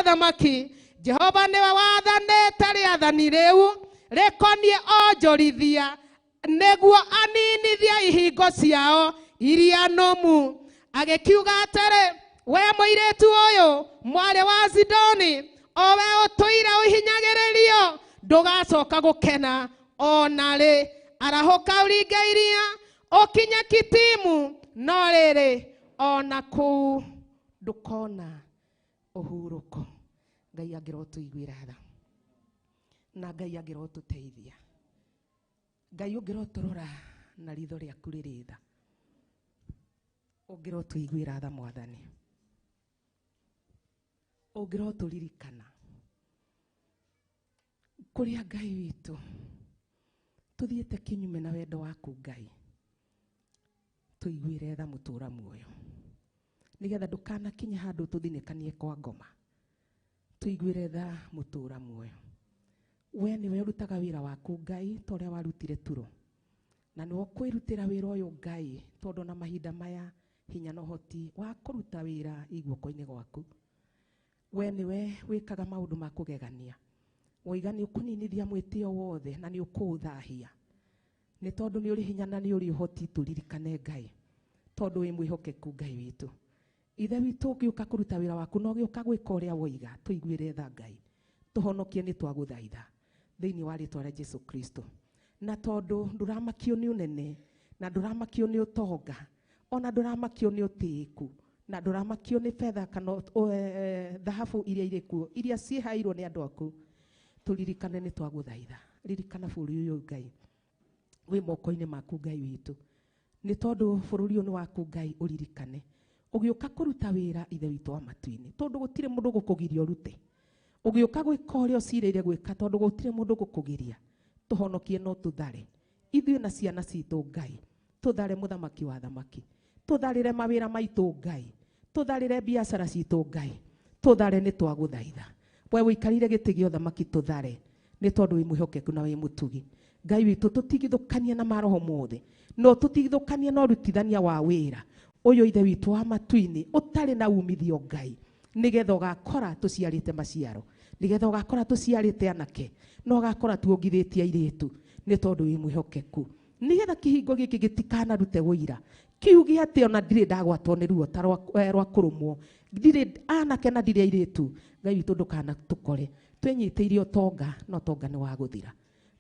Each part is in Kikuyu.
wa thamaki. Jehova nĩwe wathanĩte rĩathani rĩu rĩkoniĩ onjorithia nĩguo aninithie ihingo ciao iria nũmu. Agĩkiuga atĩrĩ, we mũirĩtu ũyũ mwarĩ wa Zidoni, o we ũtũire ũhinyagĩrĩrio, ndũgacoka gũkena ona rĩ. Arahũka ũringe iria ũkinye Kitimu, no rĩrĩ ona kũu ndũkona ũhurũko. Ngai angĩrotũiguĩra tha na Ngai angĩrotũteithia. Ngai ũngĩrotũrora na ritho rĩaku rĩrĩ tha, ũngĩrotũiguĩra tha Mwathani, ũngĩrotũririkana kũrĩa Ngai witũ tũthiĩte kinyume na wendo waku Ngai, tũiguĩre tha mũtũra muoyo, nĩgetha ndũkanakinye handũ tũthinĩkanie kwa ngoma. Tũiguĩre tha mũtũra muoyo. We nĩwe ũrutaga wĩra waku Ngai ta ũrĩa warutire Turo, na nĩwe ũkwĩrutĩra wĩra ũyũ Ngai, tondũ na mahinda maya hinya na ũhoti wa kũruta wĩra i guoko-inĩ gwaku. We nĩwe wĩkaga maũndũ ma kũgegania, woiga nĩ ũkũninithia mwĩtĩo wothe na nĩ ũkũũthahia, nĩ tondũ nĩ ũrĩ hinya na nĩ ũrĩ ũhoti. Tũririkane Ngai, tondũ wĩ mwĩhokeku Ngai witũ. Ithe witũ ũgĩũka kũruta wĩra waku na ũgĩũka gwĩka ũrĩa woiga, tũiguĩre tha Ngai, tũhonokie nĩ twagũthaitha thĩinĩ wa rĩtwa rĩa Jesu Kristo. Na tondũ ndũramakio nĩ ũnene na ndũramakio nĩ ũtonga ona ndũramakio nĩ ũtĩĩku na ndũramakio nĩ betha kana thahabu iria irĩ kuo iria ciĩhairwo nĩ andũ aku, tũririkane nĩ twagũthaitha. Ririkana bũrũri ũyũ Ngai wĩ moko-inĩ maku Ngai witũ, nĩ tondũ bũrũri ũyũ nĩ waku Ngai. Ũririkane ũgĩũka kũruta wĩra Ithe witũ wa matu-inĩ, tondũ gũtirĩ mũndũ gũkũgiria ũrute. Ũgĩũka gwĩka ũrĩa ũcirĩire gwĩka, tondũ gũtirĩ mũndũ gũkũgiria. Tũhonokie no tũthare ithuĩ na ciana citũ Ngai, tũthare mũthamaki wa thamaki, tũtharĩre mawĩra maitũ Ngai, tũtharĩre biacara citũ Ngai, tũthare nĩ twagũthaitha. We ũikarĩire gĩtĩ gĩa ũthamaki, tũthare nĩ tondũ wĩ mwĩhokeku na wĩ mũtugi Ngai witũ. Tũtigithũkanie na maroho mothe, no tũtigithũkanie na ũrutithania wa wĩra ũyũ Ithe witũ wa matu-inĩ ũtarĩ na umithio Ngai, nĩgetha ũgakora tũciarĩte maciaro, nĩgetha ũgakora tũciarĩte anake na ũgakora tuongithĩtie airĩtu, nĩ tondũ wĩ mwĩhokeku, nĩgetha kĩhingo gĩkĩ gĩtikanarute ũira kiuge atĩ ona ndirĩ ndagwatwo nĩ ruo ta rwa kũrũmwo, ndirĩ anake na ndirĩ airĩtu. Ngai witũ ndũkanatũkore twĩnyitĩire ũtonga, na ũtonga nĩ wa gũthira.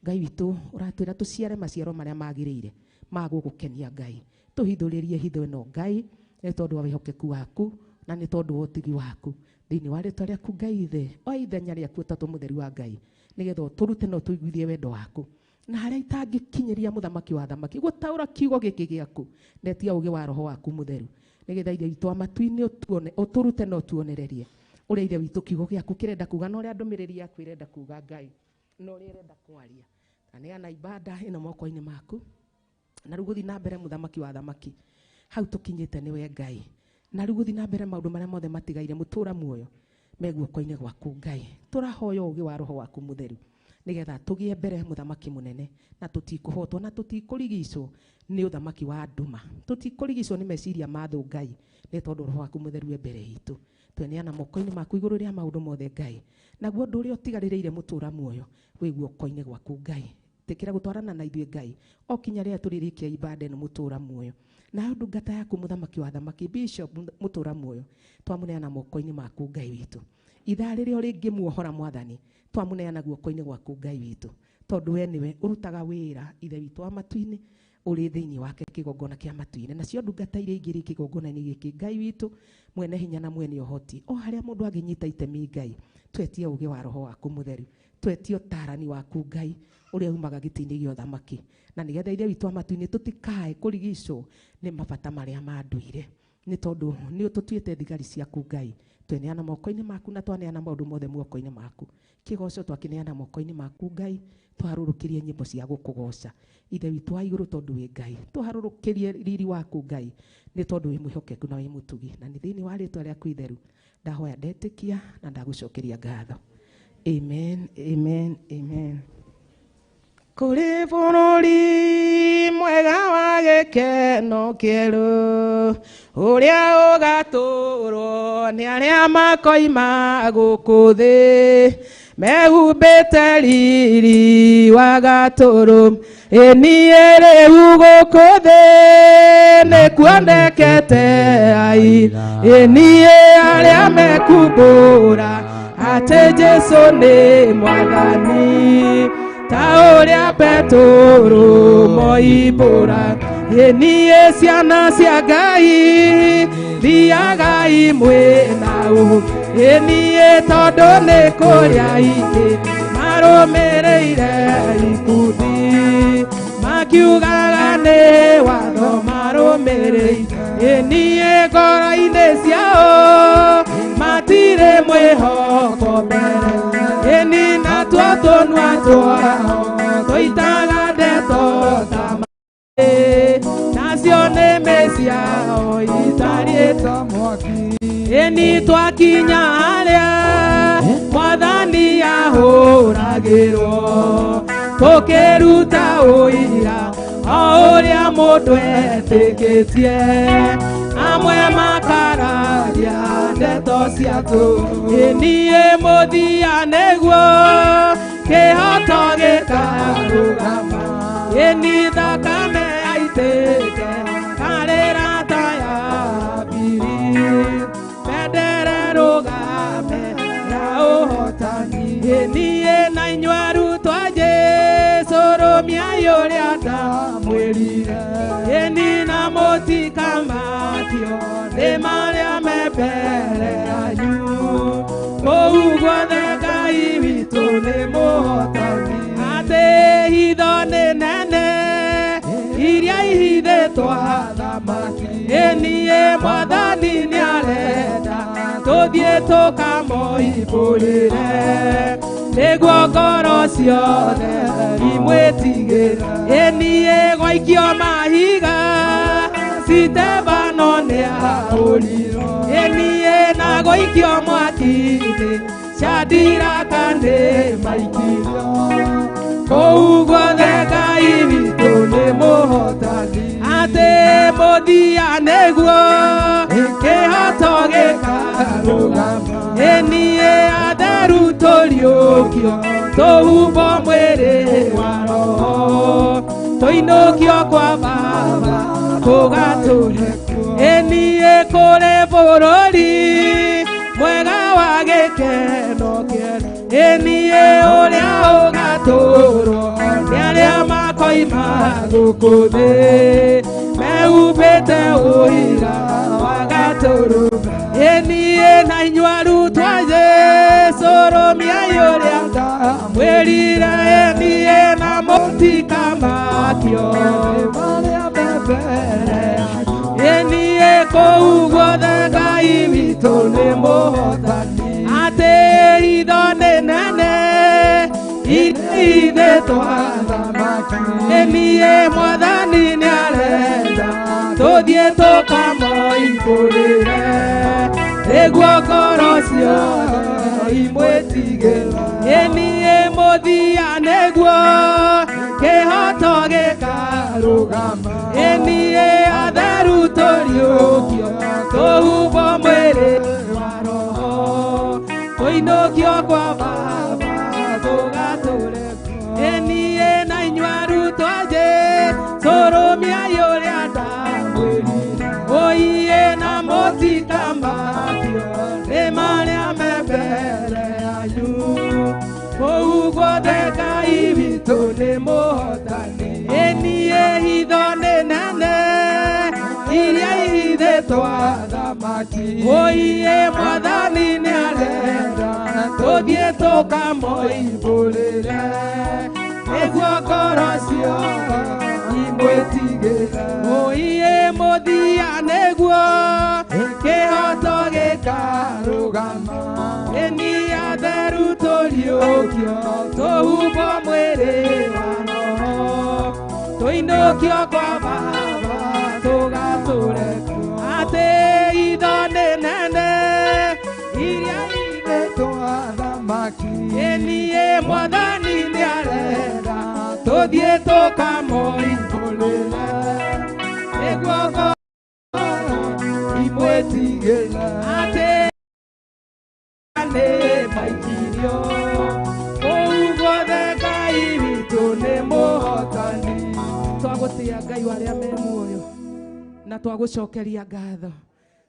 Ngai witũ ũratwĩra tũciare maciaro marĩa magĩrĩire ma gũgũkenia Ngai. Tũhithũrĩrie hitho ĩno Ngai, nĩ tondũ wa wĩhokeku waku na nĩ tondũ wa ũtugi waku, thĩinĩ wa rĩtwa rĩaku Ngai Ithe o ithenya rĩaku Ũtatũ Mũtheru wa Ngai, nĩgetha ũtũrute na ũtũiguithie wendo waku na harĩa itangĩkinyĩria mũthamaki wa thamaki gũtaũra kiugo gĩkĩ gĩaku, ndetia ũgĩ wa roho waku mũtheru, nĩgetha Ithe witũ wa matu-inĩ ũtuone, ũtũrute na ũtuonererie ũrĩa Ithe witũ kiugo gĩaku kĩrenda kuga na ũrĩa ndũmĩrĩri yaku ĩrenda kuga Ngai na ũrĩa ĩrenda kwaria. Taneana ibada ĩno moko-inĩ maku, na rĩu gũthiĩ na mbere mũthamaki wa thamaki hau tũkinyĩte nĩwe Ngai, na rĩu gũthiĩ na mbere maũndũ marĩa mothe matigaire mũtũra muoyo me guoko-inĩ gwaku Ngai. Tũrahoya ũgĩ wa roho waku mũtheru, nĩgetha tũgĩe mbere mũthamaki mũnene, na tũtikũhotwo na tũtikũrigicwo nĩ ũthamaki wa nduma, tũtikũrigicwo nĩ meciria ma thũ Ngai, nĩ tondũ roho waku mũtheru e mbere itũ. Tweneana moko-inĩ maku igũrũ rĩa maũndũ mothe Ngai, naguo ũndũ ũrĩa ũtigarĩrĩire mũtũra muoyo wĩ guoko-inĩ gwaku Ngai. Tĩkĩra gũtwarana na ithuĩ Ngai o kinya rĩrĩa tũrĩrĩkia ibada ĩno mũtũra muoyo. Nayo ndungata yaku mũthamaki wa thamaki Bishop mũtũra muoyo twamũneana moko-inĩ maku Ngai witũ. Ithaa rĩrĩa ũrĩngĩmuohora Mwathani twamũneana guoko-inĩ gwaku Ngai witũ, tondũ we nĩwe ũrutaga wĩra Ithe witũ wa matu-inĩ ũrĩ thĩinĩ wake kĩgongona kĩa matu-inĩ, nacio ndungata iria ingĩ irĩ kĩgongona-inĩ gĩkĩ Ngai witũ mwene hinya na mwene ũhoti, o harĩa mũndũ angĩnyita itemi Ngai, twetie ũgĩ wa roho waku mũtheru, twetie ũtarani waku Ngai ũrĩa umaga gĩtĩ-inĩ gĩa ũthamaki, na nĩgetha Ithe witũ wa matu-inĩ tũtikae kũrigicwo nĩ mabata marĩa ma ndũire, nĩ tondũ nĩ ũtũtuĩte thigari ciaku Ngai. Tweneana moko-inĩ maku na twaneana maũndũ mothe moko-inĩ maku. Kĩgoco twakĩneana moko-inĩ maku Ngai, tũharũrũkĩrie nyĩmbo cia gũkũgoca Ithe witũ wa igũrũ, tondũ wĩ Ngai. Tũharũrũkĩrie riri waku Ngai, nĩ tondũ wĩ mwĩhokeku na wĩ mũtugi, na nĩ thĩinĩ wa rĩtwa rĩaku itheru ndahoya ndetĩkia na ndagũcokeria ngatho. Amen, amen, amen. Kũrĩ bũrũri Mwega wa gĩkeno kĩerũ ũrĩa ũgatũũrwo nĩ arĩa makoima gũkũ thĩ mehumbĩte riri wa gatũrũ ĩ niĩ rĩu gũkũ thĩ nĩkuonekete aira ĩ niĩ arĩa mekumbũra atĩ Jesũ nĩ mwathani ta ũrĩa Petũrũ moimbũra ĩ niĩ ciana cia Ngai thiagai mwĩna ũũ ĩ niĩ tondũ nĩ kũrĩa ingĩ marũmĩrĩire ikundi makiugaga nĩ watho marũmĩrĩire ĩ niĩ ngoro-inĩ ciao matirĩ mwĩhoko mbere ĩ niĩ natuo tũnua twao tũitaga ndeto ta nacio nĩmĩ ciao itariĩ ta mwaki ĩni twakinya harĩa mwathani ahũragĩrwo tũkĩruta ũira o ũrĩa mũndũ etĩkĩtie amwe makararia ndeto cia tũhũ ĩ niĩ mũthia nĩguo kĩhoto gĩkarũgama ĩni thakame yaitĩke karĩra ta ya Habili bendera rũgame ya ũhotani ĩ niĩ na inyuĩ arutwo a Jesũ rũmiai ũrĩa ndamwĩrire ĩni na mũtikamakio nĩ marĩa me mbere yanyu kũu guothe Ngai witũ nĩ mũhotani atĩ hitho nĩ nene iria ihithĩtwo athamaki ĩ niĩ mwathani nĩarenda tũthiĩ tũkamoimbũrĩre nĩguo ngoro ciothe imwĩtigĩre ĩ niĩ gwaikio mahiga Sitebano nĩahũrirwo ĩ niĩ na gũikio mwaki-inĩ Shadiraka nĩ maikirio kũu guothe Ngai witũ nĩ mũhotani atĩ mũthia nĩguo kĩhoto gĩkarũgama ĩ niĩ atheru tũriũkio tũhumbwo mwĩrĩ wa roho tũinũkio kwa Baba tũgatũre ĩ niĩ kũrĩ bũrũri mwega wa gĩkeno kĩerũ ĩ niĩ ũrĩa ũgatũũrwo nĩ arĩa makoima gũkũ thĩ mehumbĩte ũira wa gatũrũ ĩ niĩ na inyuĩ arutwo a Jesũ rũmiai ũrĩa ndamwĩrire ĩ niĩ na mũtikamakio marĩa me mbere yanyu ĩ niĩ kũu guothe Ngai witũ nĩ mũhotani atĩ hitho nĩ nene iria ihithĩtwo athamaki ĩ niĩ mwathani nĩarenda tũthiĩ tũkamoimbũrĩre nĩguo ngoro ciothe imwĩtigĩre ĩ niĩ mũthia nĩguo kĩhoto gĩkarũgama ĩ niĩ atheru tũriũkio tũhumbwo mwĩrĩ wa roho tũinũkio kwa Baba tũgatũre ĩ niĩ na inyuĩ arutwo a Jesũ rũmiai ũrĩa ndamwĩrire ũiĩ na mũtikamakio nĩ marĩa me mbere yanyu kũu guothe Ngai witũ nĩ mũhotani ĩ niĩ hitho nĩ nene iria ihithĩtwo athamaki ũiĩ mwathani nĩarenda tũthiĩ tũkamoimbũrĩre nĩguo ngoro ciothe imwĩtigĩre ũiĩ mũthia nĩguo kĩhoto gĩkarũgama ĩ niĩ atheru tũriũkio tũhumbwo mwĩrĩ wa roho tũinũkio kwa Baba tũgatũre atĩ hitho nĩ nene iria ihithĩtwo athamaki ĩ niĩ mwathani nĩarenda tũthiĩ Tũthiĩ tũkamoimbũrĩre nĩguo ngoro imwĩtigĩre atĩ nĩ maikirio kũu guothe Ngai witũ nĩ mũhotani. Twagũtĩa Ngai wa arĩa me muoyo na twagũcokeria ngatho.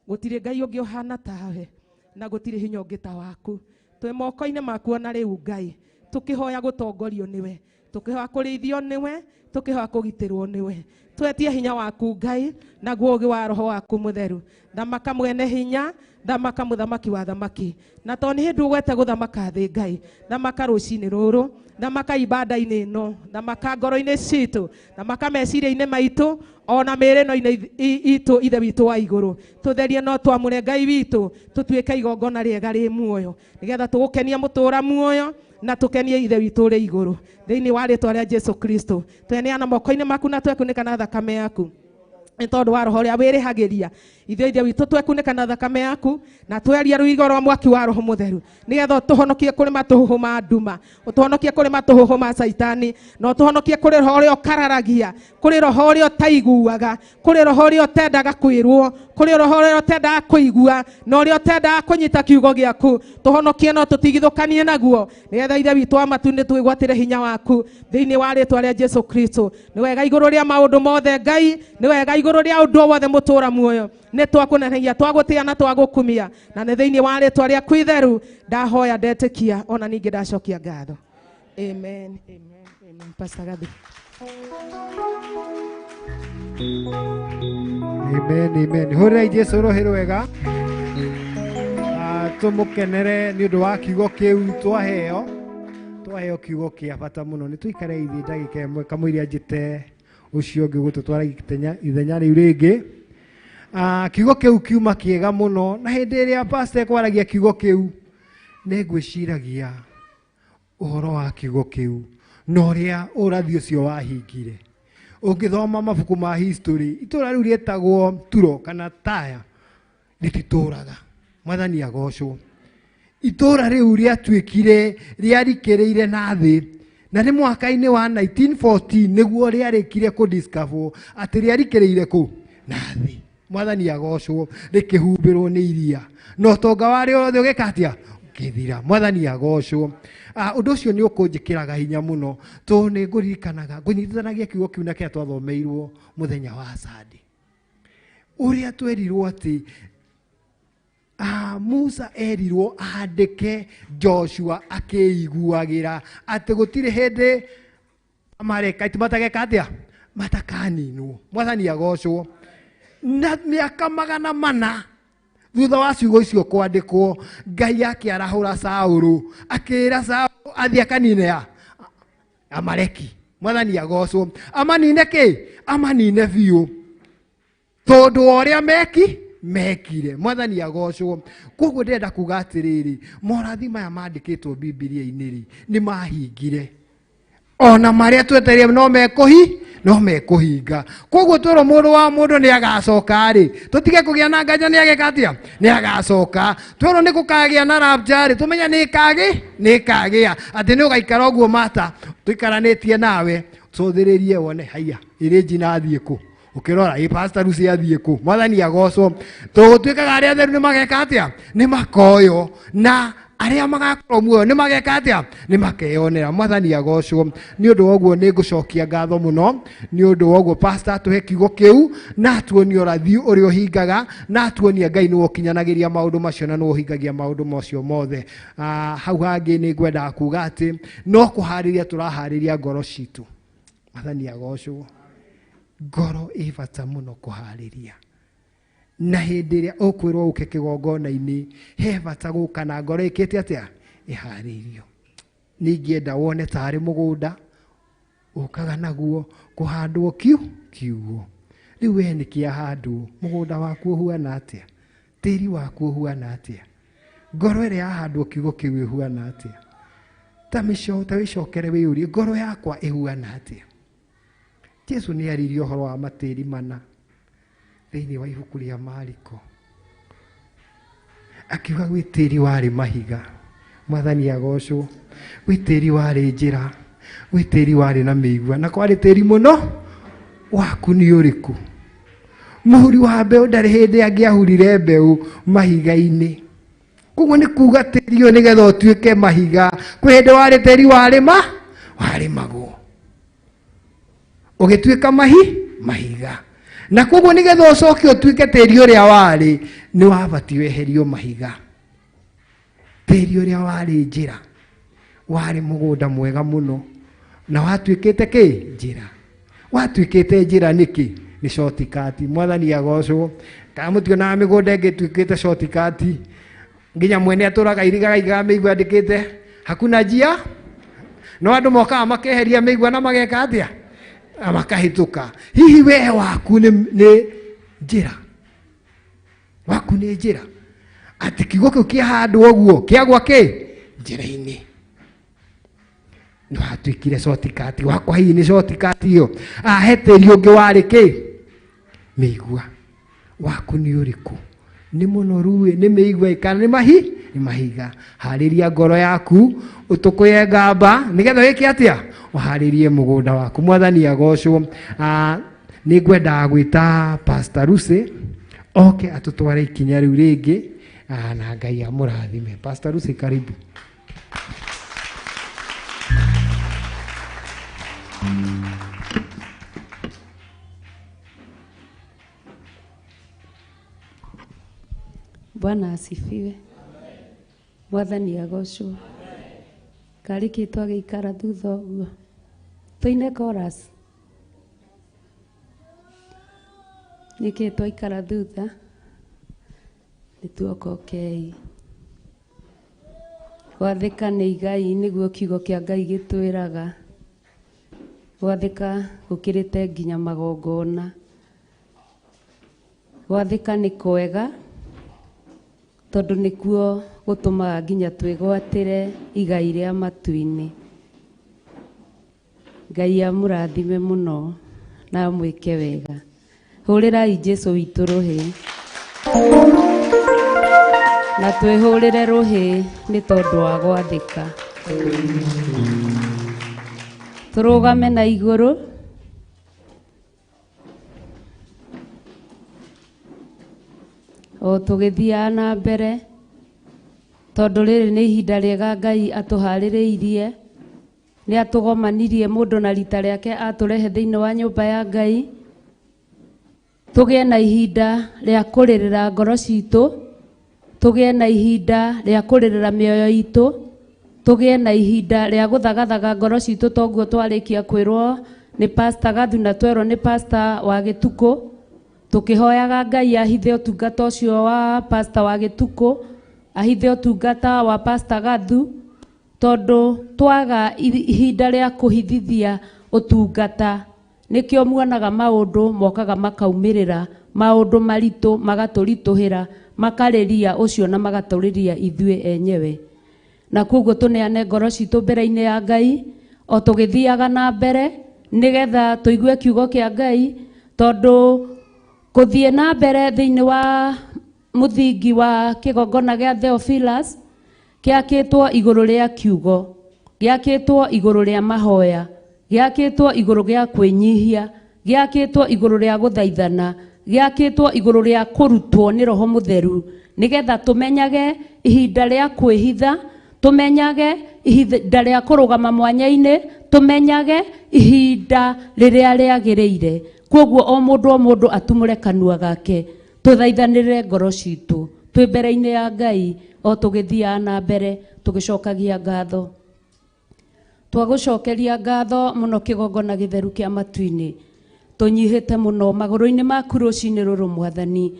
Gũtirĩ Ngai ũngĩ ũhana tawe na gũtirĩ hinya ũngĩ ta waku. Twĩ moko-inĩ maku ona rĩu Ngai, tũkĩhoya gũtongorio nĩwe, tũkĩhoya kũrĩithio nĩwe, tũkĩhoya kũgitĩrwo nĩwe. Twetie hinya waku Ngai naguo ũũgĩ wa roho waku mũtheru. Thamaka mwene hinya, thamaka mũthamaki wa thamaki. Na to nĩ hĩndĩ ũgwete gũthamaka thĩ Ngai, thamaka rũcinĩ rũrũ, thamaka ibanda-inĩ ĩno, thamaka ngoro-inĩ citũ, thamaka meciria-inĩ maitũ, ona mĩĩrĩ ĩno-inĩ itũ Ithe witũ wa igũrũ. Tũtherie no twamũre Ngai witũ, tũtuĩke igongona rĩega rĩ muoyo, nĩgetha tũgũkenie mũtũũra muoyo na tũkenie Ithe witũ ũrĩ igũrũ. Thĩinĩ wa rĩtwa rĩa Jesu Kristo, tweneana moko-inĩ maku na twekunĩka na thakame yaku. Nĩ tondũ wa roho ũrĩa wĩrĩhagĩria ithuĩ Ithe witũ twekunĩka na thakame yaku na tweria rũirigo rwa mwaki wa roho mũtheru, nĩgetha ũtũhonokie kũrĩ matũhũhũ ma nduma, ũtũhonokie kũrĩ matũhũhũ ma caitani, na ũtũhonokie kũrĩ roho ũrĩa ũkararagia, kũrĩ roho ũrĩa ũtaiguaga, kũrĩ roho ũrĩa ũtendaga kwĩrwo, kũrĩ roho ũrĩa ũtendaga kũigua, na ũrĩa ũtendaga kũnyita kiugo gĩaku. Tũhonokie no tũtigithũkanie naguo, nĩgetha Ithe witũ wa matu-inĩ twĩgwatĩre hinya waku thĩinĩ wa rĩtwa rĩa Jesu Kristo. Nĩ wega igũrũ rĩa maũndũ mothe Ngai, nĩ wega igũrũ rĩa ũndũ o wothe mũtũũra muoyo. Nĩ twakũnenehagia, twagũtĩa na twagũkumia, na nĩ thĩinĩ wa rĩtwa rĩaku itheru ndahoya ndetĩkia, ona ningĩ ndacokia ngatho. Amen, amen, amen. Pastor Gathi. Amen, amen. Hũrĩrai Jesu rũhĩ rwega. Tũmũkenere nĩ ũndũ wa kiugo kĩu twaheo. Twaheo kiugo kĩa bata mũno. Nĩ tũikare ithuĩ ndagĩka ĩmwe kamũira njĩte ũcio ũngĩ gũtũtwara ithenya rĩu rĩngĩ. Kiugo kĩu kiuma kĩega mũno, na hĩndĩ ĩrĩa pastor ekwaragia kiugo kĩu nĩ ngwĩciragia ũhoro wa kiugo kĩu na ũrĩa ũrathi ũcio wahingire. Ũngĩthoma mabuku ma history, itũũra rĩu rĩetagwo Turo kana Taya rĩtitũraga. Mwathani agocwo. Itũũra rĩu rĩatuĩkire rĩarikĩrĩire na thĩ, na nĩ mwaka-inĩ wa 1914 nĩguo rĩarĩkire kũdiscover atĩ rĩarikĩrĩire kũ na thĩ. Mwathani agocwo, rĩkĩhumbĩrwo nĩ iria, na ũtonga warĩo wothe ũgĩka atĩa? Ũkĩthira. Mwathani agocwo. Ũndũ ũcio nĩ ũkũnjĩkĩraga hinya mũno, tondũ nĩ ngũririkanaga ngũnyitithanagia kiugo kĩu na kĩrĩa twathomeirwo mũthenya wa Sunday, ũrĩa twerirwo atĩ Musa erirwo andĩke Joshua akĩiguagĩra atĩ gũtirĩ hĩndĩ Amalekite matageka atĩa? Matakaninwo. Mwathani agocwo. Na mĩaka 400 thutha wa ciugo icio kwandĩkwo, Ngai akĩarahũra Saũlũ, akĩĩra Saũlũ athiĩ akanine a Amaleki. Mwathani agocwo. Amanine kĩ? Amanine biũ, tondũ wa ũrĩa mekire. Mwathani agocwo. Koguo ndĩrenda kuga atĩrĩrĩ, morathi maya mandĩkĩtwo Bibilia-inĩ rĩ, nĩ mahingire. Ona marĩa twetereire no mekũhinga. Koguo twĩrwo mũndũ wa mũndũ nĩ agacoka rĩ, tũtige kũgĩa na nganja nĩ ageka atĩa? Nĩ agacoka. Twĩrwo nĩ gũkagĩa na rapture rĩ, tũmenye nĩ ĩkagĩa, atĩ nĩ ũgaikara ũguo mata tũikaranĩtie nawe, cũthĩrĩrie wone haiya ĩrĩ njina athiĩ kũ, ũkĩrora ĩ pastor Lucy athiĩ kũ. Mwathani agocwo. Tũgũtuĩkaga arĩa atheru nĩ mageka atĩa? Nĩ makoywo, na arĩa magakorwo muoyo nĩ mageka atĩa? Nĩ makeyonera. Mwathani agocwo. Nĩ ũndũ wa ũguo nĩ ngũcokia ngatho mũno nĩ ũndũ wa ũguo pastor atũhe kiugo kĩu, na atuonie ũrathi ũrĩa ũhingaga, na atuonie Ngai nĩwe ũkinyanagĩria maũndũ macio na nĩwe ũhingagia maũndũ macio mothe. Hau hangĩ nĩ ngwendaga kuga atĩ no kũharĩria tũraharĩria ngoro citũ. Mwathani agocwo. Ngoro ĩ bata mũno kũharĩria, na hĩndĩ ĩrĩa ũkwĩrwo ũke kĩgongona-inĩ he bata gũka na ngoro ĩkĩte atĩa? Ĩharĩirio. Ningĩenda wone tarĩ mũgũnda ũkaga naguo kũhandwo kiugo. Rĩu we nĩ kĩahandwo, mũgũnda waku ũhuana atĩa? Tĩri waku ũhuana atĩa? Ngoro ĩrĩa yahandwo kiugo kĩu ĩhuana atĩa? Ta wĩcokere wĩyũrie, ngoro yakwa ĩhuana atĩa? Jesu nĩ aririe ũhoro wa matĩri mana thĩinĩ wa ibuku rĩa Mariko, akiuga gwĩ tĩri warĩ mahiga. Mwathani agocwo. Gwĩ tĩri warĩ njĩra, Gwĩ tĩri warĩ na mĩigua na kwarĩ tĩri mũno. Waku nĩ ũrĩkũ? Mũhuri wa mbeũ ndarĩ hĩndĩ angĩahurire mbeũ mahiga-inĩ. Koguo nĩ kuga tĩri ũyũ nĩgetha ũtuĩke mahiga, kwĩ hĩndĩ warĩ tĩri warĩma warĩmagwo ũgĩtuĩka mahiga, na koguo nĩgetha ũcoke ũtuĩke tĩri ũrĩa warĩ nĩ wabatiĩ weherio mahiga. Tĩri ũrĩa warĩ njĩra warĩ mũgũnda mwega mũno na watuĩkĩte kĩ? Njĩra. Watuĩkĩte njĩra nĩkĩ? Nĩ shortcut. Mwathani agocwo. Kana mũtionaga mĩgũnda ĩngĩ ĩtuĩkĩte shortcut, nginya mwene atũraga irigaga igaga mĩigua andĩkĩte hakuna njia, no andũ mokaga makeheria mĩigua na mageka atĩa? Na makahĩtũka. Hihi we waku nĩ njĩra? Waku nĩ njĩra atĩ kiugo kĩu kĩahandwo ũguo kĩagwa kĩ njĩra-inĩ, nĩ watuĩkire shortcut. Wakwa hihi nĩ shortcut ĩyo? He tĩri ũngĩ warĩ kĩ? Mĩigua. Waku nĩ ũrĩkũ? Nĩ mũnoru ĩ, nĩ mĩigua ĩ, kana nĩ nĩ mahiga? Harĩria ngoro yaku ũtũkũye ngamba nĩgetha wĩke atĩa? Ũharĩrie mũgũnda waku. Mwathani agocwo. Nĩ ngwendaga gwĩta Pastor Lucy oke atũtware ikinya rĩu rĩngĩ, na Ngai amũrathime. Pastor Lucy, karibu. Bwana asifiwe. Mwathani agocwo. Karĩ kĩ twagĩikara thutha ũguo? Tũine chorus. Nĩkĩ twaikara thutha? Nĩ tuokokei. Gwathĩka nĩ igai nĩguo kiugo kĩa Ngai gĩtwĩraga. Gwathĩka gũkĩrĩte nginya magongona. Gwathĩka nĩ kwega tondũ nĩkuo gũtũmaga nginya twĩgwatĩre igai rĩa matu-inĩ. Ngai amũrathime mũno na amwĩke wega. Hũrĩrai Jesũ witũ rũhĩ. Na twĩhũrĩre rũhĩ nĩ tondũ wa gwathĩka. Tũrũgame na igũrũ. O tũgĩthiaga na mbere tondũ rĩrĩ nĩ ihinda rĩega Ngai atũharĩrĩirie. Nĩ atũgomanirie mũndũ na rita rĩake atũrehe thĩinĩ wa nyũmba ya Ngai. Tũgĩe na ihinda rĩa kũrĩrĩra ngoro citũ, tũgĩe na ihinda rĩa kũrĩrĩra mĩoyo itũ, tũgĩe na ihinda rĩa gũthagathaga ngoro citũ toguo twarĩkia kwĩrwo nĩ Pastor Gathu na twerwo nĩ Pastor wa Gĩtukũ. Tũkĩhoyaga Ngai ahithe ũtungata ũcio wa Pastor wa Gĩtukũ, ahithe ũtungata wa Pastor Gathu, tondũ twaga ihinda rĩa kũhithithia ũtungata nĩkĩo muonaga maũndũ mokaga makaumĩrĩra, maũndũ maritũ magatũritũhĩra, makarĩria ũcio na magatũrĩria ithuĩ enyewe. Na koguo tũneane ngoro citũ mbere-inĩ ya Ngai o tũgĩthiaga na mbere nĩgetha tũigue kiugo kĩa Ngai, tondũ kũthiĩ na mbere thĩinĩ wa mũthingi wa kĩgongona gĩa Theophilus gĩakĩtwo igũrũ rĩa kiugo, gĩakĩtwo igũrũ rĩa mahoya, gĩakĩtwo igũrũ rĩa kwĩnyihia, gĩakĩtwo igũrũ rĩa gũthaithana, gĩakĩtwo igũrũ rĩa kũrutwo nĩ Roho Mũtheru, nĩgetha tũmenyage ihinda rĩa kwĩhitha, tũmenyage ihinda rĩa kũrũgama mwanya-inĩ, tũmenyage ihinda rĩrĩa rĩagĩrĩire. Koguo o mũndũ o mũndũ atumũre kanua gake, tũthaithanĩrĩre ngoro citũ twĩ mbere-inĩ ya Ngai o tũgĩthiaga na mbere tũgĩcokagia ngatho. Twagũcokeria ngatho mũno kĩgongona gĩtheru kĩa matu-inĩ. Tũnyihĩte mũno magũrũ-inĩ maku rũcinĩ rũrũ Mwathani.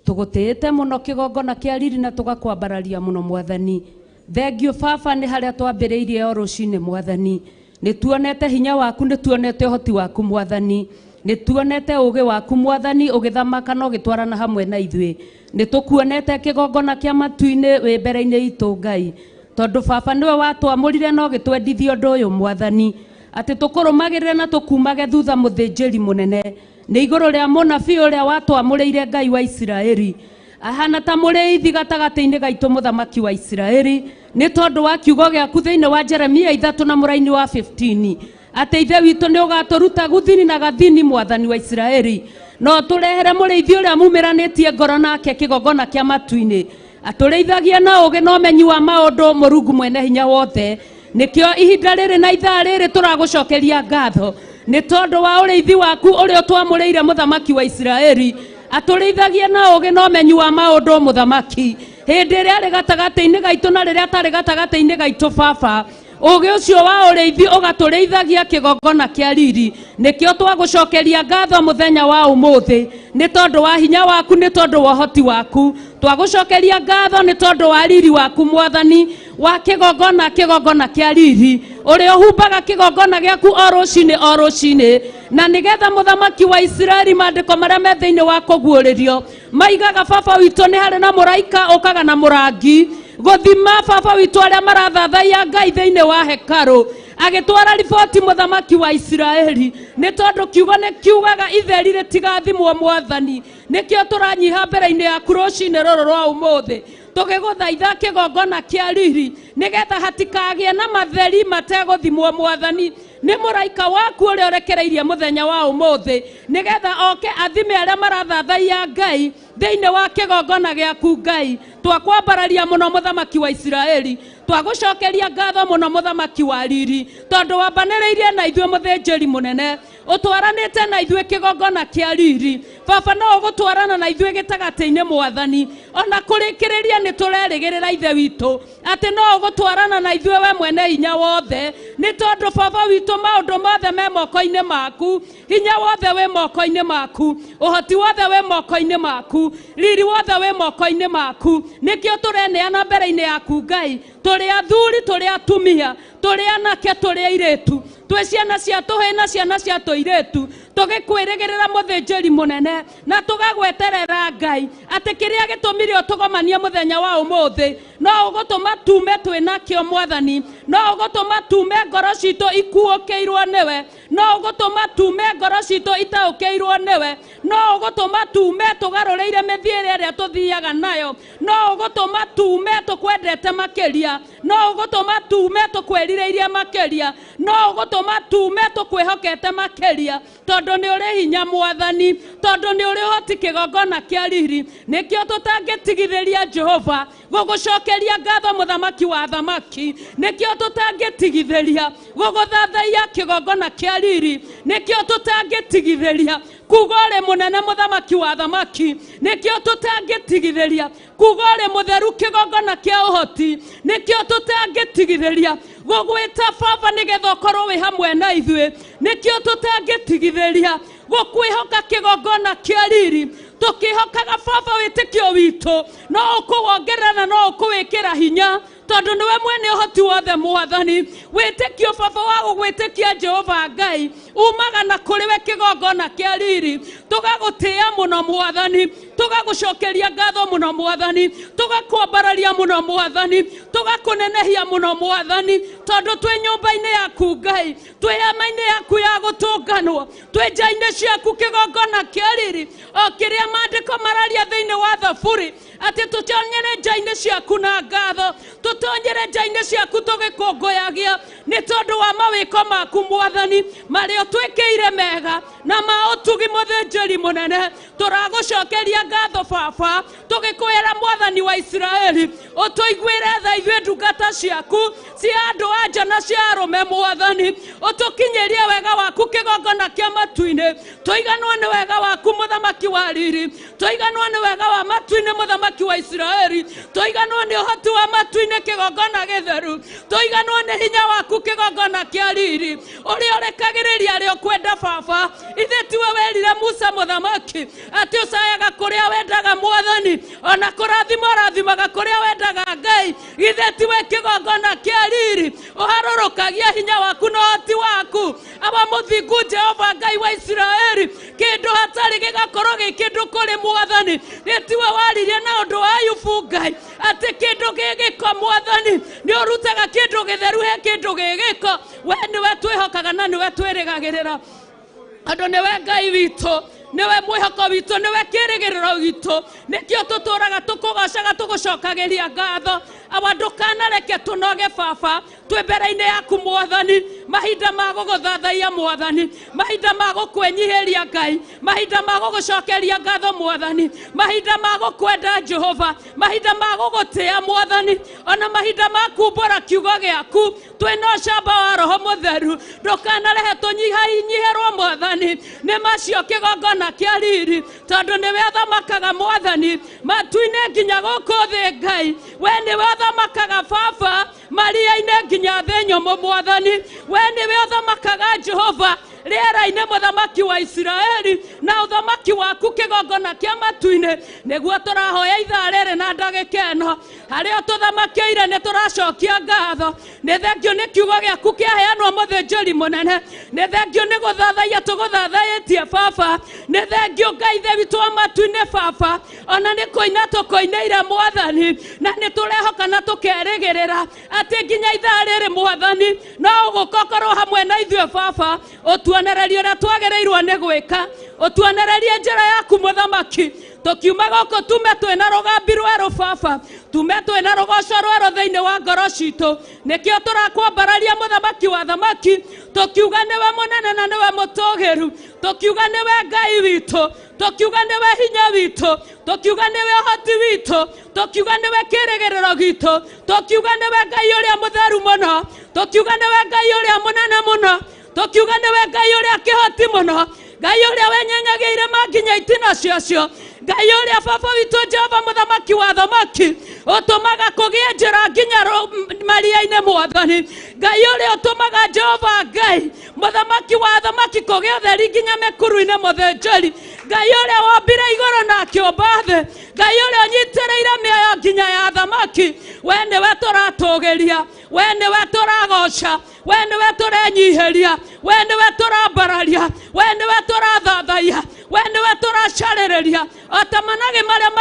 Tũgũtĩĩte mũno kĩgongona kĩa riri na tũgakwambararia mũno Mwathani. Thengiũ Baba nĩ harĩa twambĩrĩirie o rũcinĩ Mwathani. Nĩ tuonete hinya waku, nĩ tuonete ũhoti waku Mwathani. Nĩ tuonete ũũgĩ waku Mwathani ũgĩthamaka na ũgĩtwarana hamwe na ithuĩ. Nĩ tũkuonete kĩgongona kĩa matu-inĩ wĩ mbere-inĩ itũ Ngai. Tondũ Baba nĩwe watwamũrire na ũgĩtwendithia ũndũ ũyũ Mwathani, atĩ tũkũrũmagĩrĩre na tũkumage thutha mũthĩnjĩri mũnene. Nĩ igũrũ rĩa mũnabii ũrĩa watwamũrĩire Ngai wa Isiraeli. Ahana ta mũrĩithi gatagatĩ-inĩ gaitũ mũthamaki wa Isiraeli. Nĩ tondũ wa kiugo gĩaku thĩinĩ wa Jeremia 3 na mũraini wa 15 atĩ ithe witũ nĩ ũgatũruta guthini na gathini mwathani wa Isiraeli no tũrehere mũrĩithi ũrĩa mumĩranĩtie ngoro nake kĩgongona kĩa matu-inĩ atũrĩithagia na ũũgĩ na ũmenyi wa maũndũ Mũrungu mwene hinya wothe. Nĩkĩo ihinda rĩrĩ na ithaa rĩrĩ tũragũcokeria ngatho nĩ tondũ wa ũrĩithi waku ũrĩa ũtwamũrĩire mũthamaki wa Isiraeli atũrĩithagia na ũũgĩ na ũmenyi wa maũndũ mũthamaki hĩndĩ ĩrĩa arĩ gatagatĩ-inĩ gaitũ na rĩrĩa atarĩ gatagatĩ-inĩ gaitũ baba ũũgĩ ũcio wa ũrĩithi ũgatũrĩithagia kĩgongona kĩa riri. Nĩkĩo twagũcokeria ngatho mũthenya wa ũmũthĩ nĩ tondũ wa hinya waku nĩ tondũ wa ũhoti waku. Twagũcokeria ngatho nĩ tondũ wa riri waku mwathani wa kĩgongona kĩgongona kĩa riri ũrĩa ũhumbaga kĩgongona gĩaku o rũcinĩ o rũcinĩ na nĩgetha mũthamaki wa Isiraeli maandĩko marĩa me thĩinĩ wa kũguũrĩrio maigaga baba witũ nĩ harĩ na mũraika ũkaga na mũrangi gũthima baba witũ arĩa marathathaiya Ngai thĩinĩ wa hekarũ agĩtwara riboti mũthamaki wa Isiraeli nĩ tondũ kiugo nĩ kiugaga itheri rĩtigathimwo mwathani. Nĩkĩo tũranyiha mbere-inĩ yaku rũcinĩ rũrũ rwa ũmũthĩ tũgĩgũthaitha kĩgongona kĩa riri nĩgetha hatikagĩe na matheri mategũthimwo mwathani. Nĩ mũraika waku ũrĩa ũrekereirie mũthenya wa ũmũthĩ nĩgetha oke athime arĩa marathathaiya Ngai thĩinĩ wa kĩgongona gĩaku Ngai. Twakwambararia mũno mũthamaki wa Isiraeli, twagũcokeria ngatho mũno mũthamaki wa riri tondũ wambanĩrĩirie na ithuĩ mũthĩnjĩri mũnene ũtwaranĩte na ithuĩ kĩgongona kĩa riri. Baba no ũgũtwarana na ithuĩ gĩtagatĩ-inĩ mwathani ona kũrĩkĩrĩria nĩ tũrerĩgĩrĩra ithe witũ atĩ no ũgũtwarana na ithuĩ we mwene hinya wothe nĩ tondũ baba witũ maũndũ mothe me moko-inĩ maku, hinya wothe wĩ moko-inĩ maku, ũhoti wothe wĩ moko-inĩ maku, riri wothe wĩ moko-inĩ maku. Nĩkĩo tũreneana mbere-inĩ yaku Ngai, tũrĩ athuri tũrĩ atumia tũrĩ anake tũrĩ airĩtu twĩ ciana cia tũhĩĩ na ciana cia tũirĩtu tũgĩkwĩrĩgĩrĩra mũthĩnjĩri mũnene na tũgagweterera Ngai atĩ kĩrĩa gĩtũmire ũtũgomanie mũthenya wa ũmũthĩ no ũgũtũma tume twĩ nakĩo mwathani, no ũgũtũma tume ngoro citũ ikuũkĩirwo nĩwe, no ũgũtũma tume ngoro citũ itaũkĩirwo nĩwe, no ũgũtũma tume tũgarũrĩire mĩthiĩre ĩrĩa tũthiaga nayo, no ũgũtũma tume tũkwendete makĩria, no ũgũtũma tume tũkwĩrirĩirie makĩria, no ũgũtũma tume tũkwĩhokete makĩria tondũ nĩ ũrĩ hinya mwathani, tondũ nĩ ũrĩ ũhoti kĩgongona kĩa riri. Nĩkĩo tũtangĩtigithĩria Jehova gũgũcokeria ngatho mũthamaki wa thamaki, nĩkĩo tũtangĩtigithĩria gũgũthathaiya kĩgongona kĩa riri, nĩkĩo tũtangĩtigithĩria kuga ũrĩ mũnene mũthamaki wa thamaki, nĩkĩo tũtangĩtigithĩria kuga ũrĩ mũtheru kĩgongona kĩa ũhoti, nĩkĩo tũtangĩtigithĩria gũgwĩta baba nĩgetha ũkorwo wĩ hamwe na ithuĩ, nĩkĩo tũtangĩtigithĩria gũkwĩhoka kĩgongona kĩa riri tũkĩhokaga baba wĩtĩkio witũ no ũkũwongerera na no ũkũwĩkĩra hinya tondũ nĩwe mwene ũhoti wothe mwathani. Wĩtĩkio baba wa gũgwĩtĩkia Jehova Ngai umaga na kũrĩ we kĩgongona kĩa riri. Tũgagũtĩĩa mũno mwathani, tũgagũcokeria ngatho mũno mwathani, tũgakwambararia mũno mwathani, tũgakũnenehia mũno mwathani tondũ twĩ nyũmba-inĩ yaku Ngai, twĩ hema-inĩ yaku ya gũtũnganwo, twĩ nja-inĩ ciaku kĩgongona kĩa riri o kĩrĩa maandĩko mararia thĩinĩ wa Thaburi atĩ tũtonyere nja-inĩ ciaku na ngatho, tũtonyere nja-inĩ ciaku tũgĩkũngũyagia nĩ tondũ wa mawĩko maku mwathani marĩa ũtwĩkĩire mega na ma ũtugi mũthĩnjĩri mũnene. Tũragũcokeria ngatho baba tũgĩkwĩra mwathani wa Isiraeli ũtũiguĩre tha ithuĩ ndungata ciaku cia andũ a nja na cia arũme mwathani, ũtũkinyĩrie wega waku kĩgongona kĩa matu-inĩ, tũiganwo nĩ wega waku mũthamaki wa riri, tũiganwo nĩ wega wa matu-inĩ mũthamaki wa Isiraeli, tũiganwo nĩ ũhoti wa matu-inĩ kĩgongona gĩtheru, tũiganwo nĩ hinya waku kĩgongona kĩa riri ũrĩa ũrekagĩrĩria arĩa ũkwenda baba. Ithe tiwe werire Musa mũthamaki atĩ ũcayaga kũrĩa wendaga mwathani ona kũrathima ũrathimaga kũrĩa wendaga Ngai. Ithe tiwe kĩgongona kĩa riri ũharũrũkagia hinya waku na ũhoti waku awa mũthingu Jehova Ngai wa Isiraeli, kĩndũ hatarĩ gĩgakorwo gĩ kĩndũ kũrĩ mwathani. Nĩ tiwe waririe na ũndũ wa Ayubu Ngai atĩ kĩndũ gĩ gĩko mwathani nĩ ũrutaga kĩndũ gĩtheru he kĩndũ gĩ gĩko. We nĩwe twĩhokaga na nĩwe twĩrĩgagĩrĩra andũ nĩwe Ngai witũ. Nĩwe mwĩhoko witũ, nĩwe kĩĩrĩgĩrĩro gitũ, nĩkĩo tũtũraga tũkũgocaga tũgũcokagĩria ngatho. Awa ndũkanareke tũnoge baba, twĩ mbere-inĩ yaku mwathani, mahinda ma gũgũthathaiya mwathani, mahinda ma gũkwĩnyihĩria Ngai, mahinda ma gũgũcokeria ngatho mwathani, mahinda ma gũkwenda Jehova, mahinda ma gũgũtĩa mwathani, ona mahinda ma kumbũra kiugo gĩaku twĩna ũcamba wa Roho Mũtheru. Ndũkanarehe tũnyihanyihĩrwo mwathani nĩ macio kĩgongona kĩa riri, tondũ nĩwe ũthamakaga mwathani matu-inĩ nginya gũkũ thĩ Ngai. We nĩwe ũthamakaga baba maria-inĩ nginya thĩ nyũmũ mwathani. We nĩwe ũthamakaga Jehova rĩera-inĩ mũthamaki wa Isiraeli, na ũthamaki waku kĩgongona kĩa matu-inĩ. Nĩguo tũrahoya ithaa rĩrĩ na ndagĩka ĩno, harĩa ũtũthamakĩire nĩ tũracokia ngatho. Nĩ thengio nĩ kiugo gĩaku kĩaheanwo mũthĩnjĩri mũnene, nĩ thengio nĩ gũthathaiya tũgũthathayĩtie baba, nĩ thengio Ngai Ithe witũ wa matu-inĩ baba, ona nĩ kũina tũkũinĩire mwathani, na nĩ tũrehoka na tũkerĩgĩrĩra atĩ nginya ithaa rĩrĩ mwathani no ũgũka ũkorwo hamwe na ithuĩ baba, ũtuonererie ũrĩa twagĩrĩirwo nĩ gwĩka, ũtuonererie njĩra yaku mũthamaki. Tũkiuma gũkũ tume twĩna rũgambi rwerũ baba, tume twĩna rũgoco rwerũ thĩinĩ wa ngoro citũ. Nĩkĩo tũrakwambararia mũthamaki wa thamaki, tũkiuga nĩwe mũnene na nĩwe mũtũgĩru, tũkiuga nĩwe Ngai witũ, tũkiuga nĩwe hinya witũ, tũkiuga nĩwe ũhoti witũ, tũkiuga nĩwe kĩĩrĩgĩrĩro gitũ, tũkiuga nĩwe Ngai ũrĩa mũtheru mũno, tũkiuga nĩwe Ngai ũrĩa mũnene mũno, tũkiuga nĩwe Ngai ũrĩa kĩhoti mũno, Ngai ũrĩa wenyenyagĩire ma nginya itina ciacio, Ngai ũrĩa baba witũ Jehova mũthamaki wa thamaki ũtũmaga kũgĩe njĩra nginya maria-inĩ mwathani, Ngai ũrĩa ũtũmaga Jehova Ngai mũthamaki wa thamaki kũgĩe ũtheri nginya mĩkuru-inĩ mũthĩnjĩri, Ngai ũrĩa wombire igũrũ na akĩũmba thĩ, Ngai ũrĩa ũnyitĩrĩire mĩoyo nginya ya thamaki, we nĩwe tũratũgĩria, we nĩwe tũragoca, we nĩwe tũrenyihĩria, we nĩwe tũrambararia, we nĩwe tũrathathaiya, we nĩwe tũracarĩrĩria o ta managĩ marĩa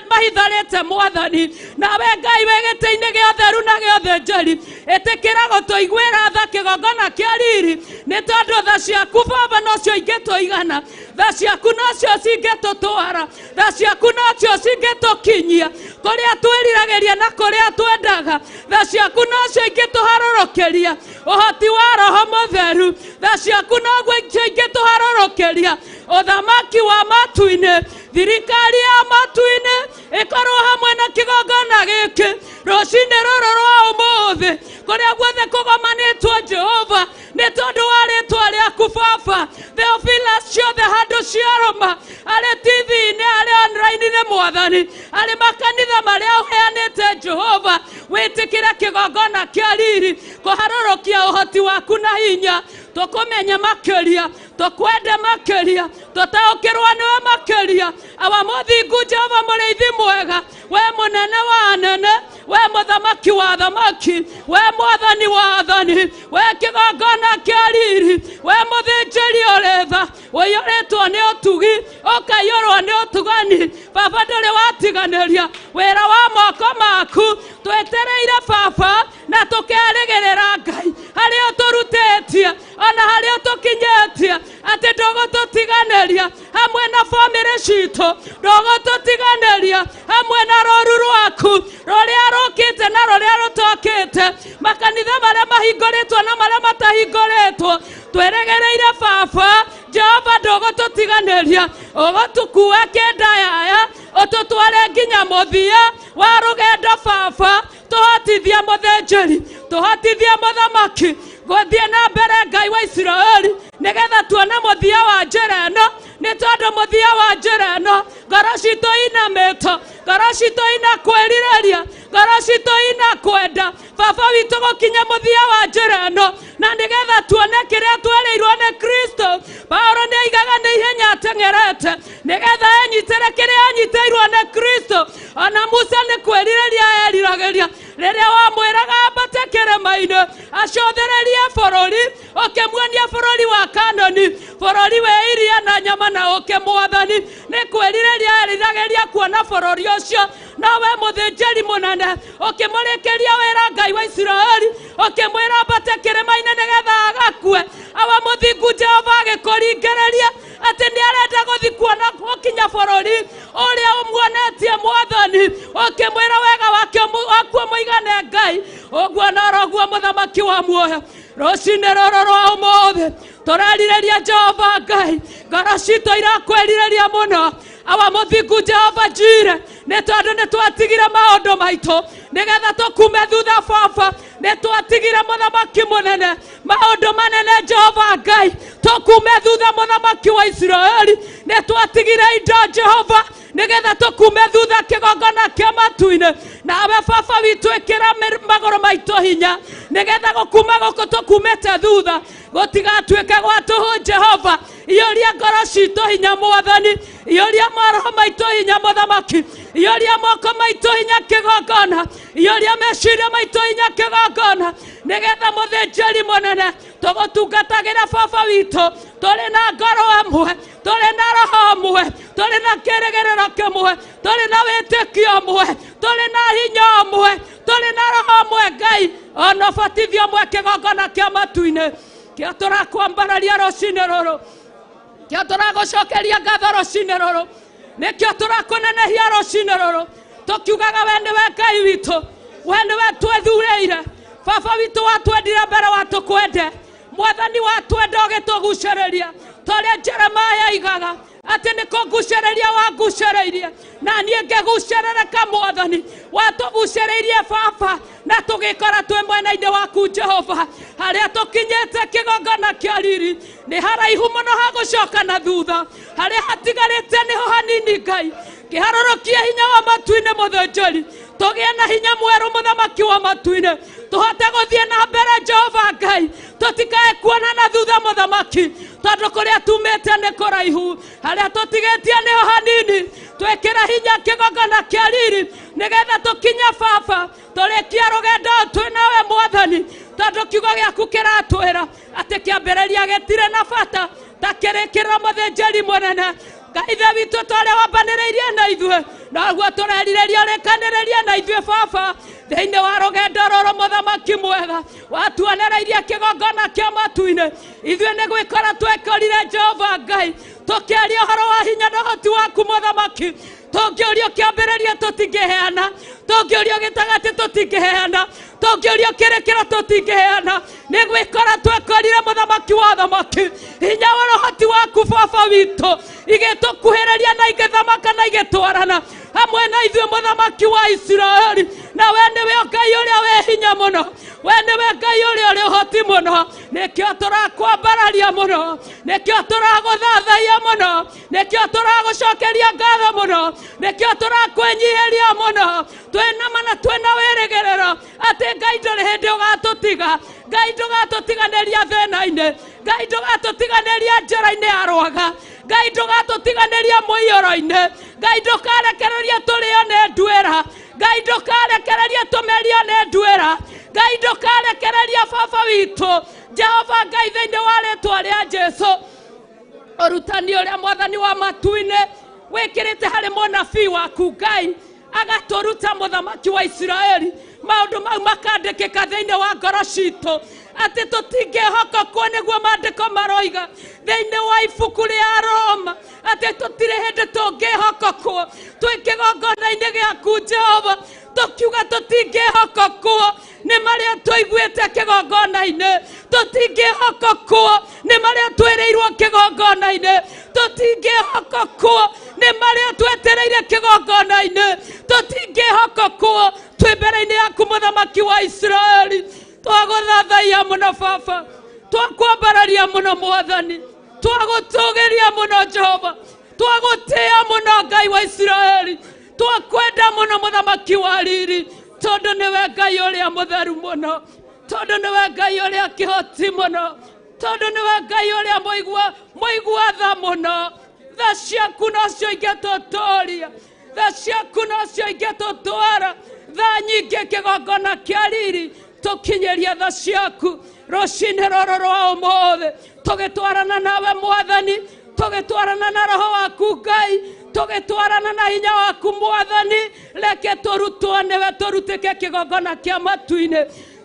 mahitharĩte mwathani. Nawe Ngai wĩ gĩtĩ-inĩ gĩa ũtheru na gĩa ũthĩnjĩri, ĩtĩkĩra gũtũiguĩra tha kĩgongona kĩa riri, nĩ tondũ tha ciaku baba nocio ingĩtũigana, tha ciaku nocio cingĩtũtwara, tha ciaku nocio cingĩtũkinyia kũrĩa twĩriragĩria na kũrĩa twendaga, tha ciaku nocio ingĩtũharũrũkĩria ũhoti wa Roho Mũtheru, tha ciaku noguo ingĩtũharũrũkĩria ũthamaki wa matu-inĩ, thirikari ya matu-inĩ ĩkorwo hamwe na kĩgongona gĩkĩ rũcinĩ rũrũ rwa ũmũthĩ, kũrĩa guothe kũgomanĩtwo Jehova nĩ tondũ wa rĩtwa rĩaku baba. Theophilus ciothe handũ ciarũma, arĩ TV-inĩ, arĩ online-inĩ mwathani, arĩ makanitha marĩa ũheanĩte Jehova, wĩtĩkĩre kĩgongona kĩa riri kũharũrũkia ũhoti waku na hinya, tũkũmenye makĩria, tũkwende makĩria, tũtaũkĩrwo nĩwe makĩria. Awa mũthingu Jehova mũrĩithi mwega, we mũnene wa anene, we mũthamaki wa thamaki, we mwathani wa athani, we kĩgongona kĩa riri, we mũthĩnjĩri ũrĩ tha, ũiyũrĩtwo nĩ ũtugi, ũkaiyũrwo nĩ ũtugani. Baba ndũrĩ watiganĩria wĩra wa moko maku, twetereire baba na tũkerĩgĩrĩra Ngai harĩa ũtũrutĩtie ona harĩa ũtũkinyĩtie, atĩ ndũgũtũtiganĩria hamwe na bamĩrĩ citũ, ndũgũtũtiganĩria hamwe na rũru rwaku rũrĩa rũkĩte na rũrĩa rũtokĩte, makanitha marĩa mahingũrĩtwo na marĩa matahingũrĩtwo. Twĩrĩgĩrĩire baba Jehova ndũgũtũtiganĩria, ũgũtũkua kĩndayaya ũtũtware nginya mũthia wa rũgendo baba. Tũhotithie mũthĩnjĩri, tũhotithie mũthamaki gũthiĩ na mbere Ngai wa Isiraeli, nĩgetha tuone mũthia wa njĩra ĩno, nĩ tondũ mũthia wa njĩra ĩno ngoro citũ ina mĩto, ngoro citũ ina kwĩrirĩria, ngoro citũ ina kwenda baba witũ gũkinya mũthia wa njĩra ĩno, na nĩgetha tuone kĩrĩa twerĩirwo nĩ Kristo. Paulo nĩ aigaga nĩ ihenya ateng'erete nĩgetha enyitĩre kĩrĩa anyitĩirwo nĩ Kristo. Ona Musa nĩ kwĩrirĩria eriragĩria rĩrĩa wamwĩraga ambate kĩrĩma-inĩ acũthĩrĩrie bũrũri, ũkĩmuonia bũrũri wa Kanani, bũrũri wĩ iria na nyama na ũkĩ mwathani. Nĩ kwĩrirĩria eriragĩria kuona bũrũri ũcio, nawe mũthĩnjĩri mũnene ũkĩmũrĩkĩria wĩra Ngai wa Isiraeli, ũkĩmwĩra ambate kĩrĩma-inĩ nĩgetha agakue. Awa mũthingu Jehova agĩkũringĩrĩria atĩ nĩ arenda gũthiĩ kuona bũrũri ũrĩa ũmuonetie mwathani ũkĩmwĩra wega wake waku mũigane Ngai ũguo noroguo mũthamaki wa muoyo rũcinĩ rũrũ rwa ũmũthĩ tũrerirĩria Jehova Ngai ngoro citũ irakwĩrirĩria mũno awa mũthingu Jehova Jire nĩ tondũ nĩ twatigire maũndũ maitũ nĩgetha tũkume thutha baba nĩ twatigire mũthamaki mũnene maũndũ manene Jehova Ngai tũkume thutha mũthamaki wa Isiraeli nĩ twatigire indo Jehova nĩgetha tũkume thutha kĩgongona kĩa matu-inĩ nawe baba witũ ĩkĩra magũrũ maitũ hinya nĩgetha gũkuma gũkũ tũkumĩte thutha gũtigatuĩke gwa tũhũ Jehova iyũria ngoro citũ hinya mwathani iyũria maroho maitũ hinya mũthamaki iyũria moko maitũ hinya kĩgongona iyũria meciria maitũ hinya kĩgongona nĩgetha mũthĩnjĩri mũnene tũgũtungatagĩra baba witũ tũrĩ na ngoro ĩmwe tũrĩ na roho ũmwe tũrĩ na kĩrĩgĩrĩro kĩmwe tũrĩ na wĩtĩkio ũmwe tũrĩ na hinya ũmwe tũrĩ na roho ũmwe Ngai ona ũbatithio ũmwe kĩgongona kĩa matu-inĩ kĩo tũrakwambararia rũcinĩ rũrũ kĩo tũragũcokeria ngatho rũcinĩ rũrũ nĩkĩo tũrakũnenehia rũcinĩ rũrũ tũkiugaga we nĩwe Ngai witũ we nĩwe twĩthurĩire baba witũ watwendire mbere watũkwende mwathani watwenda ũgĩtũgucĩrĩria torĩa Jeremiah aigaga atĩ nĩ kũngucĩrĩria wangucĩrĩirie na niĩ ngĩgucĩrĩrĩka mwathani watũgucĩrĩirie baba na tũgĩkora twĩ mwena-inĩ waku Jehova harĩa tũkinyĩte kĩgongona kĩa riri nĩ haraihu mũno ha gũcoka na thutha harĩa hatigarĩte nĩho hanini Ngai kĩharũrũkie hinya wa matu-inĩ mũthĩnjĩri tũgĩe na hinya mwerũ mũthamaki wa matu-inĩ tũhote gũthiĩ na mbere Jehova Ngai tũtikae kuona na thutha mũthamaki tondũ kũrĩa tumĩte nĩ kũraihu harĩa tũtigĩtie nĩho hanini twĩkĩre hinya kĩgongona kĩa riri nĩgetha tũkinye baba tũrĩkie rũgendo twĩ nawe mwathani tondũ kiugo gĩaku kĩratwĩra atĩ kĩambĩrĩria gĩtirĩ na bata ta kĩrĩkĩrĩro mũthĩnjĩri mũnene Ngai ithe witũ torĩa wambanĩrĩirie na ithuĩ noguo tũrerirĩria ũrĩkanĩrĩrie na ithuĩ baba thĩinĩ wa rũgendo rũrũ mũthamaki mwega watuonereirie kĩgongona kĩa matu-inĩ ithuĩ nĩ gwĩkora twekorire Jehova Ngai tũkĩaria ũhoro wa hinya na ũhoti waku mũthamaki tũngĩũrio kĩambĩrĩria tũtingĩheana tũngĩũrio gĩtagatĩ tũtingĩheana tũngĩũrio kĩrĩkĩro tũtingĩheana nĩ gwĩkora twekorire mũthamaki wa thamaki hinya wa ũhoti waku baba witũ igĩtũkuhĩrĩria na igĩthamaka na igĩtwarana hamwe na ithuĩ mũthamaki wa Isiraeli na we nĩwe Ngai ũrĩa wĩ hinya mũno we nĩwe Ngai ũrĩa ũrĩ ũhoti mũno nĩkĩo tũrakwambararia mũno nĩkĩo tũragũthathaiya mũno nĩkĩo tũragũcokeria ngatho mũno nĩkĩo tũrakwĩnyihĩria mũno twĩna mana twĩna wĩrĩgĩrĩro atĩ Ngai ndũrĩ hĩndĩ ũgatũtiga Ngai ndũgatũtiganĩria thĩna-inĩ Ngai ndũgatũtiganĩria njĩra-inĩ ya rwaga Ngai ndũgatũtiganĩria mũiyũro-inĩ Ngai ndũkarekereria tũrĩo nĩ nduĩra Ngai ndũkarekereria tũmerio nĩ nduĩra Ngai ndũkarekereria baba witũ Jehova Ngai thĩinĩ wa rĩtwa rĩa Jesu ũrutani ũrĩa mwathani wa matu-inĩ wĩkĩrĩte harĩ mũnabii waku Ngai agatũruta mũthamaki wa Isiraeli maũndũ mau makandĩkĩka thĩinĩ wa ngoro citũ atĩ tũtingĩhokokwo nĩguo maandĩko maroiga thĩinĩ wa ibuku rĩa Roma atĩ tũtirĩ hĩndĩ tũngĩhokokwo twĩ kĩgongona-inĩ gĩaku Jehova tũkiuga tũtingĩhokokwo nĩ marĩa tũiguĩte kĩgongona-inĩ tũtingĩhokokwo nĩ marĩa twĩrĩirwo kĩgongona-inĩ tũtingĩhokokwo nĩ marĩa twetereire kĩgongona-inĩ tũtingĩhokokwo twĩ mbere-inĩ yaku mũthamaki wa Isiraeli twagũthathaiya mũno baba twakwambararia mũno mwathani twagũtũgĩria mũno Jehova twagũtĩĩa mũno Ngai wa Isiraeli twakwenda mũno mũthamaki wa riri tondũ nĩwe Ngai ũrĩa mũtheru mũno tondũ nĩwe Ngai ũrĩa kĩhoti mũno tondũ nĩwe Ngai ũrĩa mũigua tha mũno tha ciaku nocio ingĩtũtũria tha ciaku nocio ingĩtũtwara tha nyingĩ kĩgongona kĩa riri tũkinyĩria tha ciaku rũcinĩ rũrũ rwa ũmũthĩ tũgĩtwarana nawe mwathani tũgĩtwarana na roho waku Ngai tũgĩtwarana na hinya waku mwathani reke tũrutwo nĩwe tũrutĩke kĩgongona kĩa matu-inĩ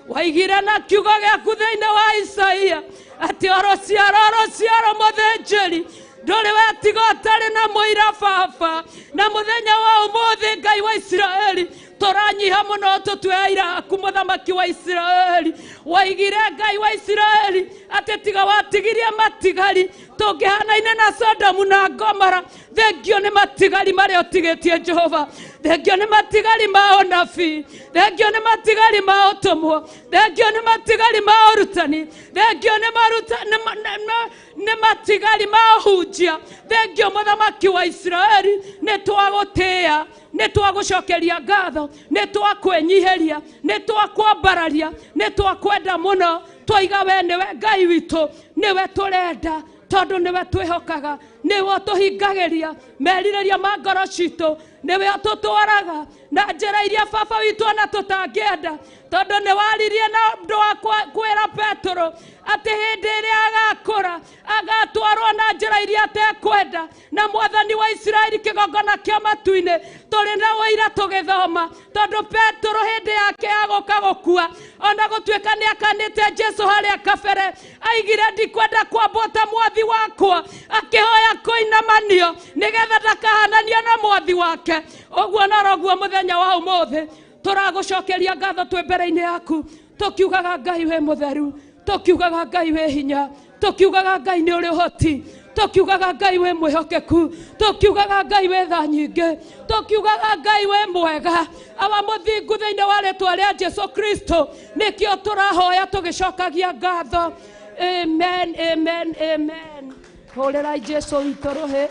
waigire na kiugo gĩaku thĩinĩ wa Isaia atĩ o rũciaro mũthĩnjĩri Ndũrĩ wetiga ũtarĩ na mũira baba. Na mũthenya wa ũmũthĩ Ngai wa Isiraeli tũranyiha mũno tũtue aira aku mũthamaki wa Isiraeli. Waigire Ngai wa Isiraeli atĩ tiga watigirie matigari tũngĩhanaine na Sodomu na Gomora. Thengio nĩ matigari marĩa ũtigĩtie Jehova, thengio nĩ matigari ma ũnabii, thengio nĩ matigari ma ũtũmwo, thengio nĩ matigari ma ũrutani, thengio nĩ matigari ma ũhunjia. Thengio mũthamaki wa Isiraeli, nĩ twagũtĩĩa, nĩ twagũcokeria ngatho, nĩ twakwĩnyihĩria, nĩ twakwambararia, nĩ twakwenda mũno. Twaiga we nĩwe Ngai witũ, nĩwe tũrenda tondũ nĩwe twĩhokaga, nĩwe ũtũhingagĩria merirĩria ma ngoro citũ, nĩwe ũtũtwaraga na njĩra iria baba witũ ona tũtangĩenda, tondũ nĩ waririe na ũndũ wa kwĩra Petero atĩ hĩndĩ ĩrĩa agakũra agatwarwo na njĩra iria atekwenda. Na mwathani wa Isiraeli kĩgongona kĩa matu-inĩ tũrĩ na ũira tũgĩthoma, tondũ Petero hĩndĩ yake ya gũka gũkua ona gũtuĩka nĩ akanĩte Jesu harĩa kabere, aigire ndikwenda kwambwo ta mwathi wakwa, akĩhoya kũinamanio nĩgetha ndakahananio na mwathi wake. Ũguo noroguo mũthenya wa ũmũthĩ tũragũcokeria ngatho twĩ mbere-inĩ yaku, tũkiugaga Ngai wĩ mũtheru, tũkiugaga Ngai wĩ hinya, tũkiugaga Ngai nĩ ũrĩ ũhoti, tũkiugaga Ngai wĩ mwĩhokeku, tũkiugaga Ngai wĩ tha nyingĩ, tũkiugaga Ngai wĩ mwega. Awa mũthingu thĩinĩ wa rĩtwa rĩa Jesu Kristo nĩkĩo tũrahoya tũgĩcokagia ngatho. Amen, amen, amen. Hũrĩrai Jesu witũ rũhĩ.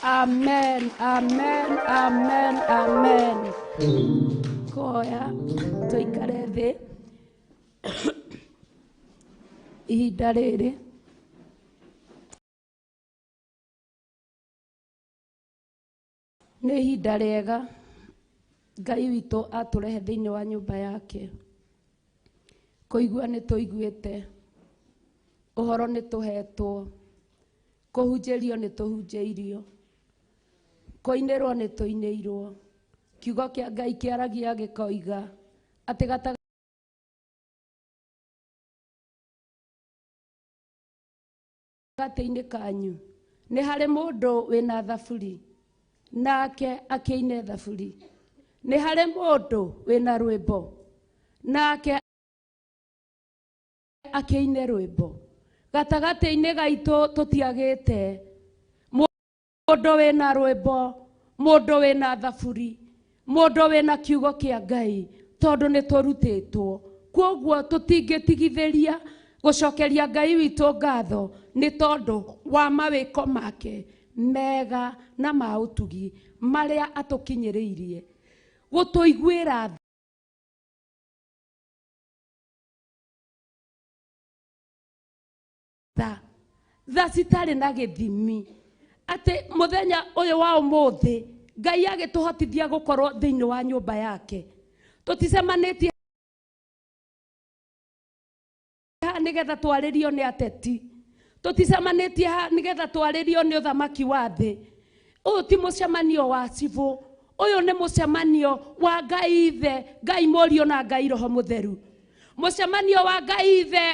Amen, amen, amen, amen. Koya tũikare thĩ ihinda rĩrĩ. Nĩ ihinda rĩega Ngai witũ atũrehe thĩinĩ wa nyũmba yake. Kũigua nĩ tũiguĩte, ũhoro nĩ tũhetwo, kũhunjĩrio nĩ tũhunjĩirio, kũinĩrwo nĩ tũinĩirwo. Kiugo kĩa Ngai kĩaragia gĩkoiga atĩ gatagatĩ-inĩ kanyu nĩ harĩ mũndũ wĩna thaburi nake akĩine thaburi, nĩ harĩ mũndũ wĩna rwĩmbo nake akĩine rwĩmbo. Gatagatĩ-inĩ gaitũ tũtiagĩte mũndũ wĩna rwĩmbo, mũndũ wĩna thaburi, mũndũ wĩna kiugo kĩa Ngai, tondũ nĩ tũrutĩtwo. Kwoguo tũtingĩtigithĩria gũcokeria Ngai witũ ngatho nĩ tondũ wa mawĩko make mega na ma ũtugi marĩa atũkinyĩrĩirie gũtũiguĩra tha, tha citarĩ na gĩthimi, atĩ mũthenya ũyũ wa ũmũthĩ Ngai agĩtũhotithia gũkorwo thĩinĩ wa nyũmba yake. Tũticemanĩtie haha nĩgetha twarĩrio nĩ ateti, tũticemanĩtie haha nĩgetha twarĩrio nĩ ũthamaki wa thĩ. Ũyũ ti mũcemanio wa cibũ, ũyũ nĩ mũcemanio wa Ngai Ithe, Ngai Mũriũ na Ngai Roho Mũtheru. Mũcemanio wa Ngai Ithe,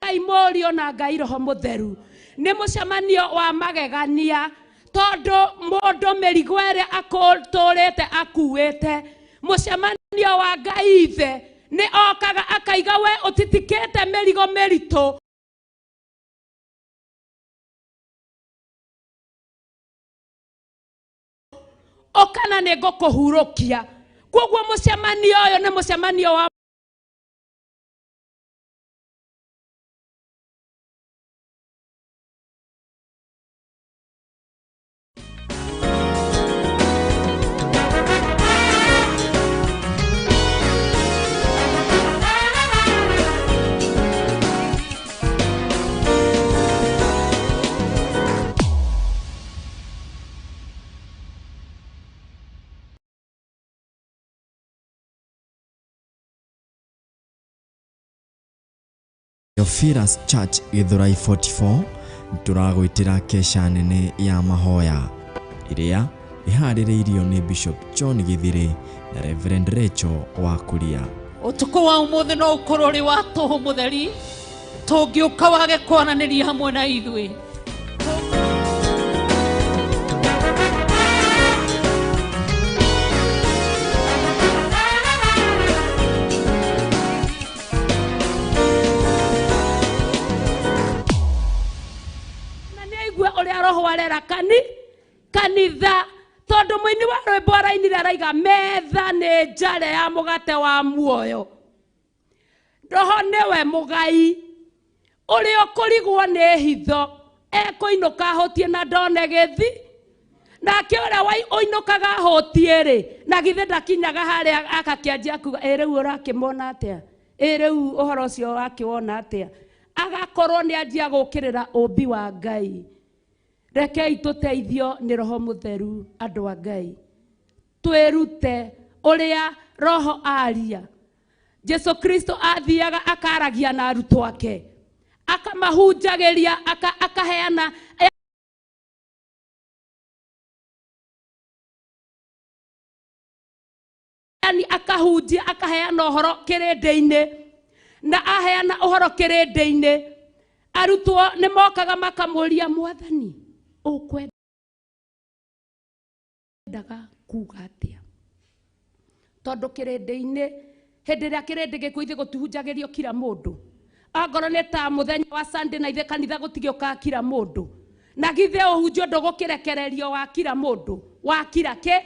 Ngai Mũriũ na Ngai Roho Mũtheru. Nĩ mũcemanio wa magegania, tondũ mũndũ mĩrigo ĩrĩa akũtũrĩte akuĩte, mũcemanio wa Ngai Ithe nĩ okaga akaiga we ũtitikĩte mĩrigo mĩritũ. Ũkana nĩ ngũkũhurũkia. Kwoguo mũcemanio ũyũ nĩ mũcemanio wa Theophilus Church Githurai 44 tũragwĩtĩra kesha nene ya mahoya ĩrĩa ĩharĩrĩirio nĩ Bishop John Githiri na Reverend Rachel wa Kuria. Ũtukũ wa ũmũthĩ no ũkorwo ũrĩ wa tũhũ mũtheri, tũngĩũka wage kwaranĩria hamwe na ithuĩ. Na nĩ aigue ũrĩa roho arera kanitha, tondũ mũini wa rwĩmbo arainire araiga metha nĩ njare ya mũgate wa muoyo. Roho nĩwe mũgai ũrĩa ũkũrigwo nĩ hitho, ekũinũka ahũtie na ndone gĩthi. Nake ũrĩa ũinũkaga ahũtie rĩ, na githĩ ndakinyaga harĩa agakĩanjia kuga, ĩ rĩu ũrakĩmona atĩa? Ĩ rĩu ũhoro ũcio wakĩwona atĩa? Agakorwo nĩ anjia gũkĩrĩra ũmbi wa Ngai. Rekei tũteithio nĩ Roho Mũtheru, andũ a Ngai. Twĩrute ũrĩa Roho aria. Jesu Kristo athiaga akaragia na arutwo ake, akamahunjagĩria, akaheana yani akahunjia, akaheana ũhoro kĩrĩndĩ-inĩ. Na aheana ũhoro kĩrĩndĩ-inĩ, arutwo nĩ mokaga makamũria, Mwathani, ũkwendaga kuga atĩa? Tondũ kĩrĩndĩ-inĩ, hĩndĩ ĩrĩa kĩrĩndĩ gĩkuo ithuĩ gũtihunjagĩrio kira mũndũ. Angorwo nĩ ta mũthenya wa Sunday na ithuĩ kanitha gũtigĩũkaga kira mũndũ. Na githĩ ũhunjio ndũgũkĩrekererio wa kira mũndũ, wa kira kĩ,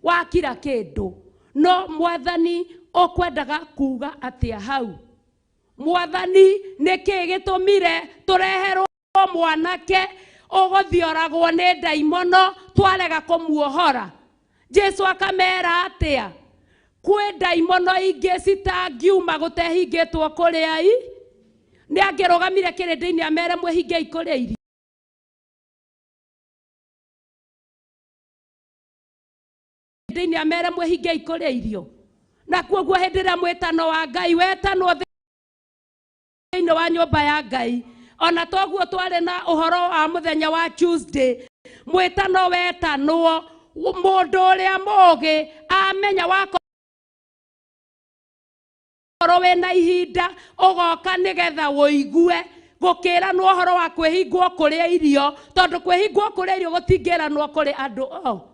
wa kira kĩndũ. No Mwathani ũkwendaga kuga atĩa hau? Mwathani, nĩkĩ gĩtũmire tũreherwo mwanake ũgũthioragwo nĩ ndaimono twarega kũmuohora? Jesu akamera atĩa? Kwĩ ndaimono ingĩ citangiuma gũtehingĩtwo kũrĩa i. Nĩ angĩrũgamire kĩrĩndĩ-inĩ amere mwĩhingei kũrĩa irio. Kĩrĩndĩ-inĩ amere mwĩhingei kũrĩa irio. Na kuoguo hĩndĩ ĩrĩa mwĩtano wa Ngai wetanwo thĩinĩ wa nyũmba ya Ngai, ona toguo twarĩ na ũhoro wa mũthenya wa Tuesday, mwĩtano wetanwo, mũndũ ũrĩa mũũgĩ amenya wakorwo wĩna ihinda ũgoka nĩgetha ũigue gũkĩranwo ũhoro wa kwĩhingwo kũrĩa irio, tondũ kwĩhingwo kũrĩa irio gũtingĩranwo kũrĩ andũ o.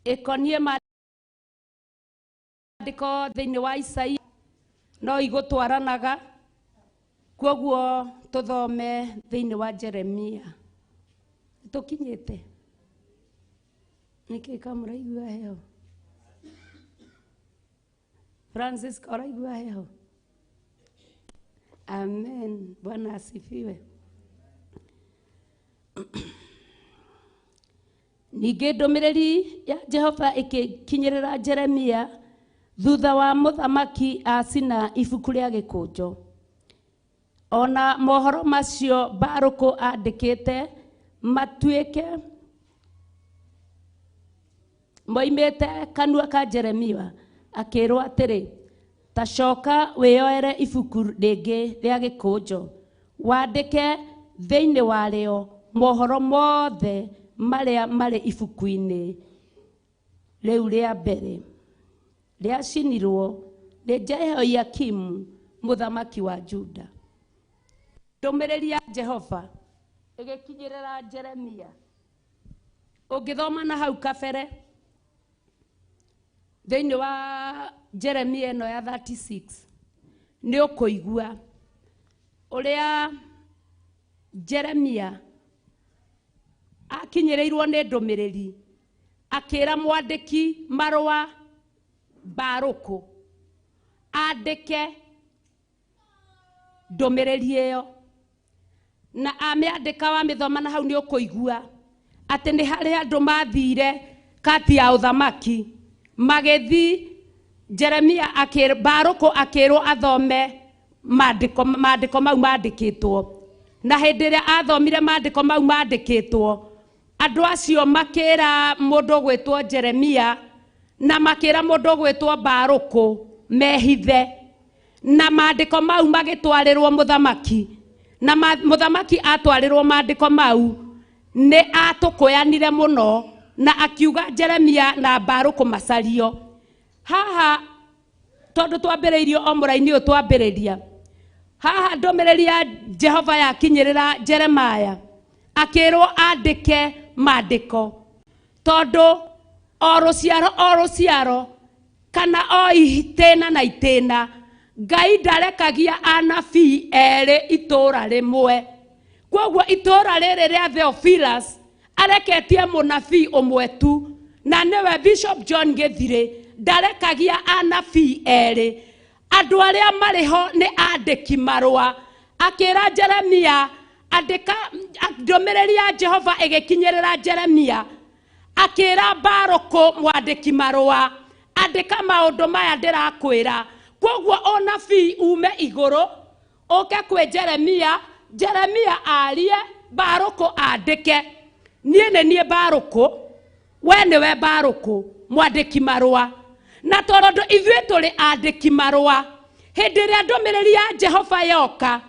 Ĩkoniĩ maandĩko thĩinĩ wa Isaia no igũtwaranaga, kwoguo tũthome thĩinĩ wa Jeremia. Tũkinyĩte nĩkĩ kamũraigua heho? Francis, ũraigua heho? Amen. Bwana asifiwe. Ningĩ ndũmĩrĩri ya Jehova ĩgĩkinyĩrĩra Jeremia thutha wa mũthamaki acina ibuku rĩa gĩkũnjo. Ona mohoro macio Baruku andĩkĩte matuĩke moimĩte kanua ka Jeremia, akĩrwo atĩrĩ, ta coka wĩyoere ibuku rĩngĩ rĩa gĩkũnjo, wandĩke thĩinĩ warĩo mohoro mothe marĩa marĩ ibuku-inĩ rĩu rĩa mbere rĩacinirwo nĩ Jehoiakimu mũthamaki wa Juda. Ndũmĩrĩri ya Jehova ĩgĩkinyĩrĩra Jeremia. Ũngĩthoma na hau kabere thĩinĩ wa Jeremia ĩno ya 36 nĩ ũkũigua ũrĩa Jeremia akinyĩrĩirwo nĩ ndũmĩrĩri, akĩra mwandĩki marũa Baruku andĩke ndũmĩrĩri ĩyo, na amĩandĩka wamĩthoma na hau nĩ ũkũigua atĩ nĩ harĩ andũ mathire kati ya ũthamaki magĩthi Jeremia Baruku akĩrwo athome maandĩko mau mandĩkĩtwo. Na hĩndĩ ĩrĩa athomire maandĩko mau mandĩkĩtwo, andũ acio makĩra mũndũ ũgwĩtwo Jeremia na makĩra mũndũ ũgwĩtwo Baruku mehithe. Na maandĩko mau magĩtwarĩrwo mũthamaki, na mũthamaki atwarĩrwo maandĩko mau nĩ atũkũyanire mũno na akiuga Jeremia na Baruku macario. Haha tondũ twambĩrĩirio o mũraini ũyũ twambĩrĩria haha, ndũmĩrĩri ya Jehova yakinyĩrĩra Jeremaya akĩrwo andĩke maandĩko, tondũ o rũciaro o rũciaro kana o itĩna na itĩna Ngai ndarekagia anabii erĩ itũra rĩmwe. Kwoguo itũra rĩrĩ rĩa Theophilus areketie mũnabii ũmwe tu, na nĩwe Bishop John Gĩthirĩ. Ndarekagia anabii erĩ, andũ arĩa marĩ ho nĩ andĩki marũa. Akĩra Jeremia andĩka, ndũmĩrĩri ya Jehova ĩgĩkinyĩrĩra Jeremia akĩra Baruku mwandĩki marũa, andĩka maũndũ maya ndĩrakwĩra. Kwoguo ũnabii ume igũrũ ũke kwĩ Jeremia, Jeremia arie, Baruku andĩke. Niĩ nĩ niĩ Baruku, we nĩwe Baruku mwandĩki marũa. Na tondũ ithuĩ tũrĩ andĩki marũa, hĩndĩ ĩrĩa ndũmĩrĩri ya Jehova yoka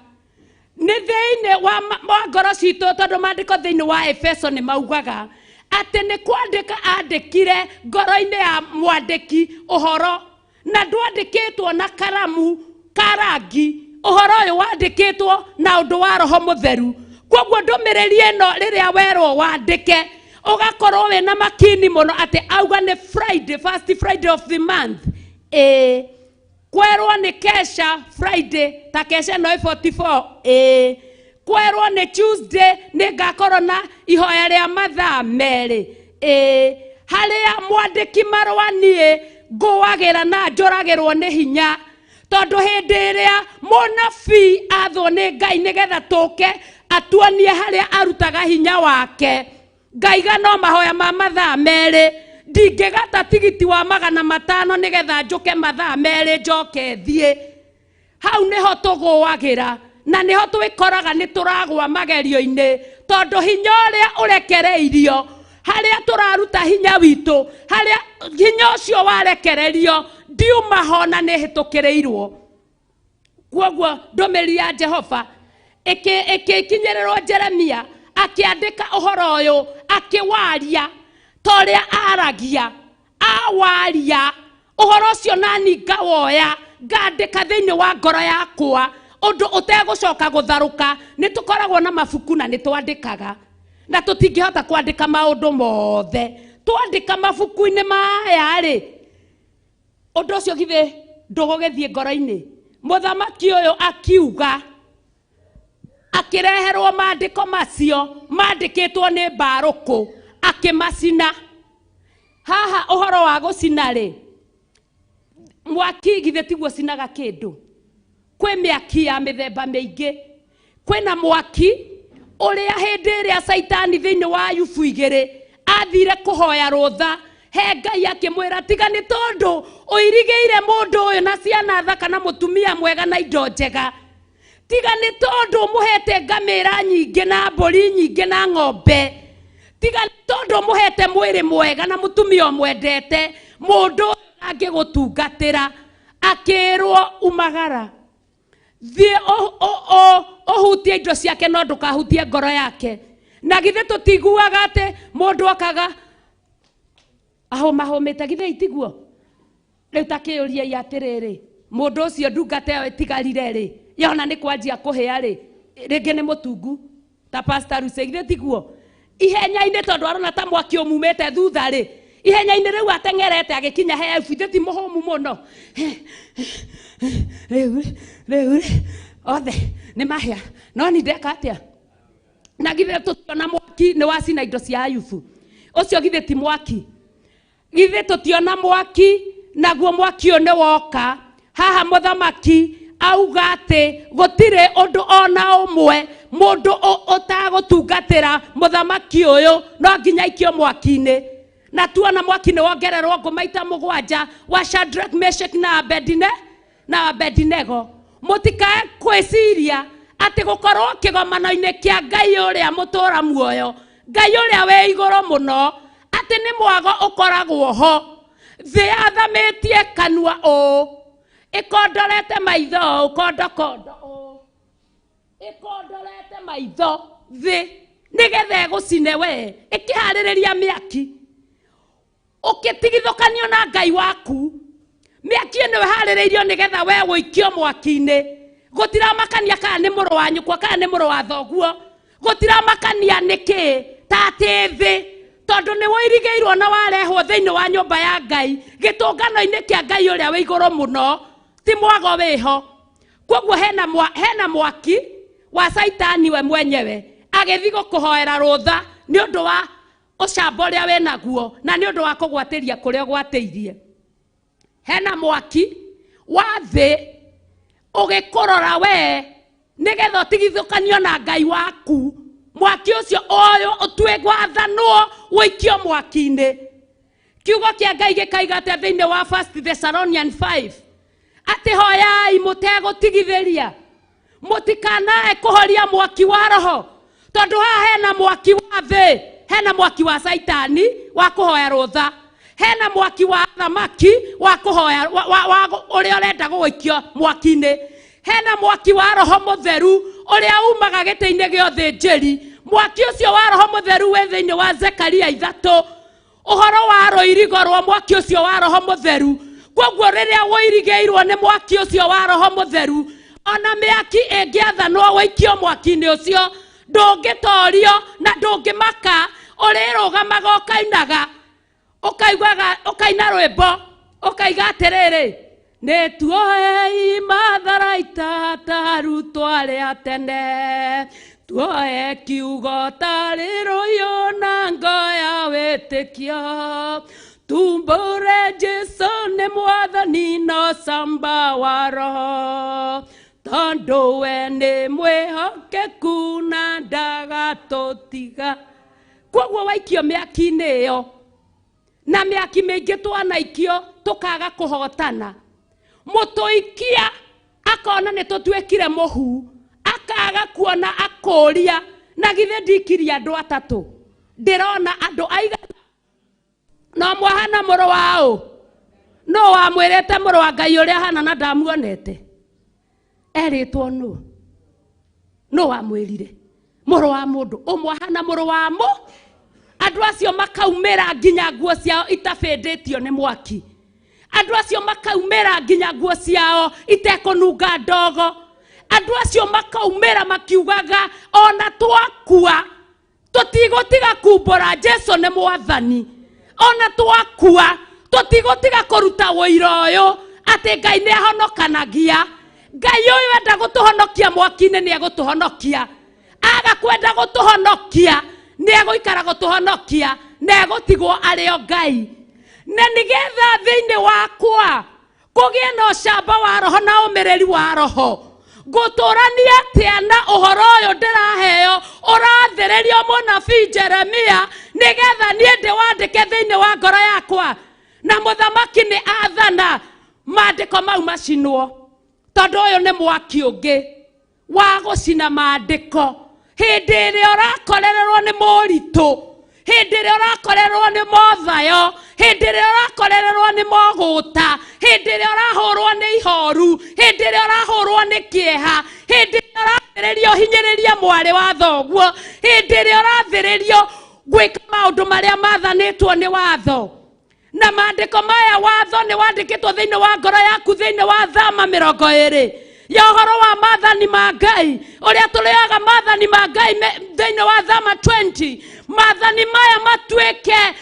nĩ thĩinĩ wa ngoro citũ, tondũ maandĩko thĩinĩ wa Efeso nĩ maugaga atĩ nĩ kwandĩka andĩkire ngoro-inĩ ya mwandĩki ũhoro, na ndwandĩkĩtwo na karamu ka rangi, ũhoro ũyũ wandĩkĩtwo na ũndũ wa Roho Mũtheru. Kwoguo ndũmĩrĩri ĩno rĩrĩa werwo wandĩke, ũgakorwo wĩna makini mũno atĩ auga nĩ Friday, first Friday of the month, ĩĩ kwerwo nĩ kesha Friday ta kesha ĩno ĩ 44, ĩĩ kwerwo nĩ Tuesday nĩ ngakorwo na ihoya rĩa mathaa merĩ, ĩĩ harĩa mwandĩki marũa niĩ ngũagĩra na njũragĩrwo nĩ hinya, tondũ hĩndĩ ĩrĩa mũnabii athwo nĩ Ngai nĩgetha tũke atuonie harĩa arutaga hinya wake, ngaiga no mahoya ma mathaa merĩ, ndingĩgata tigiti wa 500 nĩgetha njũke mathaa merĩ njoke thiĩ. Hau nĩho tũgũagĩra na nĩho twĩkoraga nĩ tũragwa magerio-inĩ, tondũ hinya ũrĩa ũrekereirio harĩa tũraruta hinya witũ, harĩa hinya ũcio warekererio ndiuma ho na nĩ hĩtũkĩrĩirwo. Kwoguo ndũmĩrĩri ya Jehova ĩkĩkinyĩrĩrwo Jeremia akĩandĩka ũhoro ũyũ, akĩwaria ta ũrĩa aragia, awaria ũhoro ũcio nani ngawoya ngandĩka thĩinĩ wa ngoro yakwa ũndũ ũtegũcoka gũtharũka. Nĩ tũkoragwo na mabuku na nĩ twandĩkaga, na tũtingĩhota kwandĩka maũndũ mothe. Twandĩka mabuku-inĩ maya rĩ, ũndũ ũcio githĩ ndũgũgĩthiĩ ngoro-inĩ. Mũthamaki ũyũ akiuga, akĩreherwo maandĩko macio mandĩkĩtwo nĩ Baruku, akĩmacina. Haha ũhoro wa gũcina rĩ, mwaki githĩ tiguo ũcinaga kĩndũ? Kwĩ mĩaki ya mĩthemba mĩingĩ. Kwĩna mwaki ũrĩa hĩndĩ ĩrĩa Caitani thĩinĩ wa Ayubu 2 athire kũhoya rũtha he Ngai, akĩmwĩra tiga nĩ tondũ ũirigĩire mũndũ ũyũ na ciana thaka na mũtumia mwega na indo njega, tiga nĩ tondũ ũmũhete ngamĩra nyingĩ na mbũri nyingĩ na ng'ombe, tiga nĩ tondũ ũmũhete mwĩrĩ mwega na mũtumia ũmwendete, mũndũ ũyũ angĩgũtungatĩra. Akĩrwo umagara, thiĩ ũhutie indo ciake no ndũkahutie ngoro yake. Na githĩ tũtiguaga atĩ mũndũ okaga ahũmahũmĩte, githĩ itiguo? Rĩu ta kĩũriei atĩrĩrĩ, mũndũ ũcio ndungata ĩyo ĩtigarire rĩ, yona nĩ kwanjia kũhĩa rĩ, rĩngĩ nĩ mũtungu ta Pastor Lucy, githĩ tiguo? Ihenya-inĩ tondũ arona ta mwaki ũmumĩte thutha rĩ, ihenya-inĩ rĩu ateng'erete agĩkinya he Ayubu, ithe ti mũhũmu mũno. Rĩu rĩu othe nĩ mahĩa, no ni ndeka atĩa? Na githĩ tũtiona mwaki nĩ wacina indo cia Ayubu? Ũcio githĩ ti mwaki? Githĩ tũtiona mwaki? Naguo mwaki ũyũ nĩ woka haha. Mũthamaki auga atĩ gũtirĩ ũndũ ona ũmwe mũndũ ũtagũtungatĩra mũthamaki ũyũ no nginya aikio mwaki-inĩ. Na tuona mwaki nĩ wongererwo ngũ maita 7 wa Shadrach, Meshach na Abednego. Mũtikae kwĩciria atĩ gũkorwo kĩgomano-inĩ kĩa Ngai ũrĩa mũtũra muoyo, Ngai ũrĩa wĩ igũrũ mũno, atĩ nĩ mwago ũkoragwo ho. Thĩ yathamĩtie kanua ũũ, Ĩkondorete maitho ũũ, kondokondo ũũ, ĩkondorete maitho thĩ nĩgetha ĩgũcine we, ĩkĩharĩrĩria mĩaki ũkĩtigithũkanio na Ngai waku. Mĩaki ĩno ĩharĩrĩirio nĩgetha we ũikio mwaki-inĩ. Gũtiramakania kana nĩ mũrũ wa nyũkwa kana nĩ mũrũ wa thoguo, gũtiramakania nĩkĩ ta atĩ thĩ, tondũ nĩ wũirigĩirwo na warehwo thĩinĩ wa nyũmba ya Ngai, gĩtũngano-inĩ kĩa Ngai ũrĩa wĩ igũrũ mũno, ti mwago wĩho. Koguo hena mwaki wa Saitani we mwenyewe agĩthiĩ gũkũhoera rũtha nĩ ũndũ wa ũcamba ũrĩa wĩ naguo na nĩ ũndũ wa kũgwatĩria kũrĩa ũgwatĩirie. Hena mwaki wa thĩ ũgĩkũrora we nĩgetha ũtigithũkanio na Ngai waku. Mwaki ũcio ũyũ ũtue gwathanwo ũikio mwaki-inĩ. Kiugo kĩa Ngai gĩkaiga atĩa thĩinĩ wa First Thessalonians 5? Atĩ hoyai mũtegũtigithĩria, mũtikanae kũhoria mwaki wa roho, tondũ haha hena mwaki wa thĩ, hena mwaki wa Saitani wa kũhoya rũtha, hena mwaki wa thamaki wa kũhoya wa ũrĩa ũrenda gũgũikio mwaki-inĩ, hena mwaki wa roho mũtheru ũrĩa umaga gĩtĩ-inĩ gĩa ũthĩnjĩri. Mwaki ũcio wa roho mũtheru wĩ thĩinĩ wa Zekaria 3, ũhoro wa rũirigo rwa mwaki ũcio wa roho mũtheru. Koguo rĩrĩa wũirigĩirwo nĩ mwaki ũcio wa roho mũtheru, ona mĩaki ĩngĩathanwo wũikio mwaki-inĩ ũcio, ndũngĩtorio na ndũngĩmaka, ũrĩrũgamaga ũkainaga, ũkaiguaga, ũkaina rwĩmbo, ũkaiga atĩrĩrĩ, nĩ tuoei matharaita ta arutwo arĩa tene, tuoe kiugo tarĩ rũhiũ na ngo ya wĩtĩkio, tumbũre Jesũ nĩ mwathani no camba wa roho, tondũ we nĩ mwĩhokeku na ndagatũtiga. Koguo waikio mĩaki-inĩ ĩyo, na mĩaki mĩingĩ twanaikio tũkaga kũhotana, mũtũikia akona nĩ tũtuĩkire mũhu, akaga kuona akũria, na githĩ ndikirie andũ atatũ, ndĩrona andũ aigana no mwahana mũrũ wa ũ? No wamwĩrĩte mũrũ wa Ngai ũrĩa ahana na ndamuonete? Erĩtwo nũ? No wamwĩrire mũrũ wa mũndũ ũmwe ahana mũrũ wa mũ? Andũ acio makaumĩra nginya nguo ciao itabĩndĩtio nĩ mwaki, andũ acio makaumĩra nginya nguo ciao itekũnunga ndogo, andũ acio makaumĩra makiugaga ona twakua tũtigũtiga kumbũra Jesũ nĩ mwathani, ona twakua tũtigũtiga kũruta ũira ũyũ atĩ Ngai nĩ ahonokanagia. Ngai ũyũ enda gũtũhonokia mwaki-inĩ nĩ egũtũhonokia, aga kwenda gũtũhonokia nĩ egũikara gũtũhonokia na egũtigwo arĩ o Ngai. Na nĩgetha thĩinĩ wakwa kũgĩe na ũcamba wa roho na ũmĩrĩru wa roho, ngũtũrania atĩa na ũhoro ũyũ ndĩraheo ũrathĩrĩrio mũnabii Jeremia, nĩgetha niĩ ndĩwandĩke thĩinĩ wa ngoro yakwa? Na mũthamaki nĩ athana maandĩko mau macinwo, tondũ ũyũ nĩ mwaki ũngĩ wa gũcina maandĩko. Hĩndĩ ĩrĩa ũrakorererwo nĩ moritũ, hĩndĩ ĩrĩa ũrakorererwo nĩ mothayo, hĩndĩ ĩrĩa ũrakorererwo nĩ mogũta, hĩndĩ ĩrĩa ũrahũrwo nĩ ihoru, hĩndĩ ĩrĩa ũrahũrwo nĩ kĩeha, hĩndĩ ĩrĩa ũrathĩrĩrio hinyĩrĩria mwarĩ wa thoguo, hĩndĩ ĩrĩa ũrathĩrĩrio gwĩka maũndũ marĩa mathanĩtwo nĩ watho. Na maandĩko maya watho nĩ wandĩkĩtwo thĩinĩ wa ngoro yaku, thĩinĩ wa Thama 20 ya ũhoro wa maathani ma Ngai, ũrĩa tũrĩoyaga maathani ma Ngai thĩinĩ wa Thama 20. Maathani maya matuĩke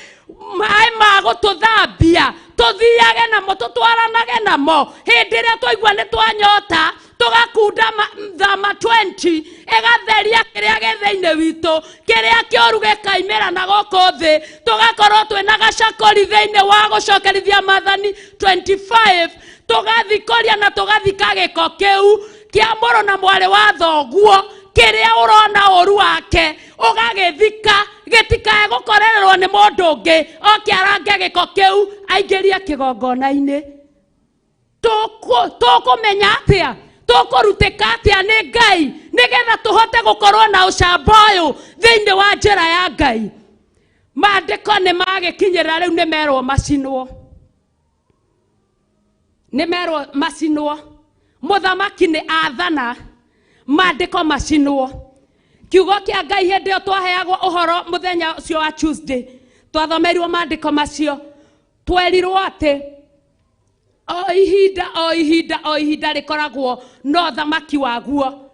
maĩ ma gũtũthambia, tũthiage namo, tũtwaranage namo. Hĩndĩ ĩrĩa twaigua nĩ twanyota, tũgakunda Thama 20, ĩgatheria kĩrĩa gĩ thĩinĩ witũ, kĩrĩa kĩũru gĩkaimĩra na gũkũ thĩ, tũgakorwo twĩna gacakũri thĩinĩ wa gũcokerithia maathani 25, tũgathikũria na tũgathika gĩko kĩu kĩa mũrũ na mwarĩ wa thoguo, kĩrĩa ũrona ũru wake ũgagĩthika, gĩtikae gũkorererwo nĩ mũndũ ũngĩ oke arange gĩko kĩu aingĩrie kĩgongona-inĩ. Tũkũmenya atĩa, tũkũrutĩka atĩa nĩ Ngai nĩgetha tũhote gũkorwo na ũcamba ũyũ thĩinĩ wa njĩra ya Ngai? Maandĩko nĩ magĩkinyĩra rĩu, nĩ merwo macinwo. Nĩ merwo macinwo. Mũthamaki nĩ athana maandĩko macinwo. Kiugo kĩa Ngai hĩndĩ ĩyo twaheagwo ũhoro mũthenya ũcio wa Tuesday, twathomeirwo maandĩko macio, twerirwo atĩ o ihinda o ihinda o ihinda rĩkoragwo na ũthamaki waguo,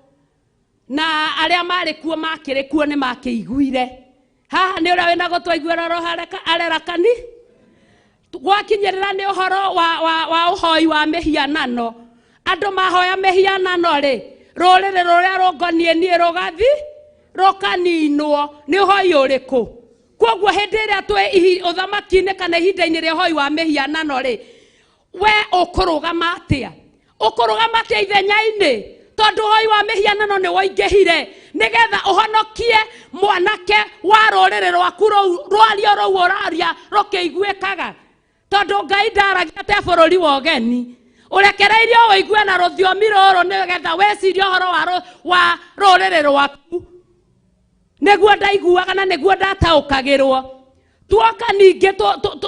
na arĩa marĩ kuo makĩrĩ kuo nĩ makĩiguire. Haha nĩ ũrĩa wĩna gũtũ aiguĩra roho arera kani gwakinyĩrĩra nĩ ũhoro wa ũhoi wa mĩhianano. Andũ mahoya mĩhianano rĩ, rũrĩrĩ rũrĩa rũngoniĩ niĩ rũgathi rũkaninwo. Nĩ ũhoi ũrĩkũ? Kwoguo hĩndĩ ĩrĩa twĩ ũthamaki-inĩ kana ihinda-inĩ rĩa ũhoi wa mĩhianano rĩ, we ũkũrũgama atĩa? Ũkũrũgama atĩa ithenya-inĩ? Tondũ ũhoi wa mĩhianano nĩ woingĩhire, nĩgetha ũhonokie mwanake wa rũrĩrĩ rwaku rũu, rwario rũu ũraria rũkĩiguĩkaga. Tondũ Ngai ndaragia te bũrũri wa ũgeni, ũrekereirio ũigue na rũthiomi rũrũ nĩgetha wĩcirie ũhoro wa rũrĩrĩ rwaku. Nĩguo ndaiguaga na nĩguo ndataũkagĩrwo. Tuoka ningĩ,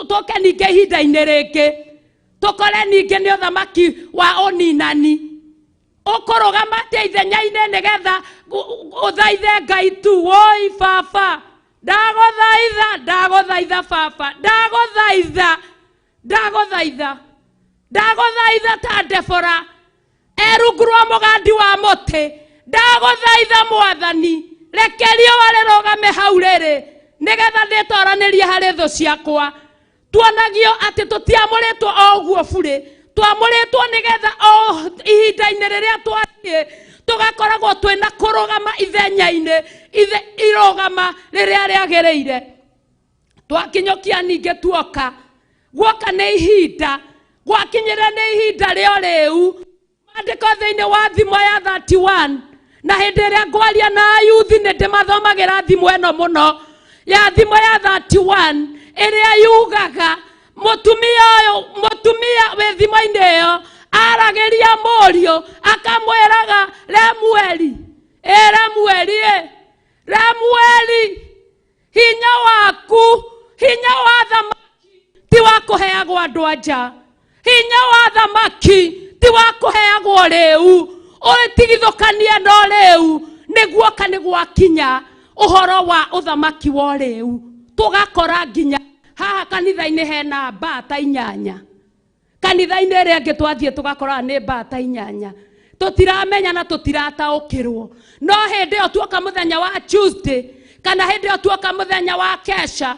tũke ningĩ ihinda-inĩ rĩngĩ, tũkore ningĩ nĩ ũthamaki wa ũninani. Ũkũrũgama atĩa ithenya-inĩ nĩgetha ũthaithe Ngai tu? Woi baba, ndagũthaitha, ndagũthaitha baba, ndagũthaitha, ndagũthaitha, ndagũthaitha ta Debora e rungu rwa mũgandi wa mũtĩ, ndagũthaitha mwathani, reke riũa rĩrũgame hau rĩrĩ nĩgetha ndĩtoranĩrie harĩ thũ ciakwa. Tuonagio atĩ tũtiamũrĩtwo o ũguo burĩ, twamũrĩtwo nĩgetha o ihinda-inĩ rĩrĩa twathiĩ tũgakoragwo twĩna kũrũgama ithenya-inĩ, irũgama rĩrĩa rĩagĩrĩire. Twakinyũkia ningĩ tuoka, guoka nĩ ihinda, gwakinyĩrĩra nĩ ihinda rĩa ũrĩu. Maandĩko thĩinĩ wa thimo ya 31, na hĩndĩ ĩrĩa ngwaria na ayuthi nĩ ndĩmathomagĩra thimo ĩno mũno, ya thimo ya 31 ĩrĩa yugaga mũtumia ũyũ, mũtumia wĩ thimo-inĩ ĩyo aragĩria mũriũ akamwĩraga Lemueli, ĩ Lemueli, ĩ Lemueli, hinya waku, hinya wa thamaki ti wa kũheagwo andũ a nja, hinya wa thamaki ti wa kũheagwo rĩu, ũtigithũkanie no rĩu, nĩguo ka nĩ gwakinya ũhoro wa ũthamaki wa rĩu. Tũgakora nginya haha kanitha-inĩ hena mbata inyanya, kanitha-inĩ ĩrĩa ĩngĩ twathiĩ tũgakora nĩ mbata inyanya, tũtiramenya na tũtirataũkĩrwo. No hĩndĩ ĩyo tuoka mũthenya wa Tuesday kana hĩndĩ ĩyo tuoka mũthenya wa kesha,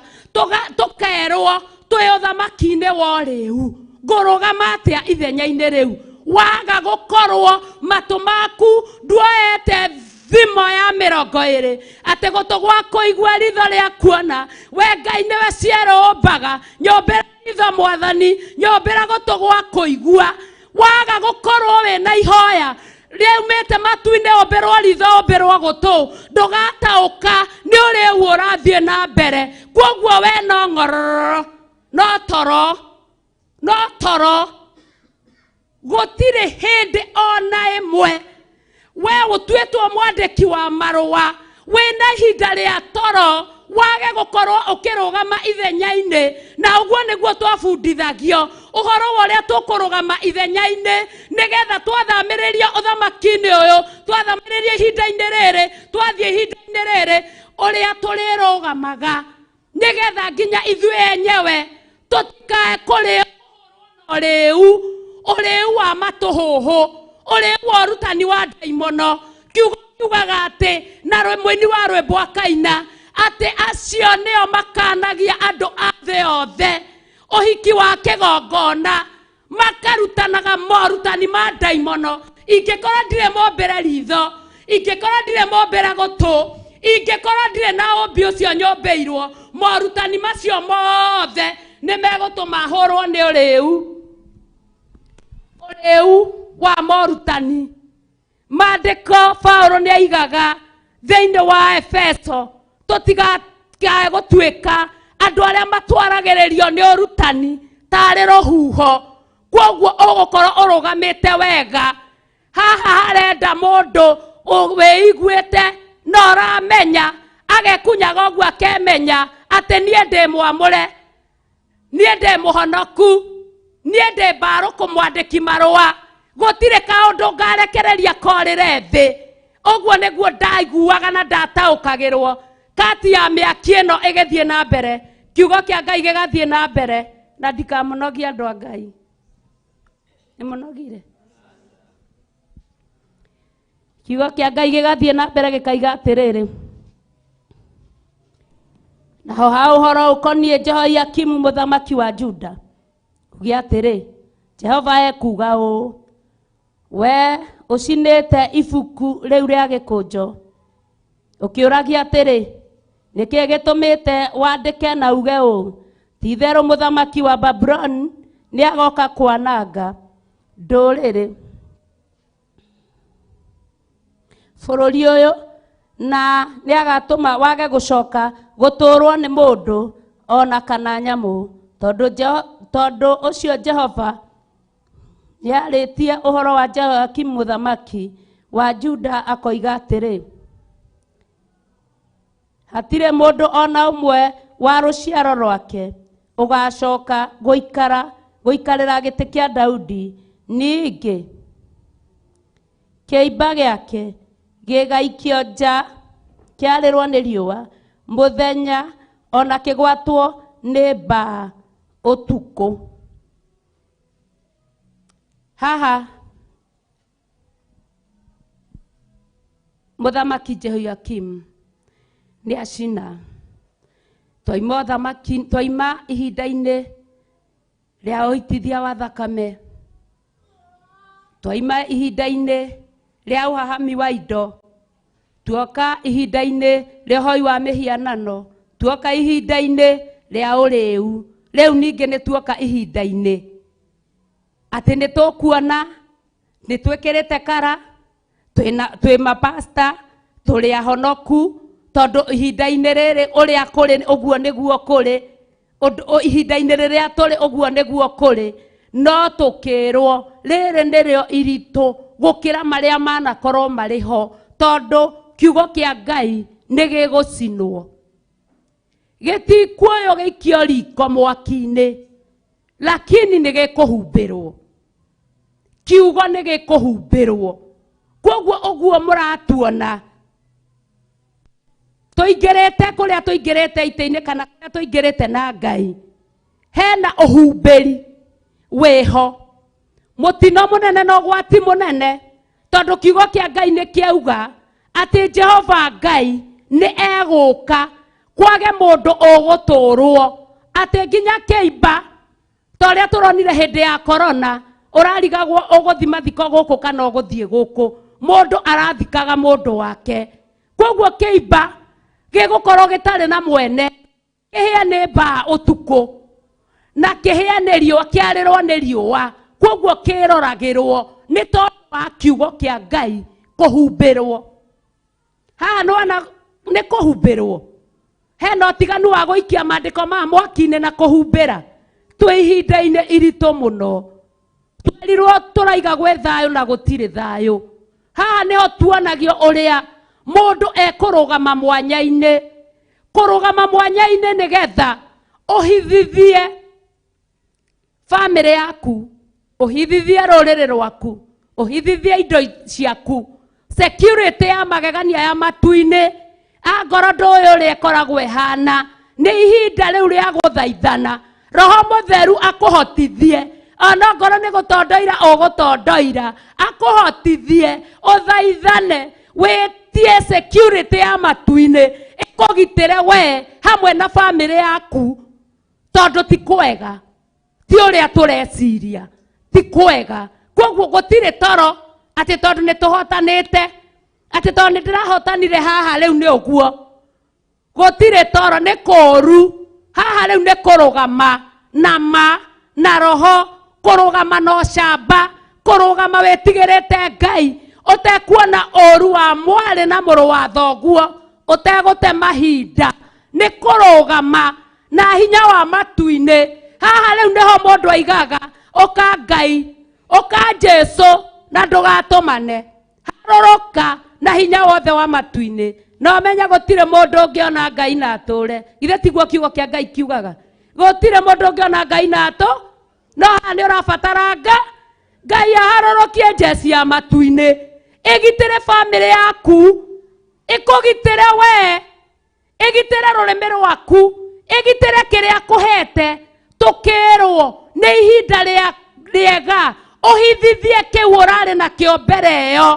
tũkerwo twĩ ũthamaki-inĩ wa ũrĩu. Ngũrũgama atĩa ithenya-inĩ rĩu? Waga gũkorwo matũ maku nduoete thimo ya mĩrongo ĩrĩ, atĩ gũtũ gwa kũigua, ritho rĩa kuona. We Ngai nĩwe ciero ũmbaga, nyũmbĩra ritho mwathani, nyũmbĩra gũtũ gwa kũigua. Waga gũkorwo wĩna ihoya rĩumĩte matu-inĩ, ũmbĩrwo ritho, ũmbĩrwo gũtũ, ndũgataũka nĩ ũrĩu ũrathiĩ na mbere. Kwoguo we no ng'ororo, no toro, no toro, gũtirĩ hĩndĩ ona ĩmwe we ũtuĩtwo mwandĩki wa marũa wĩna ihinda rĩa toro wage gũkorwo ũkĩrũgama ithenya-inĩ. Na ũguo nĩguo twabundithagio ũhoro wa ũrĩa tũkũrũgama ithenya-inĩ, nĩgetha twathamĩrĩrio ũthamaki-inĩ ũyũ, twathamĩrĩrio ihinda-inĩ rĩrĩ, twathiĩ ihinda-inĩ rĩrĩ, ũrĩa tũrĩrũgamaga, nĩgetha nginya ithuĩ enyewe tũtikae kũrĩa ũrĩu, ũrĩu wa matũhũhũ, ũrĩu wa ũrutani wa ndaimono. Kiugo kiugaga atĩ, na mũini wa rwĩmbo akaina atĩ acio nĩo makanagia andũ a thĩ yothe ũhiki wa kĩgongona, makarutanaga morutani ma ndaimono. Ingĩkorwo ndirĩ mombĩre ritho, ingĩkorwo ndirĩ mombĩre gũtũ, ingĩkorwo ndirĩ na ũmbi ũcio nyũmbĩirwo, morutani macio mothe nĩ megũtũma hũrwo nĩ ũrĩu, ũrĩu wa morutani. Maandĩko Paũlũ nĩ aigaga thĩinĩ wa Efeso, tũtigakae gũtuĩka andũ arĩa matwaragĩrĩrio nĩ ũrutani tarĩ rũhuho. Kwoguo ũgũkorwo ũrũgamĩte wega. Haha harenda mũndũ wĩiguĩte na ũramenya, agekunyaga ũguo akemenya atĩ niĩ ndĩ mwamũre, niĩ ndĩ mũhonoku, Niĩ ndĩ Mbarũkũ mwandĩki marũa, gũtirĩ kaũndũ ngarekereria korĩre thĩ. Ũguo nĩguo ndaiguaga na ndataũkagĩrwo. Kati ya mĩaki ĩno ĩgĩthiĩ na mbere, kiugo kĩa Ngai gĩgathiĩ na mbere, na ndikamũnogia andũ a Ngai. Nĩ mũnogire? Kiugo kĩa Ngai gĩgathiĩ na mbere gĩkaiga atĩrĩrĩ, naho ha ũhoro ũkoniĩ Jehoiakimu mũthamaki wa Juda, uge atĩrĩ, Jehova ekuuga ũũ, we ũcinĩte ibuku rĩu rĩa gĩkũnjo, ũkĩũragia atĩrĩ, nĩkĩ gĩtũmĩte wandĩke na uge ũũ, ti-itherũ mũthamaki wa Babuloni nĩagoka kwananga ndũrĩrĩ bũrũri ũyũ, na nĩagatũma wage gũcoka gũtũũrwo nĩ mũndũ ona kana nyamũ, tondũ ũcio Jehova nĩarĩtie ũhoro wa Jehoiakimu mũthamaki wa Juda akoiga atĩrĩ, hatirĩ mũndũ ona ũmwe wa rũciaro rwake ũgacoka gũikarĩra gĩtĩ kĩa Daudi, ningĩ kĩimba gĩake gĩgaikio nja kĩarĩrwo nĩ riũa mũthenya, ona kĩgwatwo nĩ mbaa ũtukũ. Haha mũthamaki Jehoiakim nĩ acina. Twaima ũthamaki, twaima ihinda-inĩ rĩa ũitithia wa thakame, twaima ihinda-inĩ rĩa ũhahami wa indo, tuoka ihinda-inĩ rĩa ũhoi wa mĩhianano, tuoka ihinda-inĩ rĩa ũrĩu. Rĩu ningĩ nĩ tuoka ihinda-inĩ atĩ nĩ tũkuona nĩ twĩkĩrĩte kara, twĩ mapasta, tũrĩ ahonoku, tondũ ihinda-inĩ rĩrĩ ũrĩa kũrĩ ũguo nĩguo kũrĩ, ihinda-inĩ rĩrĩa tũrĩ ũguo nĩguo kũrĩ, no tũkĩrwo rĩrĩ nĩrĩo iritũ gũkĩra marĩa manakorwo marĩ ho, tondũ kiugo kĩa Ngai nĩ gĩgũcinwo. Gĩtikuoywo gĩikio riko mwaki-inĩ, lakini nĩ gĩkũhumbĩrwo. Kiugo nĩ gĩkũhumbĩrwo. Koguo ũguo mũratuona tũingĩrĩte kũrĩa tũingĩrĩte itĩ-inĩ kana kũrĩa tũingĩrĩte na Ngai, hena ũhumbĩri wĩho, mũtino mũnene na ũgwati mũnene, tondũ kiugo kĩa Ngai nĩ kĩauga atĩ Jehova Ngai nĩ egũka kwage mũndũ ũgũtũrwo, atĩ nginya kĩimba ta ũrĩa tũronire hĩndĩ ya corona, ũrarigagwo ũgũthi mathiko gũkũ kana ũgũthiĩ gũkũ, mũndũ arathikaga mũndũ wake. Koguo kĩimba gĩgũkorwo gĩtarĩ na mwene, kĩhĩe nĩ mbaa ũtukũ na kĩhĩe nĩ riũa, kĩarĩrwo nĩ riũa. Koguo kĩroragĩrwo nĩ tondũ wa kiugo kĩa Ngai kũhumbĩrwo. Haha nĩwona nĩ kũhumbĩrwo, hena ũtiganu wa gũikia maandĩko ma mwaki-inĩ na kũhumbĩra. Twĩ ihinda-inĩ iritũ mũno, twerirwo tũraiga gwĩ thayũ na gũtirĩ thayũ. Haha nĩho tuonagio ũrĩa mũndũ ekũrũgama mwanya-inĩ, kũrũgama mwanya-inĩ nĩgetha ũhithithie bamĩrĩ yaku, ũhithithie rũrĩrĩ rwaku, ũhithithie indo ciaku, security ya magegania ya matu-inĩ. Angorwo ndũĩ ũrĩa ĩkoragwo ĩhana, nĩ ihinda rĩu rĩa gũthaithana Roho Mũtheru akũhotithie, ona ngorwo nĩ gũtondoira ũgũtondoira, akũhotithie ũthaithane, wĩtie security ya matu-inĩ ĩkũgitĩre we hamwe na bamĩrĩ yaku, tondũ ti kwega, ti ũrĩa tũreciria, ti kwega. Koguo gũtirĩ toro atĩ tondũ nĩ tũhotanĩte, atĩ tondũ nĩ ndĩrahotanire haha rĩu nĩ ũguo. Gũtirĩ toro, nĩ kũũru. Haha rĩu nĩ kũrũgama na ma na roho, kũrũgama na ũcamba, kũrũgama wĩtigĩrĩte Ngai, ũtekuona ũũru wa mwarĩ na mũrũ wa thoguo, ũtegũte mahinda, nĩ kũrũgama na hinya wa matu-inĩ. Haha rĩu nĩho mũndũ aigaga, ũka Ngai, ũka Jesu, na ndũgatũmane. Harũrũka na hinya wothe wa matu-inĩ, na ũmenye gũtirĩ mũndũ ũngĩona Ngai na atũre. Githĩ tiguo kiugo kĩa Ngai kiugaga? Gũtirĩ mũndũ ũngĩona Ngai na atũ, No haha nĩ ũrabatara nga Ngai aharũrũkie njeci ya matu-inĩ, ĩgitĩre bamĩrĩ yaku, ĩkũgitĩre we, ĩgitĩre rũrĩmĩ rwaku, ĩgitĩre kĩrĩa kũhete. Tũkĩrwo nĩ ihinda rĩa rĩega ũhithithie kĩu ũrarĩ nakĩo mbere ĩyo,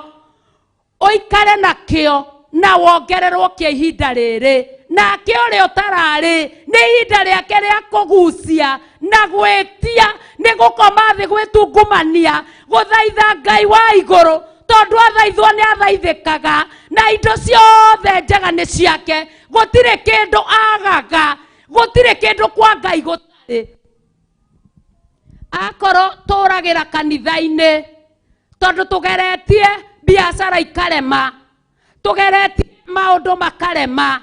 ũikare nakĩo na wongererwo kĩa ihinda rĩrĩ. Nake ũrĩa ũtararĩ nĩ ihinda rĩake rĩa kũgucia na gwĩtia, nĩ gũkoma thĩ, gwĩtungumania, gũthaitha Ngai wa igũrũ, tondũ athaithwo nĩ athaithĩkaga, na indo ciothe njega nĩ ciake, gũtirĩ kĩndũ agaga, gũtirĩ kĩndũ kwa Ngai gũtarĩ. Akorwo tũragĩra kanitha-inĩ tondũ tũgeretie biacara ikarema, tũgeretie maũndũ makarema,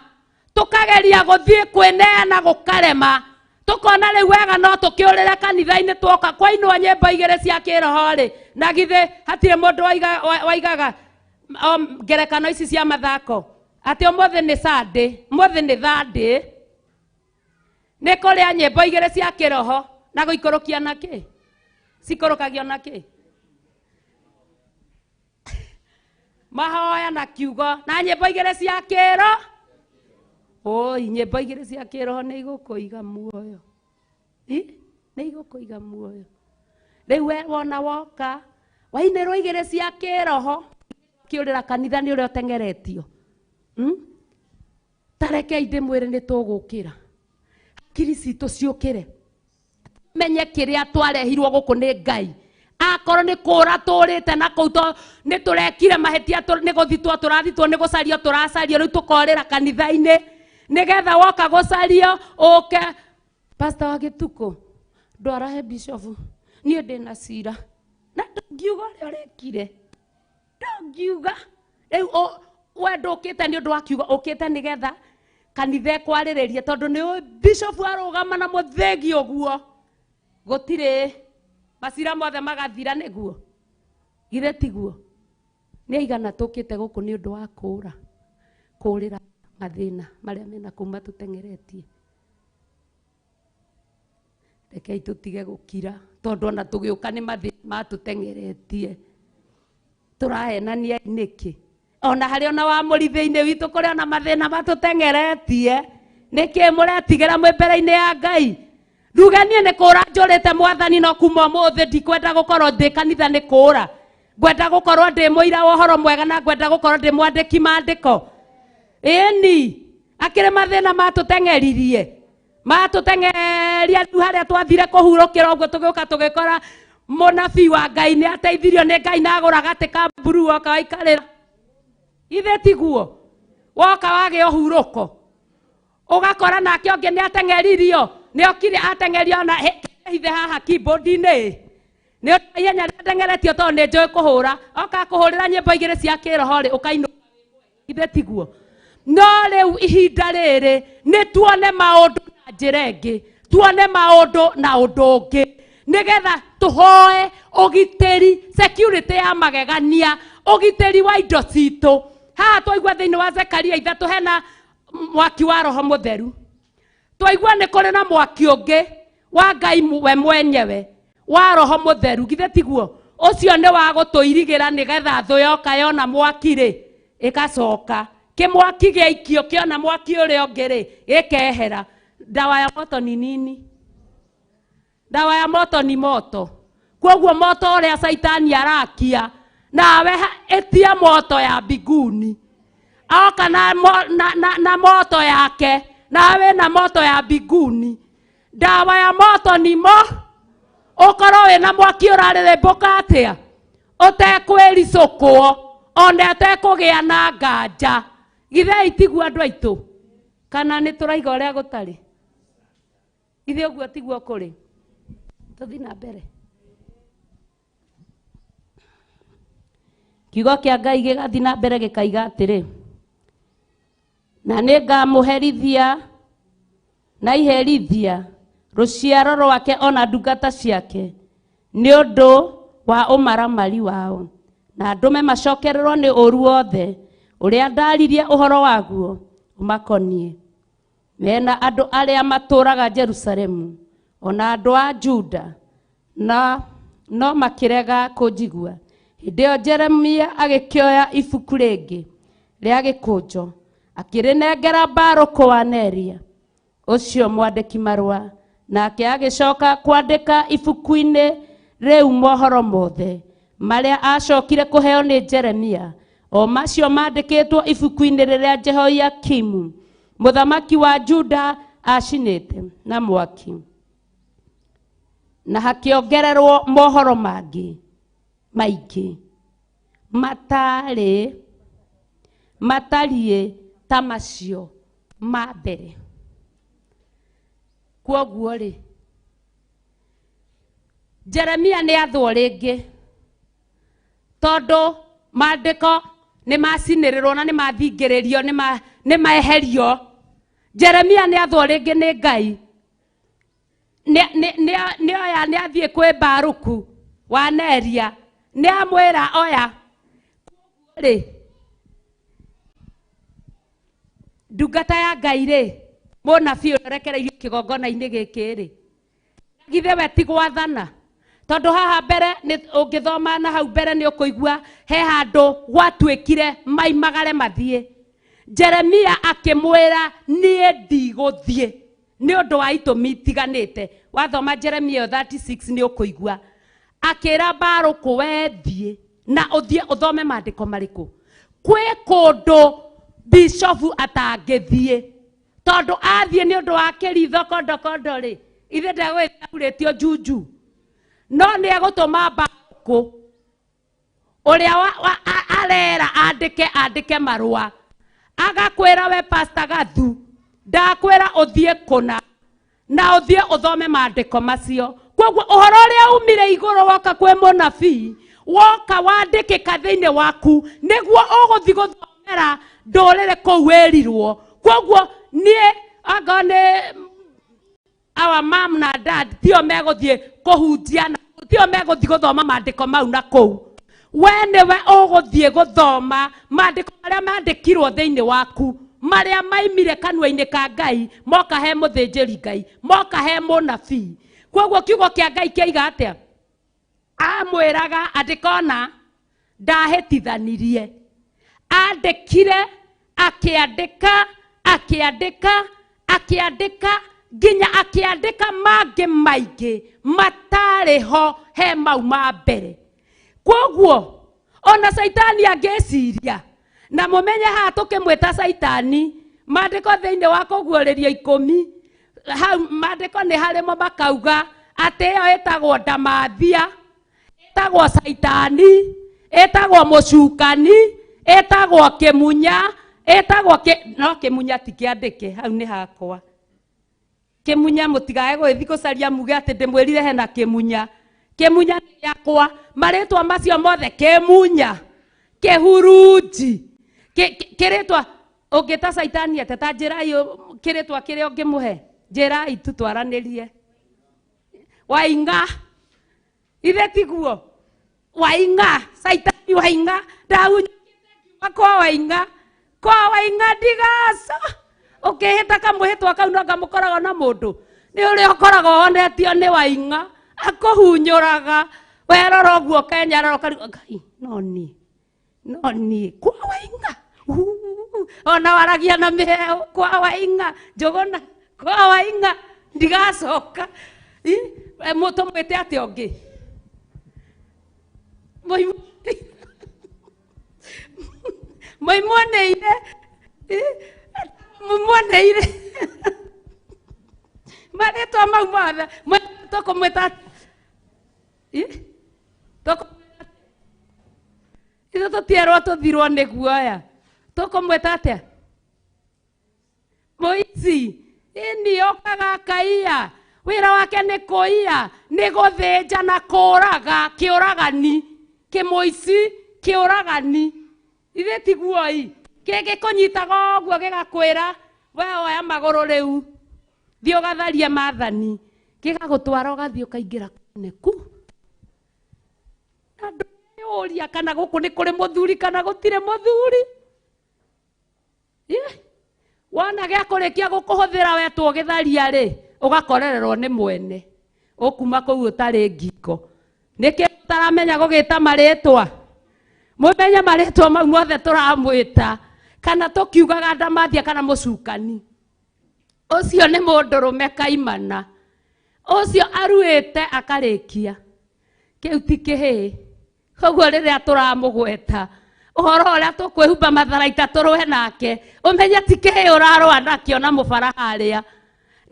tũkageria gũthiĩ kwĩneana gũkarema, tũkona rĩu wega no tũkĩũrĩre kanitha-inĩ. Twoka kwainwo nyĩmbo igĩrĩ cia kĩroho rĩ, na githĩ hatirĩ mũndũ waigaga o ngerekano ici cia mathako atĩ ũmũthĩ nĩ Sunday, ũmũthĩ nĩ Thursday, nĩ kũrĩa nyĩmbo igĩrĩ cia kĩroho na gũikũrũkia na kĩ cikũrũkagio na kĩ mahoya na kiugo na nyĩmbo igĩrĩ cia kĩro. Oi, nyĩmbo igĩrĩ cia kĩroho nĩ igũkũiga muoyo. Ĩ, nĩ igũkũiga muoyo. Rĩu we wona woka wainĩrwo igĩrĩ cia kĩroho, kĩũrĩra kanitha nĩ ũrĩa ũteng'eretio. Tarekei ndĩmwĩre, nĩ tũgũkĩra, hakiri citũ ciũkĩre, menye kĩrĩa twarehirwo gũkũ nĩ Ngai. Akorwo nĩ kũra tũrĩte na kũu to nĩ tũrekire mahĩtia, nĩ gũthitwo tũrathitwo, nĩ gũcario tũracario, rĩu tũkorĩra kanitha-inĩ nĩgetha woka gũcario ũke pastor wa gĩtukũ ndwara he bishofu, niĩ ndĩna cira na ndũngiuga ũrĩa ũrekire, ndũngiuga. Rĩu we ndũkĩte nĩ ũndũ wa kiugo, ũkĩte nĩgetha kanitha ĩkwarĩrĩrie, tondũ nĩ ũĩ bishofu arũgama na mũthĩgi ũguo gũtirĩ macira mothe magathira. Nĩguo githĩ tiguo? Nĩ aigana tũkĩte gũkũ nĩ ũndũ wa kũũra, kũũrĩra mathĩna marĩa mena kũu matũteng'eretie? Rekei tũtige gũkira, tondũ ona tũgĩũka nĩ mathĩna matũteng'eretie. Tũrahenania nĩkĩ? Ona harĩ ona wa mũri thĩinĩ witũ kũrĩ ona mathĩna matũteng'eretie. Nĩkĩ mũretigĩra mwĩ mbere-inĩ ya Ngai? Nduge niĩ nĩ kũũra njũrĩte Mwathani, no kuma ũmũthĩ ndikwenda gũkorwo ndĩ kanitha nĩ kũũra, ngwenda gũkorwo ndĩ mũira wa ũhoro mwega, na ngwenda gũkorwo ndĩ mwandĩki maandĩko. Ĩni akĩrĩ mathĩna matũteng'eririe, matũteng'eria rĩu harĩa twathire kũhurũkĩra ũguo, tũgĩũka tũgĩkora mũnabii wa Ngai nĩ ateithirio nĩ Ngai na agũra gatĩ ka mburu, woka waikarĩra. Ithe tiguo woka wagĩa ũhurũko? Ũgakora nake ũngĩ nĩ ateng'eririo, nĩ okire ateng'erio na hithe haha keyboard-inĩ nĩ ũndũ wa ihenya rĩrĩa ndeng'eretio, tondũ nĩ njũĩ kũhũra. Oka kũhũrĩra nyĩmbo igĩrĩ cia kĩroho rĩ, ũkainũka. Ithe tiguo? No rĩu ihinda rĩrĩ nĩ tuone maũndũ na njĩra ĩngĩ, tuone maũndũ na ũndũ ũngĩ, nĩgetha tũhoe ũgitĩri, security ya magegania, ũgitĩri wa indo citũ. Haha twaigua thĩinĩ wa Zekaria 3 hena mwaki wa Roho Mũtheru, twaigua nĩ kũrĩ na mwaki ũngĩ wa Ngai we mwenyewe wa Roho Mũtheru. Githĩ tiguo? Ũcio nĩ wa gũtũirigĩra, nĩgetha thũ yoka yona mwaki rĩ, ĩgacoka kĩmwaki gĩaikio kĩona mwaki ũrĩa ũngĩ rĩ, gĩkehera. Dawa ya moto ni nini? Dawa ya moto ni moto. Koguo moto ũrĩa Caitani arakia, nawe ĩtia moto ya mbinguni. Oka na moto yake, nawe wĩna moto ya mbinguni. Dawa ya moto ni mo ũkorwo wĩna mwaki ũrarĩrĩmbũka atĩa, ũtekwĩricũkwo ona ũtekũgĩa na nganja. Githĩ tiguo, andũ aitũ? Kana nĩ tũraiga ũrĩa gũtarĩ? Githĩ ũguo tiguo kũrĩ? Tũthiĩ na mbere. Kiugo kĩa Ngai gĩgathiĩ na mbere gĩkaiga atĩrĩ, na nĩ ngamũherithia na iherithia rũciaro rwake ona ndungata ciake nĩ ũndũ wa ũmaramari wao, na ndũme macokererwo nĩ ũũru wothe ũrĩa ndaririe ũhoro waguo ũmakoniĩ, mena andũ arĩa matũũraga Jerusalemu ona andũ a Juda. Na no makĩrega kũnjigua. Hĩndĩ ĩyo Jeremia agĩkĩoya ibuku rĩngĩ rĩa gĩkũnjo akĩrĩnengera Baruku wa Neria ũcio mwandĩki marũa, nake agĩcoka kwandĩka ibuku-inĩ rĩu mohoro mothe marĩa acokire kũheo nĩ Jeremia, o macio mandĩkĩtwo ibuku-inĩ rĩrĩa Jehoiakimu mũthamaki wa Juda acinĩte na mwaki, na hakĩongererwo mohoro mangĩ maingĩ matariĩ ta macio ma mbere. Kwoguo rĩ, Jeremia nĩ athwo rĩngĩ tondũ maandĩko nĩ macinĩrĩrwo na nĩ mathingĩrĩrio, nĩ maeherio. Jeremia nĩ athwo rĩngĩ nĩ Ngai. Nĩ oya nĩ athiĩ kwĩ Baruku wa Neria, nĩ amwĩra oya rĩ, ndungata ya Ngai rĩ, mũnabii ũrĩa ũrekereirio kĩgongona-inĩ gĩkĩ rĩ, githĩ we ti gwathana? Tondũ haha mbere nĩ ũngĩthoma na hau mbere nĩ ũkũigua he handũ gwatuĩkire maimagare mathiĩ. Jeremia akĩmwĩra niĩ ndigũthiĩ nĩ ũndũ wa itũmi itiganĩte. Wathoma Jeremia 36 nĩ ũkũigua akĩra Baruku we thiĩ na ũthiĩ ũthome maandĩko marĩkũ. Kwĩ kũndũ bishofu atangĩthiĩ tondũ athiĩ nĩ ũndũ wa kĩritho kondokondo rĩ, ithe ndegũgĩthiĩ junju, no nĩ egũtũma Baruku ũrĩa arera andĩke marũa, agakwĩra we Pastor Gathu, ndakwĩra ũthiĩ kũna na ũthiĩ ũthome maandĩko macio. Kwoguo ũhoro ũrĩa umire igũrũ woka kwĩ mũnabii, woka wandĩkĩka thĩinĩ waku, nĩguo ũgũthiĩ gũthomera ndũrĩrĩ kũu wĩrirwo. Kwoguo niĩ angorwo nĩ our mom na dad tio megũthiĩ kũhunjia na tio megũthiĩ gũthoma maandĩko mau na kũu, we nĩwe ũgũthiĩ gũthoma maandĩko marĩa mandĩkirwo thĩinĩ waku, marĩa maimire kanua-inĩ ka Ngai moka he mũthĩnjĩri Ngai, moka he mũnabii. Kwoguo kiugo kĩa Ngai kĩaiga atĩa? Amwĩraga andĩkona ndahĩtithanirie, andĩkire akĩandĩka akĩandĩka akĩandĩka nginya akĩandĩka mangĩ maingĩ matarĩ ho he mau ma mbere. Kwoguo ona Caitani angĩciria, na mũmenye haha tũkĩmwĩta Caitani, maandĩko thĩinĩ wa kũguũrĩrio 10 hau maandĩko nĩ harĩmo makauga atĩ ĩyo ĩtagwo ndamathia, ĩtagwo Caitani, ĩtagwo mũcukani, ĩtagwo kĩmunya, ĩtagwo no kĩmunya ti kĩandĩke hau nĩ hakwa. Kĩmunya mũtigae gũgĩthiĩ gũcaria muge atĩ ndĩmwĩrire hena kĩmunya. Kĩmunya nĩ gĩakwa, marĩtwa macio mothe kĩmunya, kĩhurunji, kĩrĩtwa ũngĩta Caitani atĩa? Ta njĩrai kĩrĩtwa kĩrĩa ũngĩmũhe, njĩrai tu twaranĩrie. Waing'a, ithe tiguo? Waing'a, Caitani waing'a, ndahunyũkĩte ngiuma kwa waing'a, kwa waing'a ndigaco. Ũkĩhĩta kamwĩhĩtwa kau no ngamũkoragwo na mũndũ nĩ ũrĩa ũkoragwo wonetio nĩ waing'a, akũhunyũraga werora ũguo ũkenyarara ũkarigwo Ngai no niĩ, no niĩ kwa waing'a. Ona waragia na mĩheho kwa waing'a, njũgũna kwa waing'a ndigacoka. Tũmwĩte atĩa ũngĩ? Mũimuoneire, mũmuoneire marĩtwa mau mothe tũkũmwĩta ithuĩ tũtierwo tũthirwo nĩ guoya, tũkũmwĩta atĩa? Mũici ĩni okaga akaiya, wĩra wake nĩ kũiya, nĩ gũthĩnja na kũũraga, kĩũragani, kĩmũici, kĩũragani. Ithe tiguoi kĩngĩkũnyitaga ũguo gĩgakwĩra we oya magũrũ rĩu thiĩ ũgatharie maathani, gĩgagũtwara ũgathiĩ ũkaingĩra ku. Na ndũyũria kana gũkũ nĩ kũrĩ mũthuri kana gũtirĩ mũthuri. Wona gĩa kũrĩkia gũkũhũthĩra wetwo gĩtharia rĩ, ũgakorererwo nĩ mwene. Ũkuma kũu ũtarĩ ngingo. Nĩkĩ ũtaramenya gũgĩta marĩtwa? Mũmenye marĩtwa mau mothe tũramwĩta kana tũkiugaga ndamathia kana mũcukani. Ũcio nĩ mũndũrũme kaimana. Ũcio aruĩte akarĩkia. Kĩu ti kĩhĩĩ. Koguo rĩrĩa tũramũgweta ũhoro ũrĩa tũkwĩhumba matharaita tũrũe nake, ũmenye ti kĩhĩĩ ũrarũa nakĩo na mũbara harĩa.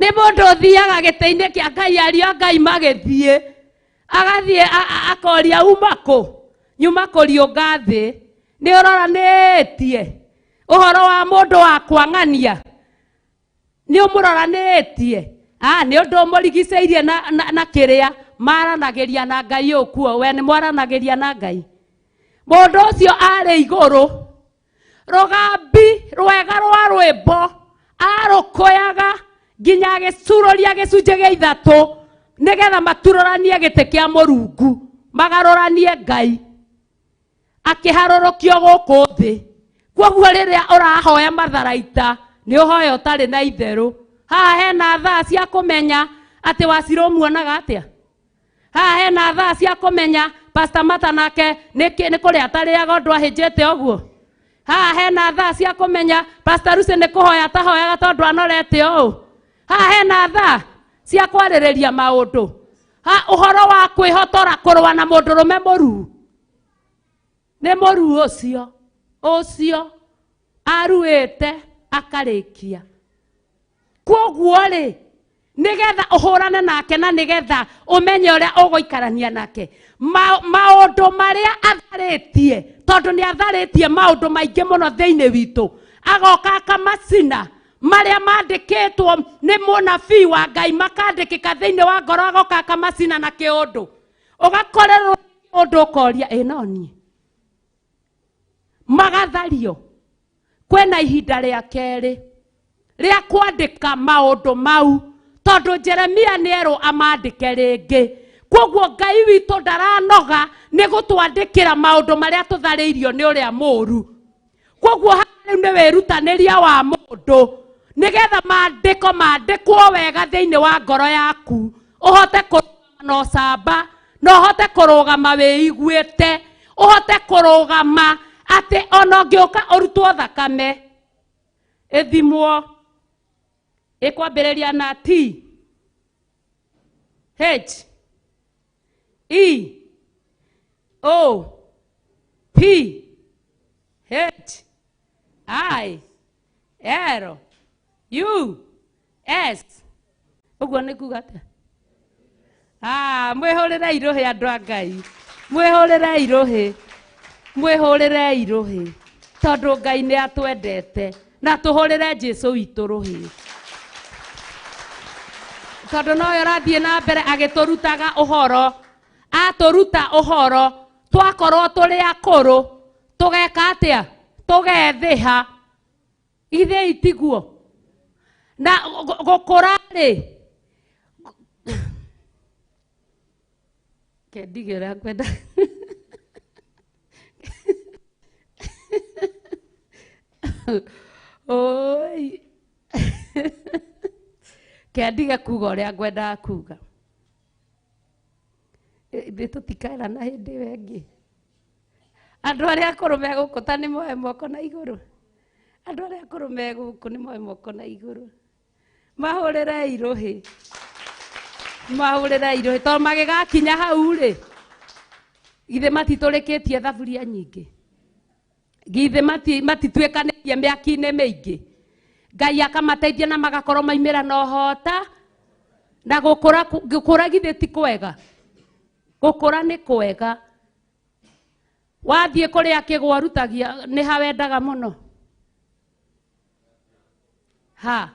Nĩ mũndũ ũthiaga gĩtĩ-inĩ kĩa Ngai, ariũ a Ngai magĩthiĩ, agathiĩ akoria uma kũ? Nyuma kũriũnga thĩ. Nĩ ũroranĩtie ũhoro wa mũndũ wa kwang'ania. Nĩ ũmũroranĩtie. Nĩ ũndũ ũmũrigicĩirie na kĩrĩa maranagĩria na Ngai ũkuo. We nĩ mwaranagĩria na Ngai. Mũndũ ũcio arĩ igũrũ, rũgambi rwega rwa rwĩmbo arũkũyaga nginya agĩcurũria gĩcunjĩ gĩa ithatũ nĩgetha maturũranie gĩtĩ kĩa Mũrungu, magarũranie Ngai, akĩharũrũkio gũkũ thĩ. Kwoguo rĩrĩa ũrahoya matharaita nĩ ũhoya ũtarĩ na itherũ. Haha hena thaa cia kũmenya atĩ Wacirũ ũmuonaga atĩa. Haha hena thaa cia kũmenya Pastor Martha nake nĩ kũrĩa atarĩaga ũndũ ahĩnjĩte ũguo. Haha hena thaa cia kũmenya Pastor Lucy nĩ kũhoya atahoyaga tondũ anorete ũũ. Haha hena thaa cia kwarĩrĩria maũndũ. Ha ũhoro wa kwĩhotora kũrũa na mũndũrũme mũruu. Nĩ mũruu ũcio, ũcio aruĩte akarĩkia. Kwoguo rĩ, nĩgetha ũhũrane nake na nĩgetha ũmenye ũrĩa ũgũikarania nake, maũndũ marĩa atharĩtie, tondũ nĩ atharĩtie maũndũ maingĩ mũno thĩinĩ witũ, agoka akamacina marĩa mandĩkĩtwo nĩ mũnabii wa Ngai makandĩkĩka thĩinĩ wa ngoro, agoka akamacina na kĩũndũ, ũgakorerwo ũndũ ũkoria ĩ no niĩ. Magathario. Kwĩna ihinda rĩa kerĩ rĩa kwandĩka maũndũ mau, tondũ Jeremia nĩerwo amandĩke rĩngĩ. Kwoguo Ngai witũ ndaranoga nĩ gũtwandĩkĩra maũndũ marĩa tũtharĩirio nĩ ũrĩa mũũru. Kwoguo haha rĩu nĩ wĩrutanĩria wa mũndũ nĩgetha maandĩko mandĩkwo wega thĩinĩ wa ngoro yaku, ũhote kũrũgama na ũcamba, na ũhote kũrũgama wĩiguĩte, ũhote kũrũgama atĩ ona ũngĩũka ũrutwo thakame ĩthimwo ĩkwambĩrĩria na T H E O P H I L U S. Ũguo nĩ kuga atĩa? Mwĩhũrĩre irũhĩ andũ a Ngai, mwĩhũrĩre irũhĩ, mwĩhũrĩre irũhĩ, tondũ Ngai nĩ atwendete, na tũhũrĩre Jesũ witũ rũhĩ, tondũ nowe ũrathiĩ na mbere agĩtũrutaga ũhoro, atũruta ũhoro, twakorwo tũrĩ akũrũ, tũgeka atĩa? Tũgethĩha. Ithe itiguo. Na gũkũra rĩ, kendige ũrĩa ngwenda. Oi. Kendige kuga ũrĩa ngwendaga kuga. Ithuĩ tũtikaerana hĩndĩ ĩyo ĩngĩ. Andũ arĩa akũrũ me gũkũ ta nĩ moe moko na igũrũ. Andũ arĩa akũrũ me gũkũ nĩ moe moko na igũrũ. Mahũrĩre irũhĩ. Mahũrĩre irũhĩ. Tondũ magĩgakinya hau rĩ, githĩ matitũrĩkĩtie thaburia nyingĩ? Githĩ matituĩkanĩirie mĩaki-inĩ mĩingĩ? Ngai akamateithia na magakorwo maimĩra na ũhota na gũkũra, gũkũra githĩ ti kwega? Gũkũra nĩ kwega. Wathiĩ kũrĩa kĩgwa ũrutagia nĩ ha wendaga mũno? Ha?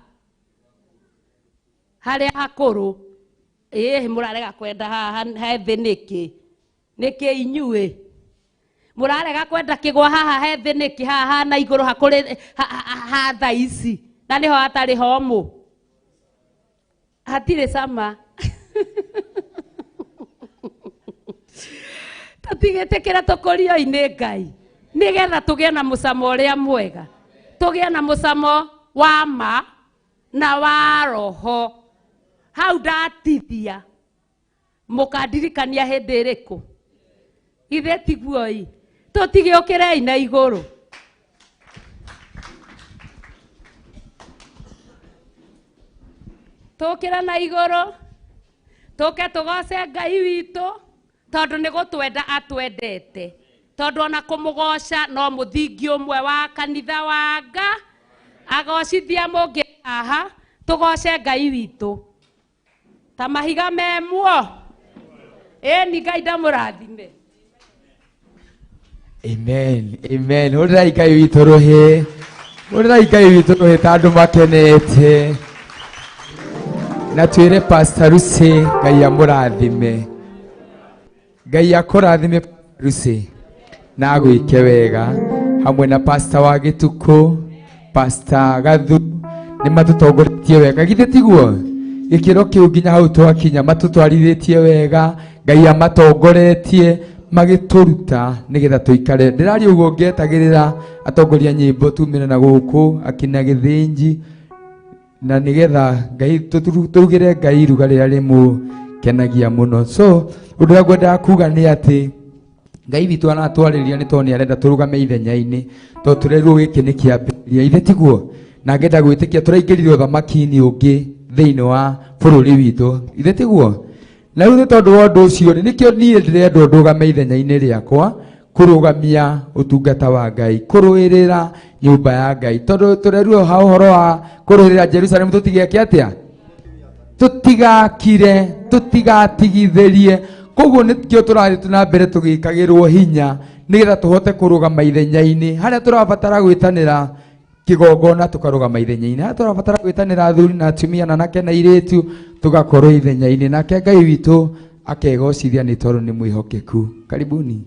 Harĩa hakũrũ. Ĩĩ, mũrarega kwenda haha he thĩ nĩkĩ? Nĩkĩ inyuĩ? Mũrarega kwenda kĩgwa haha he thĩ nĩkĩ? Haha na igũrũ hakũrĩ ha thaa ici. Na nĩho hatarĩ homũ. Hatirĩ cama. Tũtigĩtĩkĩre tũkũrio-inĩ Ngai, nĩgetha tũgĩe na mũcamo ũrĩa mwega, tũgĩe na mũcamo wa ma na wa roho. Hau ndatithia. Mũkandirikania hĩndĩ ĩrĩkũ? Ithe tiguo-i, tũtigĩũkĩrei na igũrũ. Tũkĩra na igũrũ, tũke tũgoce Ngai witũ, tondũ nĩ gũtwenda atwendete. Tondũ ona kũmũgoca no mũthingi ũmwe wa kanitha wa Nga. Agocithia mũngĩ haha, tũgoce Ngai witũ. Ta mahiga me muo. Ĩni Ngai ndamũrathime. Amen. Amen. Hũrĩrai Ngai witũ rũhĩ. Hũrĩrai Ngai witũ rũhĩ ta andũ makenete. Na twĩre Pastor Lucy Ngai amũrathime. Ngai akũrathime Lucy na agwĩke wega hamwe na Pastor wa Gĩtukũ, Pastor Gathu nĩ matũtongoretie wega. Githĩ tiguo? Gĩkĩro kĩu nginya hau twakinya matũtwarithĩtie wega, Ngai amatongoretie magĩtũruta nĩgetha tũikare. Ndĩraria ũguo ngĩetagĩrĩra atongoria nyĩmbo tumĩre na gũkũ akina Gĩthĩnji, na nĩgetha Ngai tũrugĩre Ngai iruga rĩrĩa rĩmũkenagia mũno. So ũndũ ũrĩa ngwendaga kuga nĩ atĩ Ngai witũ aratwarĩria nĩ tondũ nĩ arenda tũrũgame ithenya-inĩ, tondũ tũrerirwo gĩkĩ nĩ kĩambĩrĩria. Ithe tiguo? Na ngenda gwĩtĩkia tũraingĩrire ũthamaki-inĩ ũngĩ thĩinĩ wa bũrũri witũ. Ithe tiguo? Na rĩu nĩ tondũ wa ũndũ ũcio rĩ, nĩkĩo niĩ ndĩrendwo ndũgame ithenya-inĩ rĩakwa kũrũgamia ũtungata wa Ngai, kũrũĩrĩra nyũmba ya Ngai, tondũ tũrerirwo ha ũhoro wa kũrũĩrĩra Jerusalem tũtigeke atĩa? Tũtigakire, tũtigatigithĩrie. Koguo nĩkĩo tũrathiĩ na mbere tũgĩkagĩrwo hinya nĩgetha tũhote kũrũgama ithenya-inĩ harĩa tũrabatara gwĩtanĩra kĩgongona, tũkarũgama ithenya-inĩ harĩa tũrabatara gwĩtanĩra athuri na atumia na anake na airĩtu, tũgakorwo ithenya-inĩ. Nake Ngai witũ akegocithia nĩ tondũ nĩ mwĩhokeku. Karibuni.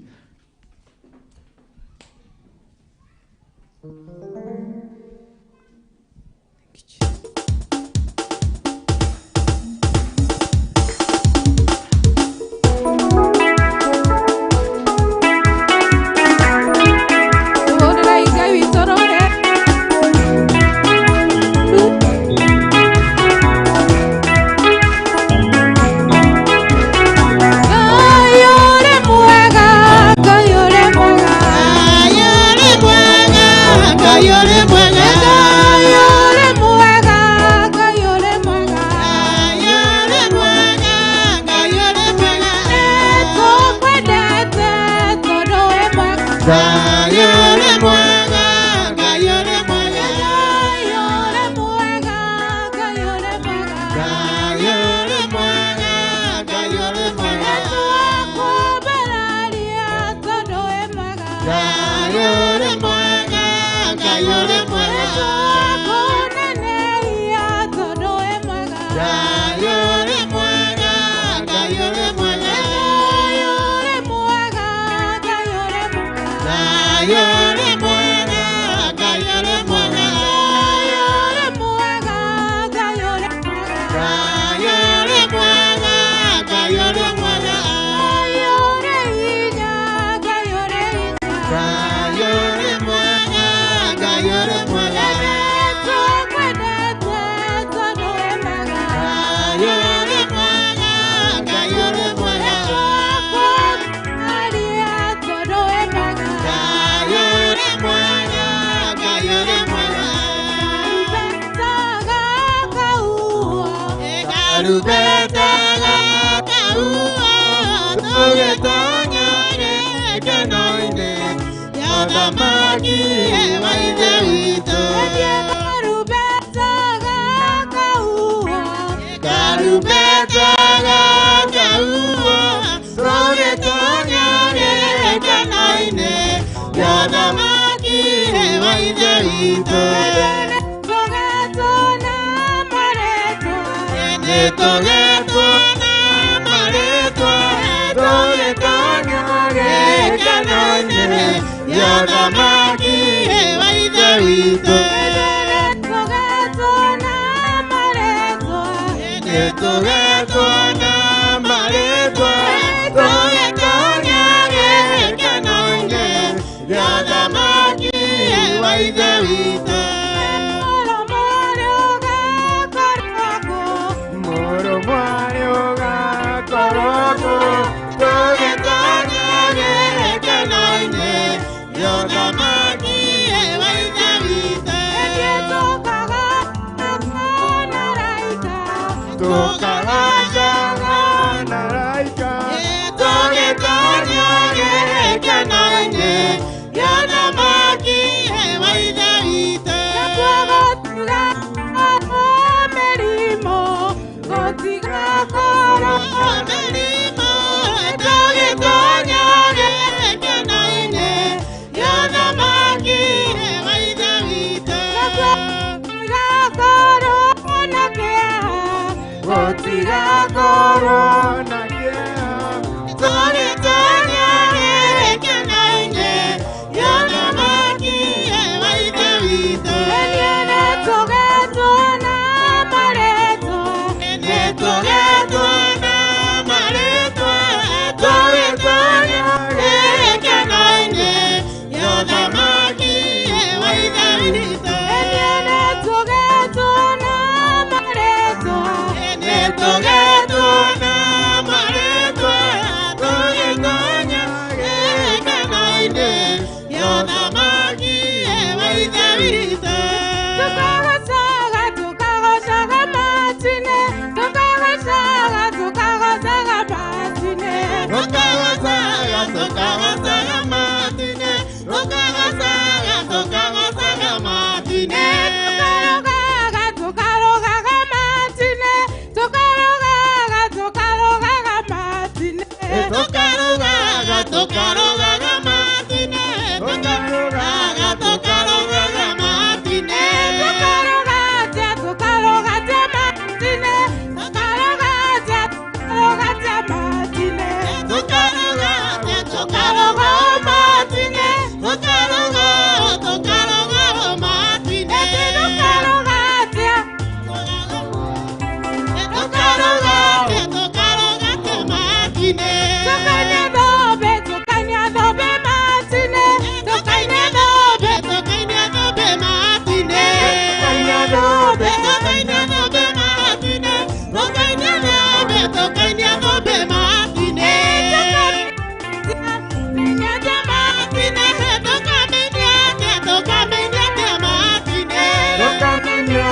Tukagacaga na raika tũgĩtonya gĩkeno-inĩ gĩa ũthamaki wa Ithe witũ. Mĩrimũ gũtigakorwo mĩrimũ tũgĩtonya gĩkeno-inĩ gĩa ũthamaki wa Ithe witũ. Gũtigakorwo na kĩeha, gũtigakorwo na kĩeha tũgĩtonya gĩkeno-inĩ gĩa ũthamaki wa Ithe witũ. Nĩtũgetwo na marĩtwa, nĩtũgetwo na marĩtwa tũgĩtonya gĩkeno-inĩ gĩa ũthamaki wa Ithe witũ. Nĩtũgetwo na marĩtwa, nĩtũgetwo na marĩtwa tũgĩtonya gĩkeno-inĩ gĩa ũthamaki wa Ithe witũ. Tukagocaga, tukagocaga matu-inĩ, tukagocaga, tukagocaga matu-inĩ. Tukagocaga, tukagocaga matu-inĩ, tukagocaga, tukagocaga matu-inĩ. Tukarogaga, tukarogaga matu-inĩ, tukarogaga, tukarogaga matu-inĩ. Tukarogaga, tukarogaga matu-inĩ, tukarogaga, tukarogaga matu-inĩ. Tukarogatia, tukarogatia matu-inĩ, tukarogatia, tukarogatia matu-inĩ. Tukarogatia, tukaroga matu-inĩ, tukaroga, tukaroga matu-inĩ. Tukarogatia, tukarogatia, tukarogatia matu-inĩ. Tukainia thũmbĩ, tukainia thũmbĩ matu-inĩ, Tukainia thũmbĩ, tukainia thũmbĩ matu-inĩ. Tukainia thũmbĩ, tukainia thũmbĩ matu-inĩ, tukainia thũmbĩ, tukainia thũmbĩ matu-inĩ. Tukainia Matu-inĩ, tukaminiatia, tukaminiatia matu-inĩ. Tukaminia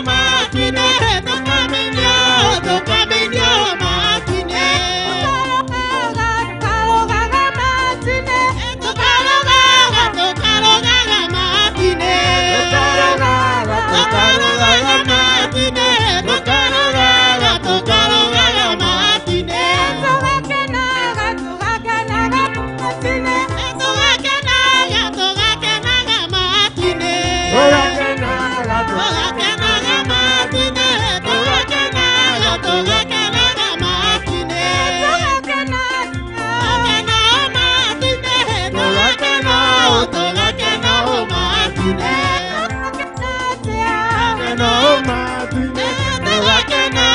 matu-inĩ, tukaminiatia, tukaminiatia matu-inĩ. Tukarogaga, tukarogaga matu-inĩ, Tukarogaga, tukarogaga matu-inĩ. Tukarogaga, tukarogaga matu-inĩ, tukarogaga, tukarogaga matu-inĩ. Tugakenaga, tugakenaga matu-inĩ, Tugakenaga, tugakenaga matu-inĩ. Tugakenaga, Tugakenaga matu-inĩ, tugakenaga, tugakenaga matu-inĩ. Tugakenaga, Tugakena matu-inĩ, tugakena, tugakena matu-inĩ. Tugakenatia, Tugakena,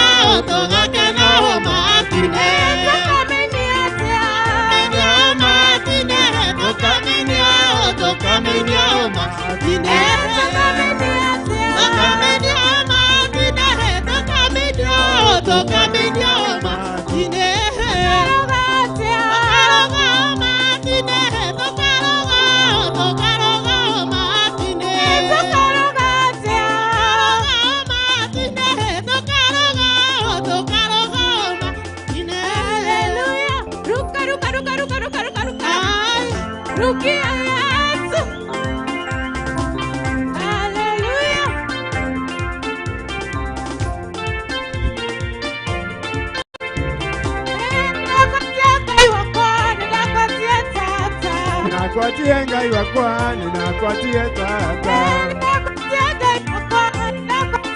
tugakena matu-inĩ. Tukaminiatia, Tukaminiatia matu-inĩ, tukaminiatia, tukaminiatia matu-inĩ. Tukaminiatia, Tukaminiatia matu-inĩ, tukaminiatia, tukaminiatia matu-inĩ. Tukarogatia, Tukaroga matu-inĩ, tukaroga, tukaroga matu-inĩ. Tukarogatia, Tukaroga matu-inĩ, tukaroga, tukaroga matu-inĩ. Hallelujah. Ruka, ruka, ruka, ruka, ruka, ruka, ruka. Ai. Rukia Yesu. Hallelujah. Nĩndakwatia Ngai wakwa, nĩndakwatia Tata. Nĩnakwatie Ngai wakwa, nĩnakwatie Tata. Nĩndakwatia Ngai wakwa, nĩndakwatia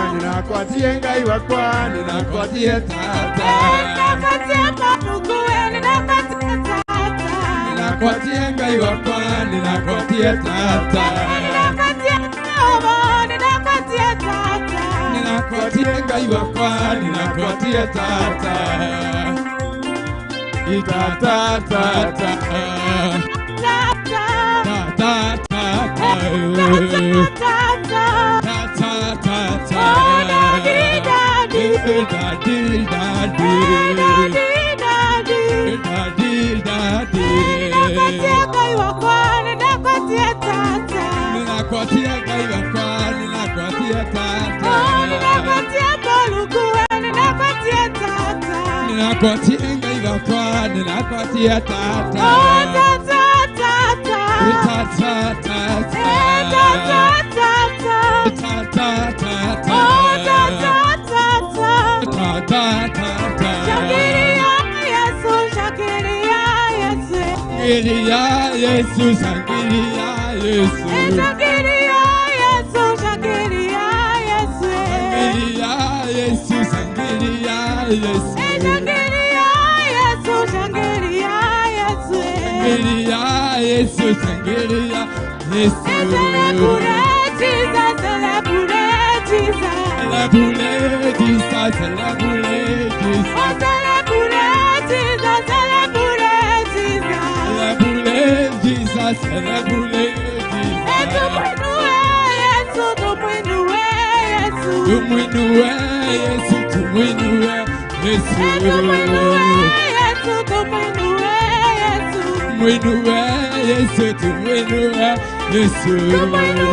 Nĩnakwatie Ngai wakwa, nĩnakwatie Tata. Nĩndakwatia Mũrungu, nĩndakwatia Tata. Nĩnakwatie Ngai wakwa, nĩnakwatie Tata. Nĩndakwatia Jehova, nĩndakwatia Tata. Nĩnakwatie Ngai wakwa, nĩnakwatie Tata. Ita ta ta ta. Tata. Ta ta ta ta. Tata. Ta ta ta ta. Oh, daddy, daddy. Daddy, daddy. Daddy, daddy. Daddy, daddy. Nĩndakwatia Ngai wakwa, nĩndakwatia Tata. Nĩnakwatie Ngai wakwa, nĩnakwatie Tata. Oh, Ninakwatie Ngai wakwa, ninakwatie tata. Oh, tata, tata. Tata, tata. Tata, tata. Tata, tata. Oh, tata, tata. Tata, tata. Shangilia Yesu, shangilia Yesu. Shangilia Yesu, shangilia Yesu. Shangilia Yesu, shangilia Yesu. Shangilia Yesu, shangilia Yesu. Shangilia Yesu, shangilia Yesu. Shangilia Yesu, shangilia Yesu. Celebrate Jesus, celebrate Jesus. Celebrate Jesus, celebrate Jesus. Oh, celebrate Jesus, celebrate Jesus. Celebrate Jesus, celebrate Jesus. Tumuinue Yesu, tumuinue Yesu. Tumuinue Yesu, tumuinue Yesu. Tumuinue Yesu, tumuinue Yesu. Tumuinue Yesu, tumuinue Yesu. Tumuinue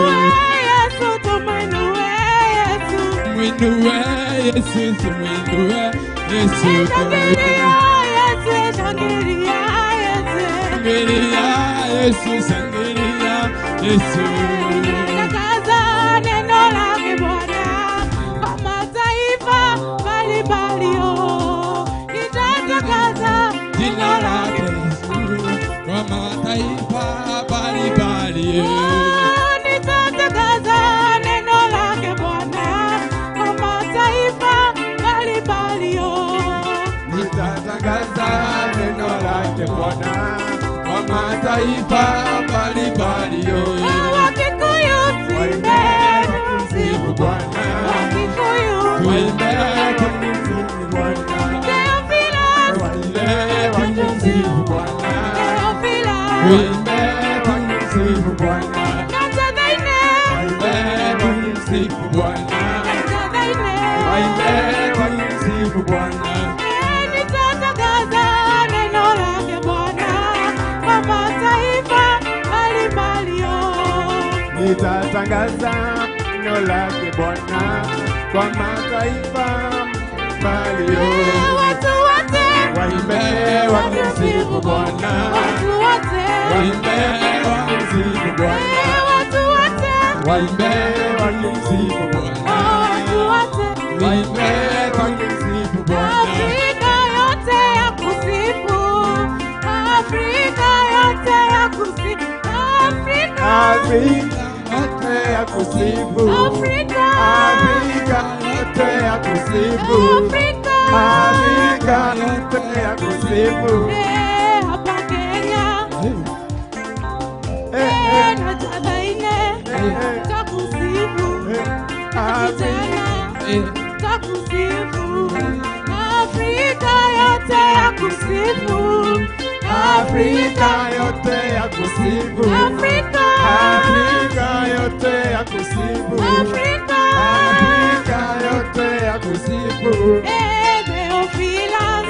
Yesu, tumuinue Yesu. Tumuinue Yesu, tumuinue Yesu. Shangilia Yesu, shangilia Yesu. Shangilia Yesu, shangilia Yesu. Tangaza neno lake Bwana kwa mataifa mbalimbali, oh. Nitatangaza Jina lake Yesu kwa mataifa mbalimbali. Oh, nitatangaza neno lake Bwana kwa mataifa mbalimbali, oh. Nitatangaza neno lake Bwana kwa mataifa mbalimbali. Oh, Wakikuyu tuimbeni, Sifu Bwana, Wakikuyu tuimbe tumsifu Bwana, Theophilus, tuimbe tumsifu Bwana, Theophilus, tuimbe tumsifu Bwana, Natagaine, tuimbe tumsifu Bwana, Natagaine. tuimbe tumsifu Bwana. Nitatangaza neno lake Bwana kwa mataifa mbalimbali, oh. Nitatangaza neno lake Bwana kwa mataifa mbali. Watu wote, Waimbe wakimsifu Bwana, watu wote, Waimbe wakimsifu Bwana, watu wote, waimbe wakimsifu Bwana, watu wote. waimbe wakimsifu Bwana. Afrika yote ya kusifu, Afrika yote ya kusifu, Afrika, Afrika yote ya kusifu, Afrika, Afrika yote ya kusifu, Afrika, Afrika yote ya kusifu. Eh, hapa Kenya, Eh, eh, na Tanzania, eh, takusifu, eh, Afrika kijana, takusifu, Afrika yote ya kusifu, Afrika yote ya kusifu, Afrika, Afrika yote ya kusifu, Afrika, Afrika yote ya kusifu. Eh, Theophilus,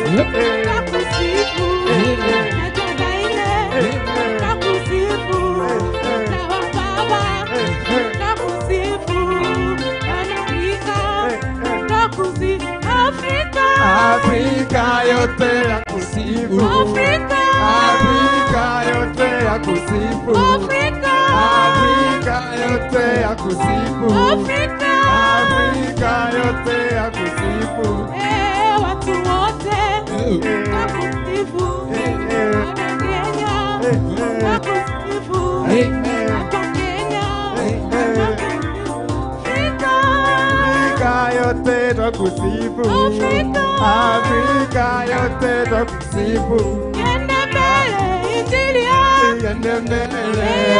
takusifu, na Tanzania, takusifu, na wababa, takusifu, Afrika, takusifu, Afrika, Afrika yote ya kusifu, Afrika, Afrika yote ya kusifu, Afrika, Afrika yote ya kusifu, Afrika, Afrika yote ya kusifu. Eh, watu wote takusifu, hapa Kenya, takusifu, hapa Kenya, Afrika, Afrika yote twakusifu, Afrika, Afrika yote twakusifu. Iende mbele injili ya Iende mbele,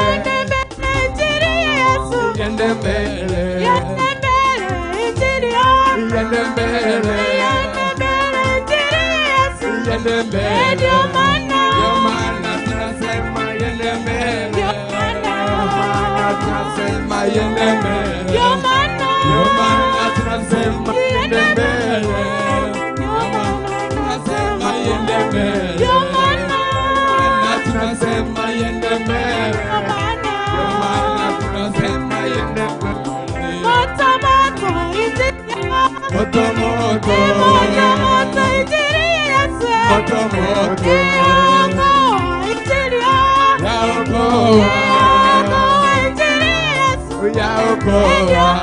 Iende mbele injili ya Yesu, Iende mbele, iende mbele injili ya iende mbele, Iende mbele injili ya Yesu, iende mbele. Ndio maana, Ndio maana tunasema iende mbele, ndio maana, maana tunasema iende mbele, ndio maana, ndio maana tunasema iende mbele, ndio maana, tunasema iende mbele, ndio maana, na tunasema iende mbele, ndio maana. ndio maana tunasema iende mbele. Moto moto injili ya Moto moto, Moto moto injili ya moto. Yaokoa,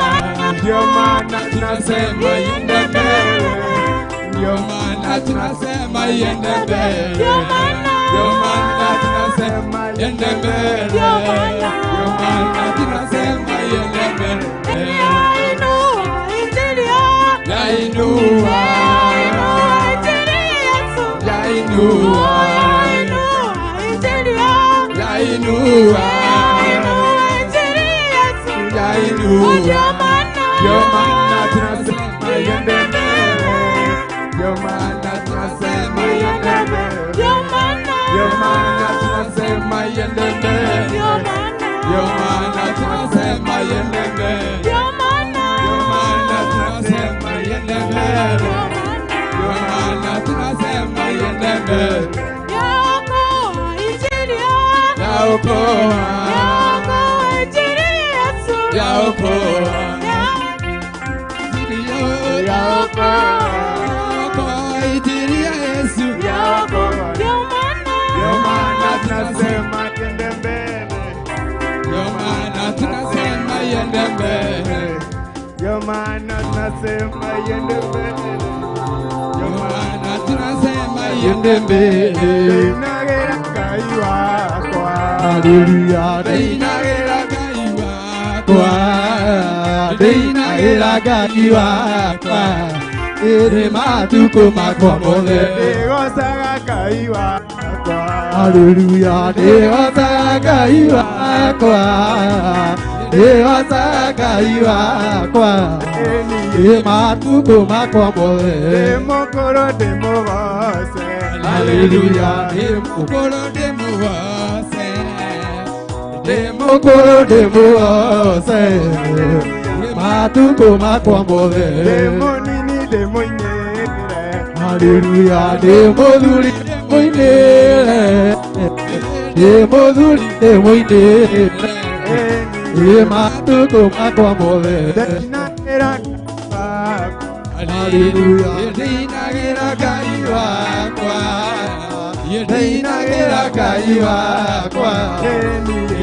ndio maana tunasema iende mbele, ndio maana tunasema iende mbele, ndio maana tunasema iende mbele, ndio maana tunasema iende mbele. Yainua, yainua, yainua, yainua. Ndio maana tunasema iende mbele, ndio maana tunasema iende mbele, ndio maana tunasema iende mbele, ndio maana tunasema iende mbele, ndio maana tunasema iende mbele, ndio maana tunasema iende mbele. Yaokoa, yaokoa, yaokoa, injili ya Yesu. Yaokoa, ndio maana tunasema iende mbele, ndio maana tunasema iende mbele, ndio maana tunasema iende mbele, ndio maana tunasema iende mbele. Ndinagera Ngai wakwa, Haleluya, ndinagera Ngai wakwa, ndinagera Ngai wakwa, ĩrĩ matukũ makwa mothe. Ndĩgocaga Ngai wakwa, Haleluya, ndĩgocaga Ngai wakwa, ndĩgocaga Ngai wakwa, ĩrĩ matukũ makwa mothe. Ndĩmũkũrũ ndĩmũgoce, Haleluya, ndĩmũkũrũ ndĩmũgoce, ndĩmũkũrũ ndĩmũgoce, matukũ makwa mothe. Ndĩmũnini ndĩmũinĩre, Haleluya, ndĩmũthuri ndĩmũinĩre, ndĩmũthuri ndĩmũinĩre, ĩ matukũ makwa mothe. Ndinagĩra Ngai wakwa, Haleluya, ndinagĩra Ngai wakwa, ndinagĩra Ngai wakwa,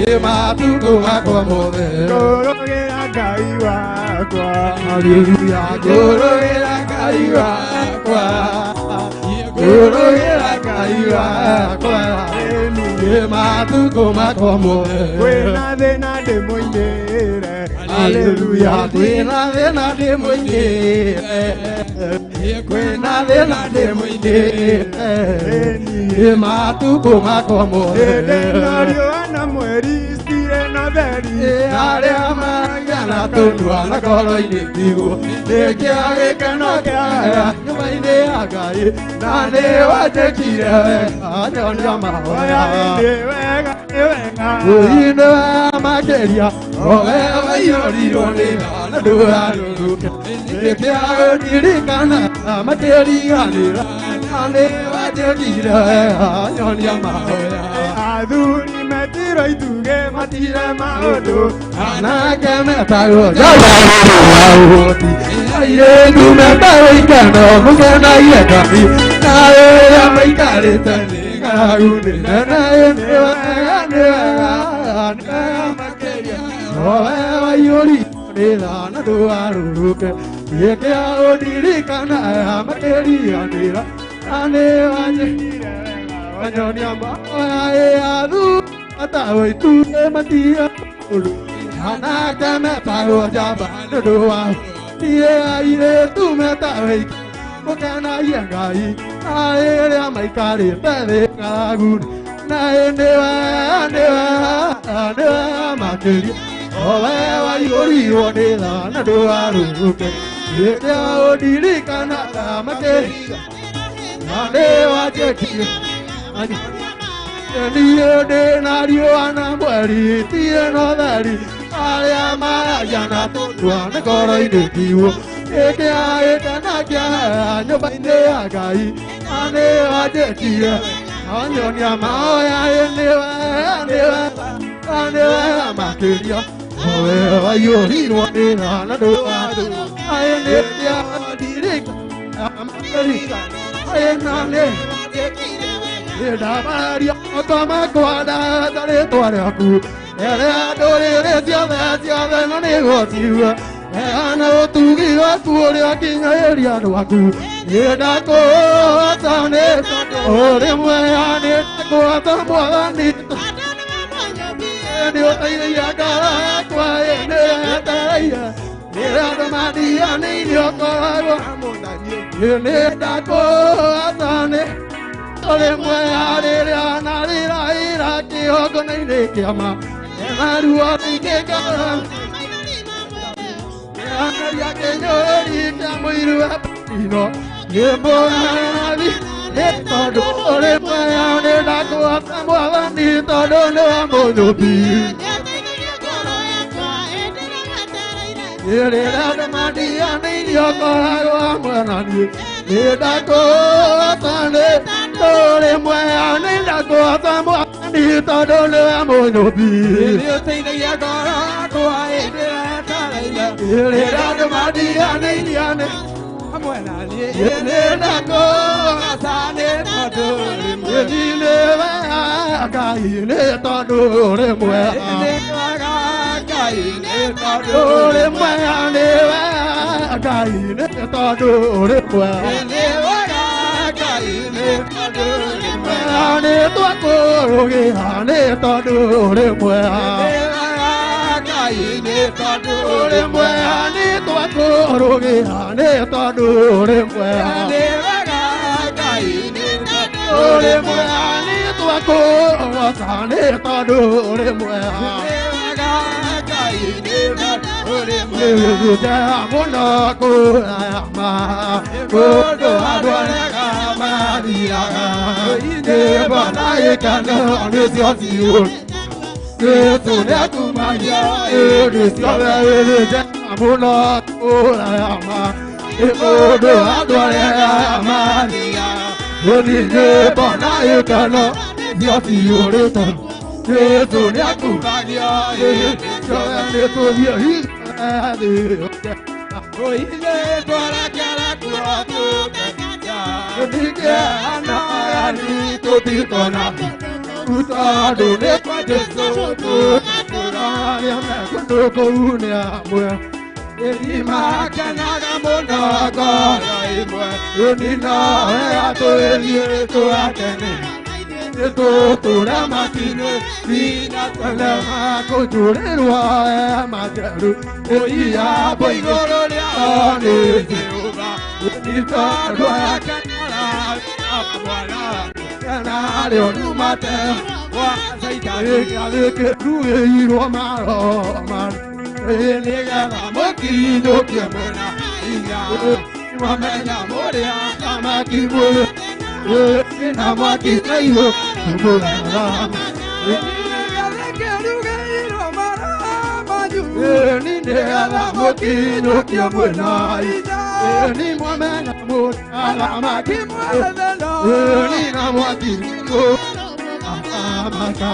ĩ matukũ makwa mothe. Ngũrũgĩra Ngai wakwa, Haleluya, ngũrũgĩra Ngai wakwa, ngũrũgĩra Ngai wakwa, ĩ matukũ makwa mothe. Kwĩna thĩna ndĩmũinĩre, Haleluya, kwĩna thĩna ndĩmũinĩre, kwĩna thĩna ndĩmũinĩre, ĩ matukũ makwa mothe. Hĩndĩ ĩno riũa na mweri cirĩ na theri, Arĩa maragana tũnua na ngoro-inĩ tiguo, nĩkĩo gĩkeno kĩa nyũmba-inĩ ya Ngai, na nĩwanjĩkire wega nyonia mahoya. Nĩ wega, nĩ wega, Ũi nĩ wega makĩria, o we waiyũrirwo nĩ tha na ndũgarũrũke, nĩkĩo gũtirikana makĩriganĩra, na nĩwanjĩkire wega nyonia mahoya. Athuri metirwo itugĩ matire maũndũ, Anake metagwo njamba wa ũhoti, airĩtu metagwo ikeno mũkenagie Ngai, na arĩa maikarĩte nĩ ng'aragu nĩ nene. Nĩ wega, nĩ wega, nĩ wega makĩria, o we waiyũrirwo nĩ tha na ndũgarũrũke, gĩkĩo ũndirikana makĩriganĩra, na nĩwanjĩkire wega wanyonia mahoya. Ĩ athuri metagwo itugĩ matire maũndũ, anake metagwo njamba nĩ ũndũ wa ũhoti, airĩtu metagwo ikeno mũkenagie Ngai, na arĩa maikarĩte thĩ ng'aragu-inĩ, na nĩ wega, nĩ wega, nĩ wega makĩria, o we waiyũrirwo nĩ tha na ndũgarũrũke, gĩkĩo ũndirikana makĩria, na nĩwanjĩkire niĩ ndĩ na riũa na mweri itirĩ na ũtheri, arĩa maragia na tũnua nĩ ngoro-inĩ tiguo, gĩkĩo gĩkeno kĩa nyũmba-inĩ ya Ngai, na nĩwanjĩkire wanyonia mahoya. Nĩ wega, nĩ wega, nĩ wega makĩria, o we waiyũrirwo nĩ tha na ndũgarũrũke, nĩkĩo ndirikana makĩria, na nĩwanjĩkire. Ndamararia moko makwa ndatha rĩtwa rĩaku rĩrĩa ndũrĩrĩ ciothe ciothe na nĩgũciue heana ũtugi waku ũrĩa ũkinyagĩria andũ aku nĩndakũhota nĩ tondũ ũrĩ mwega nĩndakũhota mwathani nĩ ũteithagia ngoro yakwa nĩyetereire rĩrĩa andũ mandiganĩirie ũkoragwo nĩndakũhota nĩ ũrĩ mwega rĩrĩa narĩraĩra kĩhongona-inĩ kĩama ena ruo rũingĩ ngoro kĩanĩria kĩnyũri kĩa mũiru wa ino nĩ mũrathi nĩ tondũ ũrĩ mwega nĩndakũhota mwathani tondũ nĩwe mũnyũmbi rĩrĩa andũ mandiganĩirie ũkoragwo hamwe na niĩ nĩndakũhota nĩ ũrĩ mwega nĩndakũhota mwathani tondũ nĩwe mũnyũmbi nĩũteithagia ngoro yakwa hĩndĩ ĩrĩa yetereire rĩrĩa andũ mandiganĩirie nĩ hamwe na niĩ nĩndakũhota nĩ tondũ ũrĩ mwega nĩ wega Ngai nĩ tondũ ũrĩ mwega nĩ wega Ngai nĩ tondũ ũrĩ mwega nĩ wega Ngai nĩ tondũ ũrĩ mwega nĩ wega Ngai nĩ tondũ ũrĩ mwega nĩ twakũrũgĩra nĩ tondũ ũrĩ mwega nĩ wega Ngai nĩ tondũ ũrĩ mwega nĩ twakũrũgĩra nĩ tondũ ũrĩ mwega nĩ wega Ngai nĩ tondũ ũrĩ mwega nĩ twakũgooca nĩ tondũ ũrĩ mwega nĩ wega Ngai nĩ tondũ ũrĩ mwega nĩgũthea mũno kũraya ma kũndũ andũ arĩa mathiaga nyĩmbo na gĩkeno nĩcio ciũ Jesũ nĩakumagia hĩndĩ ciothe gĩthĩnjega mũno kũraya ma kũndũ andũ arĩa mathiaga nyĩmbo na gĩkeno nĩcio ciũrĩte Jesũ nĩakumagia hĩndĩ ciothe nĩtũthiĩ tondũ nĩ kwa Jesũ tũtũraria mekũndũ kũu nĩ amwe makenaga mũno ngoro ĩmwe ĩni nowe atwĩthiĩ twakene nĩtũtũra matinĩ nginya tene makũnjũrĩrwo hema njerũ ĩiyambo igũrũ rĩao nĩ Jehova nĩ tondũ narĩo numate gĩkĩrugĩirwo maroma nĩgetha mũkinyũkie mwena hinya mwamenya mũrĩa thamaki mwĩ na mwaki taihũ nĩgetha mũkinyũkie mwena ni mwamenya mũrĩa thamaki mwĩ na mwaki amaka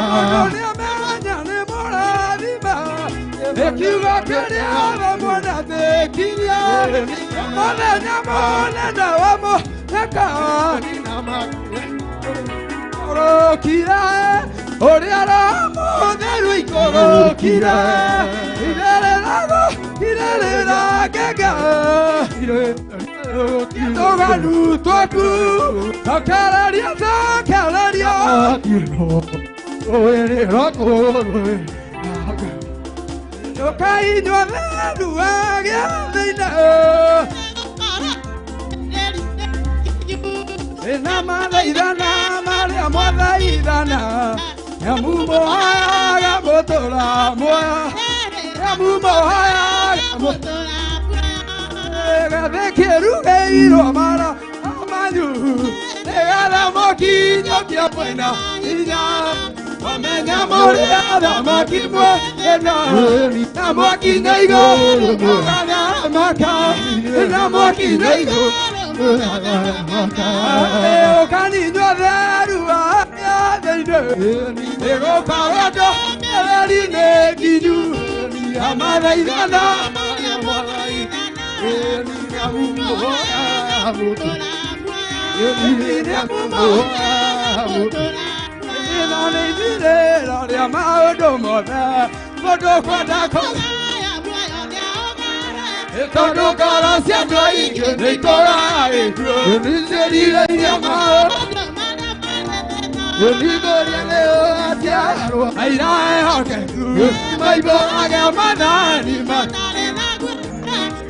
Ekiugo kĩrĩa mwanathĩkirie mũthenya mũnene wa mũtheka ikũrũkire ũrĩa Roho Mũtheru ikũrũkire irererago irerera ngenge tũganu twaku cokereria cokereria Ũkainyua theru wa gĩathĩ-inĩ na mathaithana marĩa mwathaithana nĩamu mũhoyaga mũtũra muoyo nĩamu mũhoyaga gĩathĩ kĩrugĩirwo mara manyu nĩgetha mũkinyũkie mwĩna hinya wamenya mũrĩa thamaki mwĩna na mwaki na igũrũ mũgathamaka na mwaki na igũrũ ũkaninyua theru wa gĩathĩ-inĩ nĩgũkorwo ndũmĩrĩri-inĩ nginyu ya mathaithana Ĩno nĩ ithirĩro rĩa maũndũ mothe mũndũ kwenda tondũ ngoro cia andũ aingĩ nĩ ikũraga gĩkuũ nĩciĩrirĩirie maũndũ nĩngũria nĩ ũgaciarwo aira ehokeku maimbũrage mathani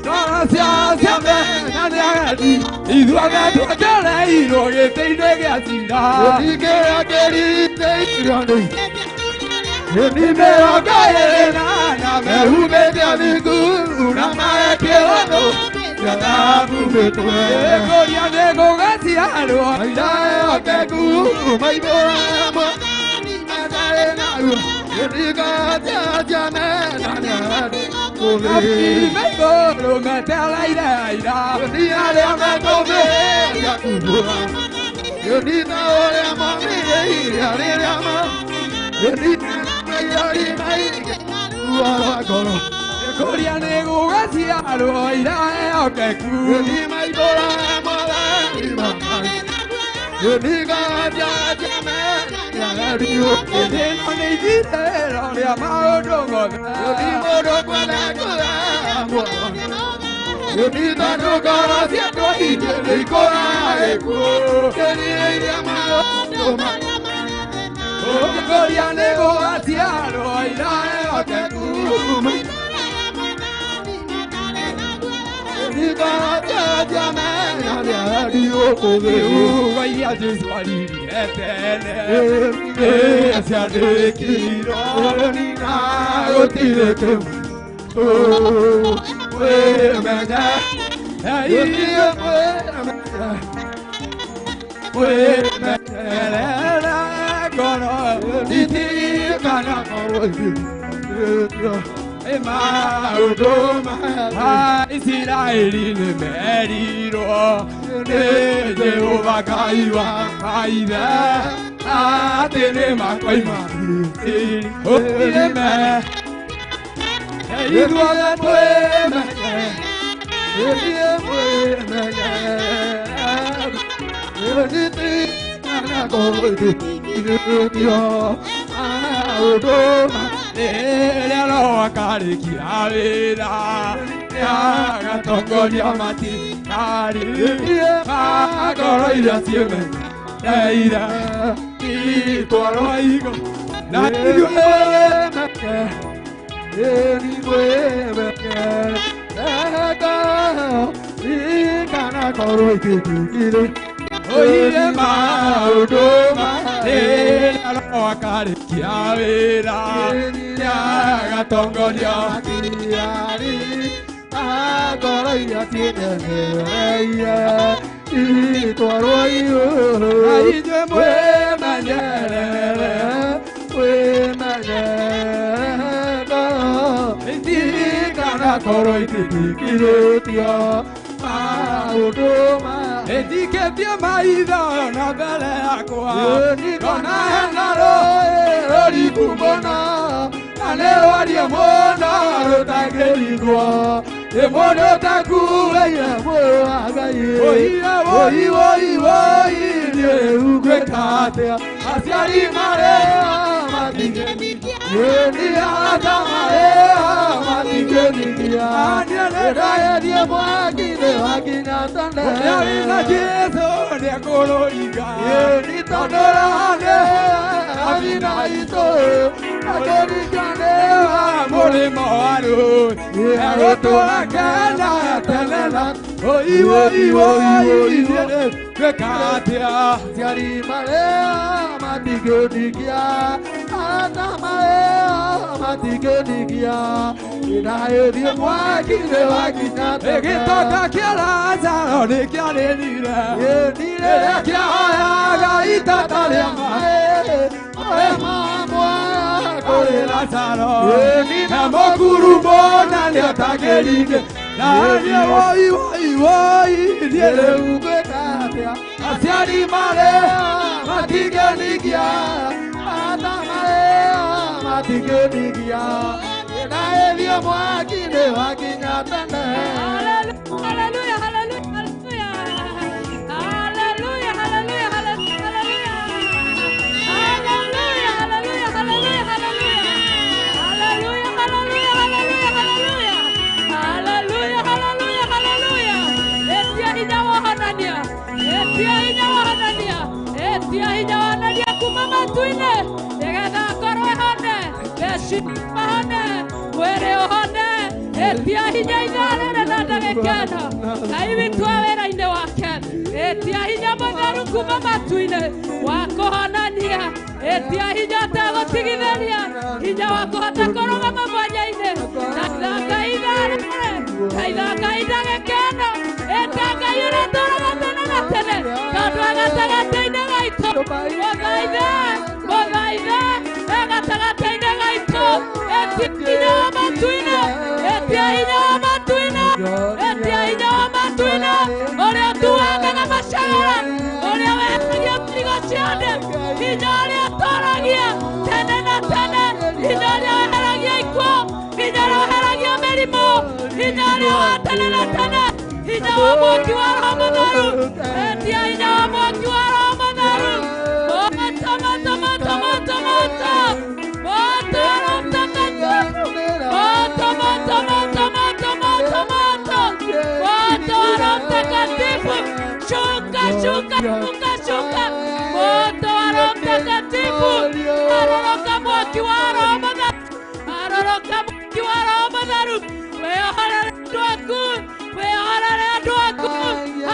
ngoro ciao ciamenya nĩ ageni ithuothe twetereirwo gĩtĩ-inĩ gĩa cira Kĩrĩa kĩrindĩirio nĩ nĩ mĩrongo ĩrĩ na ana mehumbĩte thingu na magekĩrwo cia thahabu mĩtwe ngũria nĩ gũgaciarwo aira ehokeku maimbũraga mathani matarĩ na ruo nĩngaciaciamena nĩ ageni Maigũrũ metereire aira Nĩ arĩa mekũmĩria kumbũra nĩ ta ũrĩa momĩrĩirie rĩrĩa ma nĩ maithori maingĩ ruo rwa ngoro Kũria nĩ gũgaciarwo aira ehokeku nĩ maimbũraga mathani matarĩ nĩ ngaciaciamena nĩ ageni Ĩno nĩ ithirĩro rĩa maũndũ mothe nĩ mũndũ kwenda kũgaya muoyo nĩ tondũ ngoro cia andũ aingĩ nĩ ikũraga gĩkuũ kĩrirĩirie maũndũ ma Kũria nĩ gũgaciarwo aira ehokeku nĩ ngaciaciamena nĩ ageni Ciugo iria Jesũ aririe tene nĩciandĩkirwo na gũtirĩ kĩmwe wĩmenye inyuĩ mwĩmenyerere ngoro itirikana maũndũ ma Isiraeli nĩ merirwo nĩ Jehova Ngai wa maithe atĩ nĩ makoima Misiri ũrĩme ithuothe twĩmenye rĩrĩa Roho akarĩkia wĩra nĩagatongoria matigari ma ngoro iria ciĩmenyereire itwarwo igũrũ na ithuĩ oire maũndũ rĩrĩa Roho akarĩkia wĩra nĩagatongoria ngoro iria ciĩmenyereire itwarwo igũrũ na inyuĩ mwĩmenyerere wĩmenyerere ngoro itikanakorwo ititikirĩtio maũndũ ma ĩtikĩtie maitho na mbere yakwa ngona hena rũĩ rũriku mũno na nĩ rwarie mũno rũtangĩringwo nĩ mũndũ ũtakuĩire mũrũ wa Ngai woi woi woi woi niĩ rĩu ngwĩka atĩa aciari marĩ matingĩnikia nĩ arata marĩ matingĩnikia niĩ nĩ ndĩragerie mwaki-inĩ wa nginya tene ũrĩa wĩna Jesũ nĩekũrũringa nĩ tondũ rane abina itũ akĩringane wa mũrĩmo wa rũĩ egũtũra kena tene na woi woi woi niĩ rĩu ngwĩka atĩa aciari marĩa matingĩnikia arata marĩa matingĩnikia ndĩragerie mwaki-inĩ wa nginya tene Gĩtonga kĩa Lazaro nĩkĩarĩrire rĩrĩa kĩahoyaga itata rĩa maĩ kũrĩ Lazaro na mũkuru mũna nĩatangĩringe na niĩ woi woi woi niĩ rĩu ngwĩka atĩa aciari marĩ matingĩnikia arata marĩa matingĩnikia ndĩragerie mwaki-inĩ wa nginya tene Hallelujah, hallelujah, hallelujah. Hallelujah, hallelujah, hallelujah, hallelujah. Nĩgetha ngoro ĩhone, meciria mahone, mwĩrĩ ũhone. Etia hinya ithaa rĩrĩ na ndagĩka ĩno. Ngai witũ e wĩra-inĩ wake. Etia hinya mũtheru kuma matu-inĩ wa kũhonania. Etia hinya ũtegũtigithĩria, hinya wa kũhota kũrũgama mwanya-inĩ. Na thaka ithaa rĩrĩ, na ithaka ndagĩka ĩno. Ĩta Ngai ũrĩa ũtũũraga tene na tene, tondũ e gatagatĩ-inĩ gaitũ. Mũthaithe, mũthaithe, e gatagatĩ-inĩ gaitũ. Etia hinya wa matu-inĩ, etia hinya wa matu-inĩ, etia hinya wa matu-inĩ, ũrĩa ũtuangaga macagara, ũrĩa weheragia mĩrigo ciothe, hinya ũrĩa ũtooragia tene na tene, hinya ũrĩa weheragia ikuũ, hinya ũrĩa weheragia mĩrimũ, hinya ũrĩa wa tene na tene, hinya wa mwaki wa Roho Mũtheru, etia hinya wa mwaki wa Roho Mũtheru. Moto, moto, moto, moto, moto, moto wa Roho Mtakatifu, moto, moto, moto, moto, moto, moto, moto wa Roho Mtakatifu, shuka, shuka, shuka, shuka, moto wa Roho Mtakatifu, aroroka mwaki wa Roho Mũtheru, aroroka mwaki wa Roho Mũtheru, wĩohorere andũ aku, wĩohorere andũ aku,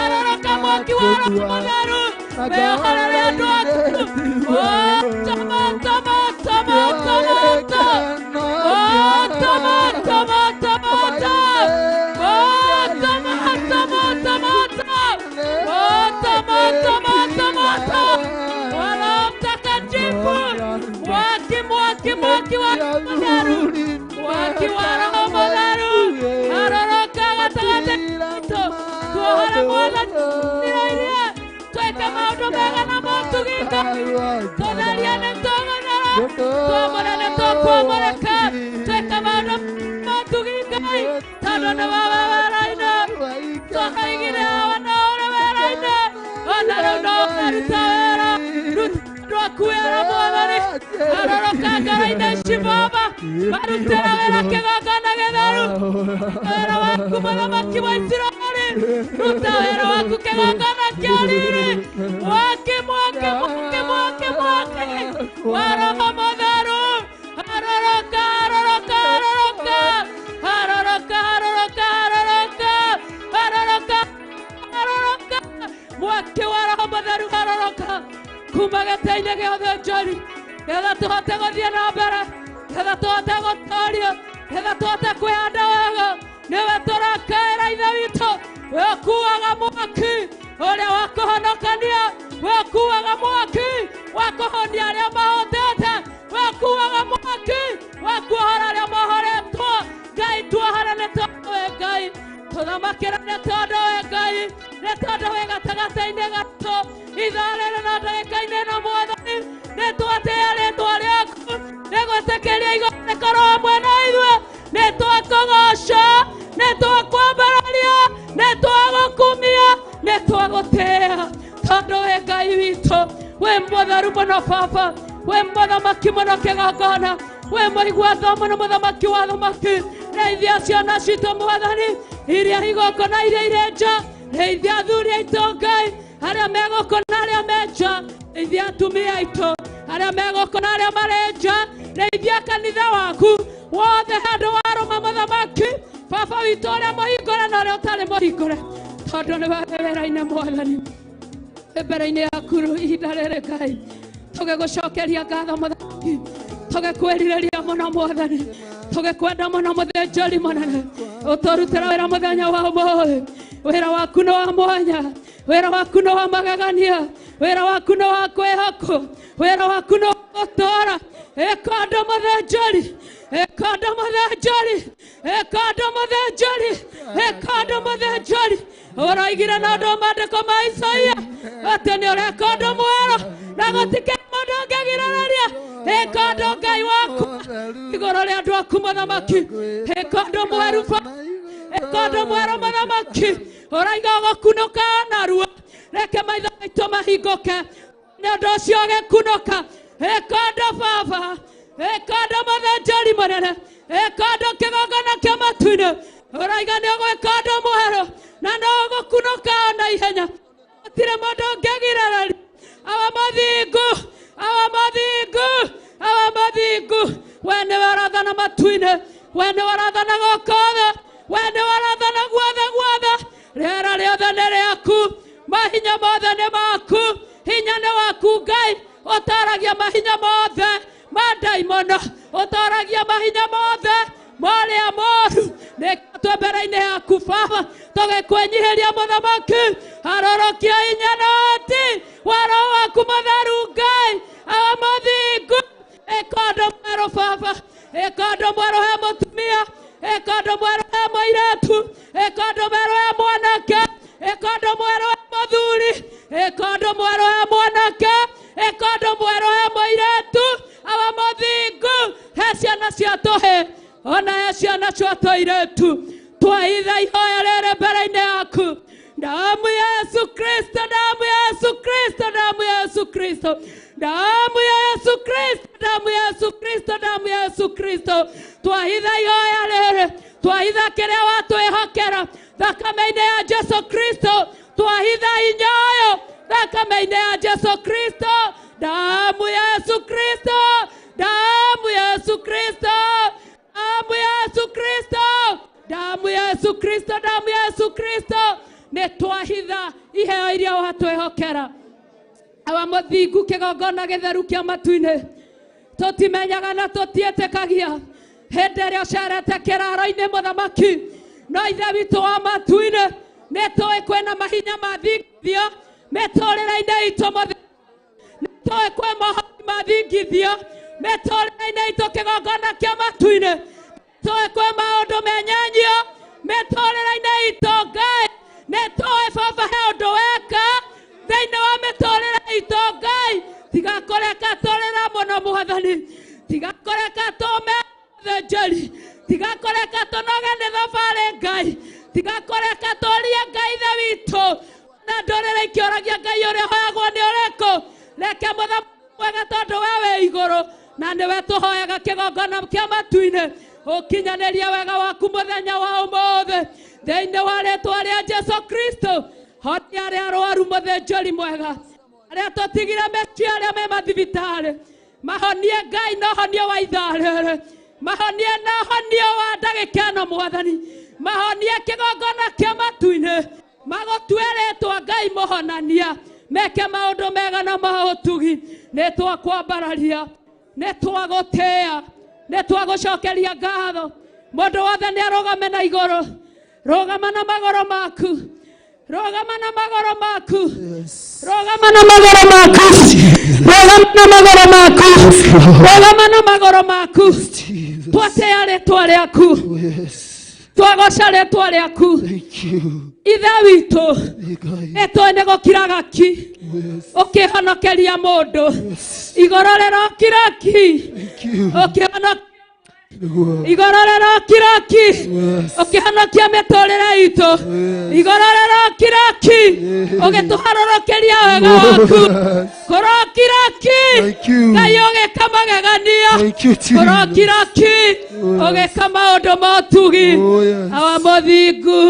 aroroka mwaki wa Roho Mũtheru, wĩohorere andũ aku, moto, moto, moto, moto, moto, moto, moto, moto, moto, moto, moto, moto, moto, moto, moto, moto, moto, wa Roho Mtakatifu, mwaki, mwaki, mwaki wa Roho Mũtheru, mwaki wa Roho Mũtheru, aroroka gatagatĩ gaitũ, tuohore Mwathani iria twĩke maũndũ mega na motugi Ngai, tũtherie nĩ tũgũthera, twamũre nĩ tũkwamũrĩka, twĩke maũndũ motugi Ngai, tondũ nĩwe wĩ wĩra-inĩ, twahaigire hawa no ũrĩ wĩra-inĩ, ona rĩu no ũkaruta wĩra, ruta andũ aku wĩra Mwathani, aroroka ngoro-inĩ ici Baba, marutĩre wĩra kĩgongona gĩtheru, wĩra waku mũthamaki wa Isiraeli, ruta wĩra waku kĩgongona kĩa riri, mwaki, mwaki, mwaki, mwaki, mwaki wa Roho Mũtheru, aroroka, aroroka, aroroka, aroroka, aroroka, aroroka, aroroka, aroroka, mwaki wa Roho Mũtheru aroroka kuma gĩtĩ-inĩ gĩa ũthĩnjĩri, nĩgetha tũhote gũthiĩ na mbere, nĩgetha tũhote gũtooria, nĩgetha tũhote kwĩhanda wega. Nĩwe tũrakaĩra Ithe witũ, we ũkuaga mwaki ũrĩa wa kũhonokania, we ũkuaga mwaki wa kũhonia arĩa mahotete, we ũkuaga mwaki wa kuohora arĩa mohoretwo. Ngai tuohore nĩ tondũ wĩ Ngai, tũthamakĩre nĩ tondũ wĩ Ngai, nĩ tondũ wĩ gatagatĩ-inĩ gaitũ ithaa rĩrĩ na ndagĩka-inĩ ĩno Mwathani, nĩ twatĩĩa rĩtwa rĩaku, nĩ gwĩtĩkĩria igũrũ rĩkorwo hamwe na ithuĩ, nĩ twakũgoca, nĩ twakwambararia, nĩ twagũkumia, nĩ twagũtĩĩa, tondũ wĩ Ngai witũ, wĩ mũtheru mũno Baba, wĩ mũthamaki mũno kĩgongona, wĩ mũigua tha mũno mũthamaki wa thamaki. Rĩithia ciana citũ Mwathani, iria igũkũ na iria irĩ nja, rĩithia athuri aitũ Ngai, arĩa megũkũ na arĩa me nja, rĩithia atumia aitũ, arĩa megũkũ na arĩa marĩ nja, rĩithia kanitha waku wothe handũ warũma mũthamaki, Baba witũ ũrĩa mũhingũre na ũrĩa ũtarĩ mũhingũre, tondũ nĩwe wĩ wĩra-inĩ Mwathani, wĩ mbere-inĩ yaku ihinda rĩrĩ Ngai, tũgĩgũcokeria ngatho mũthamaki, tũgĩkwĩrirĩria mũno Mwathani, tũgĩkwenda mũno mũthĩnjĩri mũnene, ũtũrutĩra wĩra mũthenya wa ũmũthĩ. Wĩra waku nĩ wa mwanya, wĩra waku nĩ wa magegania, wĩra waku nĩ wa kwĩhokwo, wĩra waku nĩ wa gũtũũra. Ĩka ũndũ mũthĩnjĩri, ĩka ũndũ mũthĩnjĩri, ĩka ũndũ mũthĩnjĩri, ĩka ũndũ mũthĩnjĩri. Ũroigire na ũndũ maandĩko ma Isaia atĩ nĩ ũreka ũndũ mwerũ na gũtikĩrĩ mũndũ ũngĩgirĩrĩria. Ĩka ũndũ Ngai waku igũrũ rĩa andũ aku mũthamaki, ĩka ũndũ mwerũ Baba, ĩka ũndũ mwerũ mũthamaki. Ũraiga ũgũkunũka narua, reke maitho maitũ mahingũke nĩ ũndũ ũcio ũgĩkunũka. Ĩka ũndũ Baba, ĩka ũndũ mũthĩnjĩri mũnene, ĩka ũndũ kĩgongona kĩa matu-inĩ. Ũraiga nĩ ũgwĩka ũndũ mwerũ na no ũgũkunũka o na ihenya, gũtirĩ mũndũ ũngĩgirĩrĩria. Awa mũthingu, Awa mũthingu, awa mũthingu, we nĩwe ũrathana matu-inĩ, we nĩwe ũrathana gũkũ thĩ, we nĩwe ũrathana guothe guothe. Rĩera rĩothe nĩ rĩaku, mahinya mothe nĩ maku, hinya nĩ waku Ngai, ũtaragia mahinya mothe ma ndaimono, ũtaragia mahinya mothe marĩa moru. Nĩkĩo twĩ mbere-inĩ yaku Baba, tũgĩkwĩnyihĩria mũthamaki, harũrũkia hinya na ũhoti wa Roho waku mũtheru Ngai, awa mũthingu. Ĩka ũndũ mwerũ Baba, ĩka ũndũ mwerũ he mũtumia, ĩka ũndũ mwerũ he mũirĩtu, ĩka ũndũ mwerũ he mwanake, ĩka ũndũ mwerũ he mũthuri, ĩka ũndũ mwerũ he mwanake, ĩka ũndũ mwerũ he mũirĩtu. Awa mũthingu, he ciana cia tũhĩ ona he ciana cia tũirĩtu, twaitha ihoya rĩrĩ mbere-inĩ yaku. Damu ya Yesu Kristo, damu ya Yesu Kristo, damu ya Yesu Kristo, damu ya Yesu Kristo, damu ya Yesu Kristo, damu ya Yesu Kristo. Twahitha ihoya rĩrĩ, twahitha kĩrĩa watwĩhokera thakame-inĩ ya Jesu Kristo, twahitha hinya ũyũ thakame-inĩ ya Jesu Kristo, damu ya Yesu Kristo, damu ya Yesu Kristo, damu ya Yesu Kristo, damu ya Yesu Kristo, damu ya Yesu Kristo. Nĩ twahitha iheo iria watwĩhokera. Awa mũthingu, kĩgongona gĩtheru kĩa matu-inĩ, tũtimenyaga na tũtiĩtĩkagia hĩndĩ ĩrĩa ũcerete kĩraro-inĩ mũthamaki, no ithe witũ wa matu-inĩ nĩ tũĩ kwĩna mahinya mathingithio mĩtũrĩre-inĩ itũ mũthingu, nĩ tũĩ kwĩ mohoti mathingithio mĩtũrĩre-inĩ itũ kĩgongona kĩa matu-inĩ, tũĩ kwĩ maũndũ menyenyio mĩtũrĩre-inĩ itũ Ngai, nĩ tũĩ Baba he ũndũ weka thĩinĩ wa mĩtũrĩre itũ Ngai. Tiga kũreka tũrĩre mũno Mwathani, tiga kũreka tũme thĩnjĩri, tiga kũreka tũnoge nĩ thabarĩ Ngai, tiga kũreka tũrie Ngai ithe witũ na ndũrĩrĩ ikĩũragia Ngai ũrĩa ũhoyagwo nĩ ũrĩkũ. Reke mũthamaki mwega, tondũ we wĩ igũrũ na nĩwe tũhoyaga kĩgongona kĩa matu-inĩ, ũkinyanĩrie wega waku mũthenya wa ũmũthĩ thĩinĩ wa rĩtwa rĩa Jesu Kristo. Honia arĩa arwaru mũthĩnjĩri mwega, arĩa tũtigire mĩciĩ, arĩa me mathibitarĩ, mahonie Ngai na ũhonio wa ithaa rĩrĩ, mahonie na ũhonio wa ndagĩka ĩno Mwathani, mahonie kĩgongona kĩa matu-inĩ, magũtue rĩtwa Ngai mũhonania, meke maũndũ mega na ma ũtugi. Nĩ twakwambararia, nĩ twagũtĩĩa, nĩ twagũcokeria ngatho. Mũndũ wothe nĩ arũgame na igũrũ, rũgama na magũrũ maku, rũgama na magũrũ maku, rũgama na magũrũ maku, rũgama na magũrũ maku, rũgama na magũrũ maku. Twatĩĩa rĩtwa rĩaku, twagoca rĩtwa rĩaku. Ithe witũ, nĩtũĩ nĩ gũkiraga ki ũkĩhonokeria mũndũ, igũrũ rĩrokira ki ũkĩhonokeria, igũrũ rĩrokira ki ũkĩhonokia mĩtũrĩre itũ, igũrũ rĩrokira ki ũgĩtũharũrũkĩria wega waku, kũrokira ki Ngai ũgĩka magegania, kũrokira ki ũgĩka maũndũ ma ũtugi. Awa mũthingu,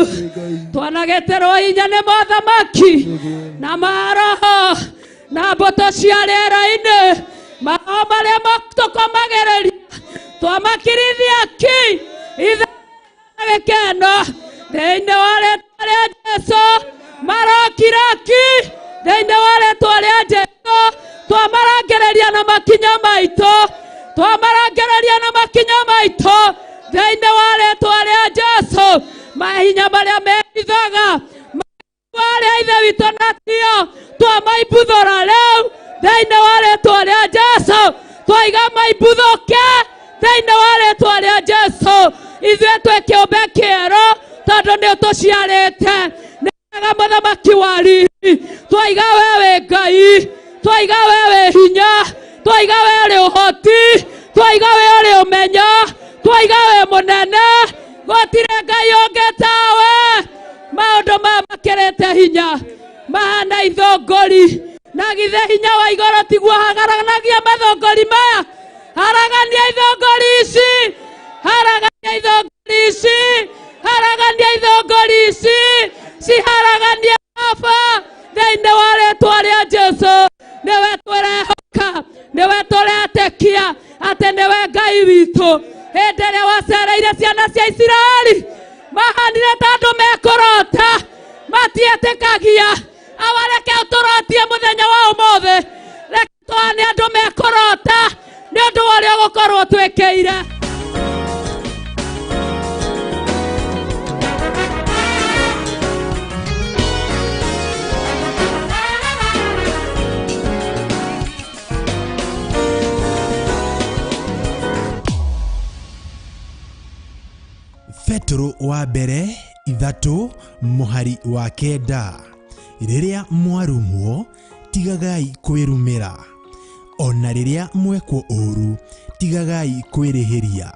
twanagĩtĩrwo hinya nĩ mothamaki na maroho na mbũtũ cia rĩera-inĩ, maroho marĩa tũkomagĩrĩria twamakirithia ki ithe gĩkeno thĩinĩ wa rĩtwa rĩa Jesu. Marokira ki thĩinĩ wa rĩtwa rĩa Jesu. Twamarangĩrĩria na makinya maitũ, twamarangĩrĩria na makinya maitũ thĩinĩ wa rĩtwa rĩa Jesu. Mahinya marĩa mehithaga arĩa ithe witũ natio twamaibuthũra rĩu thĩinĩ wa rĩtwa rĩa Jesu. Twaiga maimbuthũke thĩinĩ wa rĩtwa rĩa Jesu. Ithuĩ twĩ kĩũmbe kĩerũ tondũ nĩ ũtũciarĩte. Nĩ wega mũthamaki wa riri, twaiga we wĩ Ngai, twaiga we wĩ hinya, twaiga we ũrĩ ũhoti, twaiga we ũrĩ ũmenyo, twaiga wĩ mũnene, gũtirĩ Ngai ũngĩ tawe. Maũndũ maya makĩrĩte hinya, mahana ithũngũri, na githĩ hinya wa igũrũ tiguo hagaranagia mathũngũri maya? Haragania ithũngũri ici, haragania ithũngũri ici, haragania ithũngũri ici, ciharagania Baba thĩinĩ wa rĩtwa rĩa Jesu. Nĩwe twĩrehoka, Tũrehoka nĩwe, tũretĩkia atĩ nĩwe Ngai witũ. Hĩndĩ ĩrĩa wacereire ciana cia Isiraeli, mahanire ta andũ mekũrota, matietĩkagia. Awa, reke ũtũrotie mũthenya wa ũmũthĩ, reke tũhane andũ mekũrota nĩ ũndũ wa ũrĩa ũgũkorwo twĩkĩire. Petero wa mbere 3 mũhari wa 9, rĩrĩa mwarumwo tigagai kwĩrumĩra, ona rĩrĩa mwekwo ũũru tigagai kwĩrĩhĩria,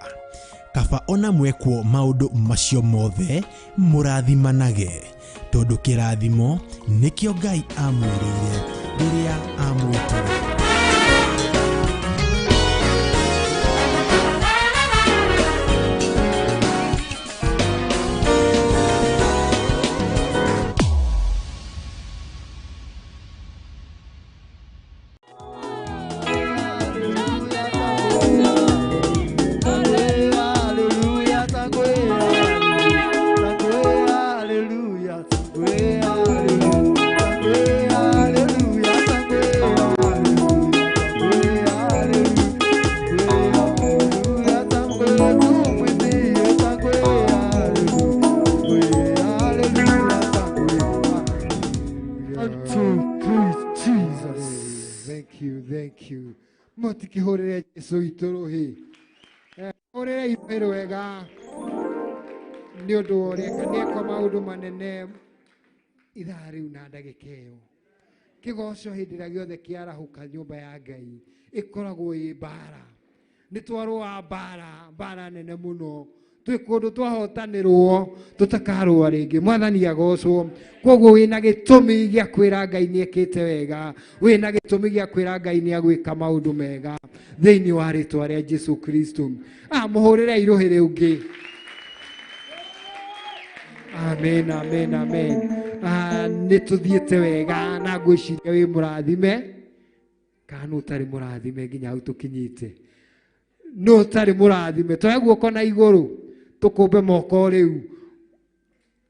kaba ona mwekwo maũndũ macio mothe mũrathimanage, tondũ kĩrathimo nĩkĩo Ngai amwĩrĩire rĩrĩa amwĩtire. Thank you, thank you. Mutikihurire Jesu witũ rũhĩ. Hũrĩre ithe rwega nĩ ũndũ wa ũrĩa nĩeka maũndũ manene ithaa rĩu na ndagĩka ĩyo. Kĩgoco hĩndĩ ĩrĩa gĩothe kĩarahũka nyũmba ya Ngai ĩkoragwo ĩ mbara. Nĩ twarũa mbara, mbara nene mũno. Twĩ kũndũ twahotanĩrwo tũtakarũa rĩngĩ. Mwathani agocwo. Koguo wĩna gĩtũmi gĩa kwĩra Ngai nĩ ekĩte wega, wĩna gĩtũmi gĩa kwĩra Ngai nĩ agwĩka maũndũ mega thĩinĩ wa rĩtwa rĩa Jesu Kristo. Mũhũrĩre irũhĩ rĩngĩ. Amen, amen, amen. Nĩ tũthiĩte wega na ngwĩciria wĩ mũrathime, kana nũ ũtarĩ mũrathime nginya hau tũkinyĩte. Nũ ũtarĩ mũrathime? Toya guoko na igũrũ tũkũmbe moko rĩu.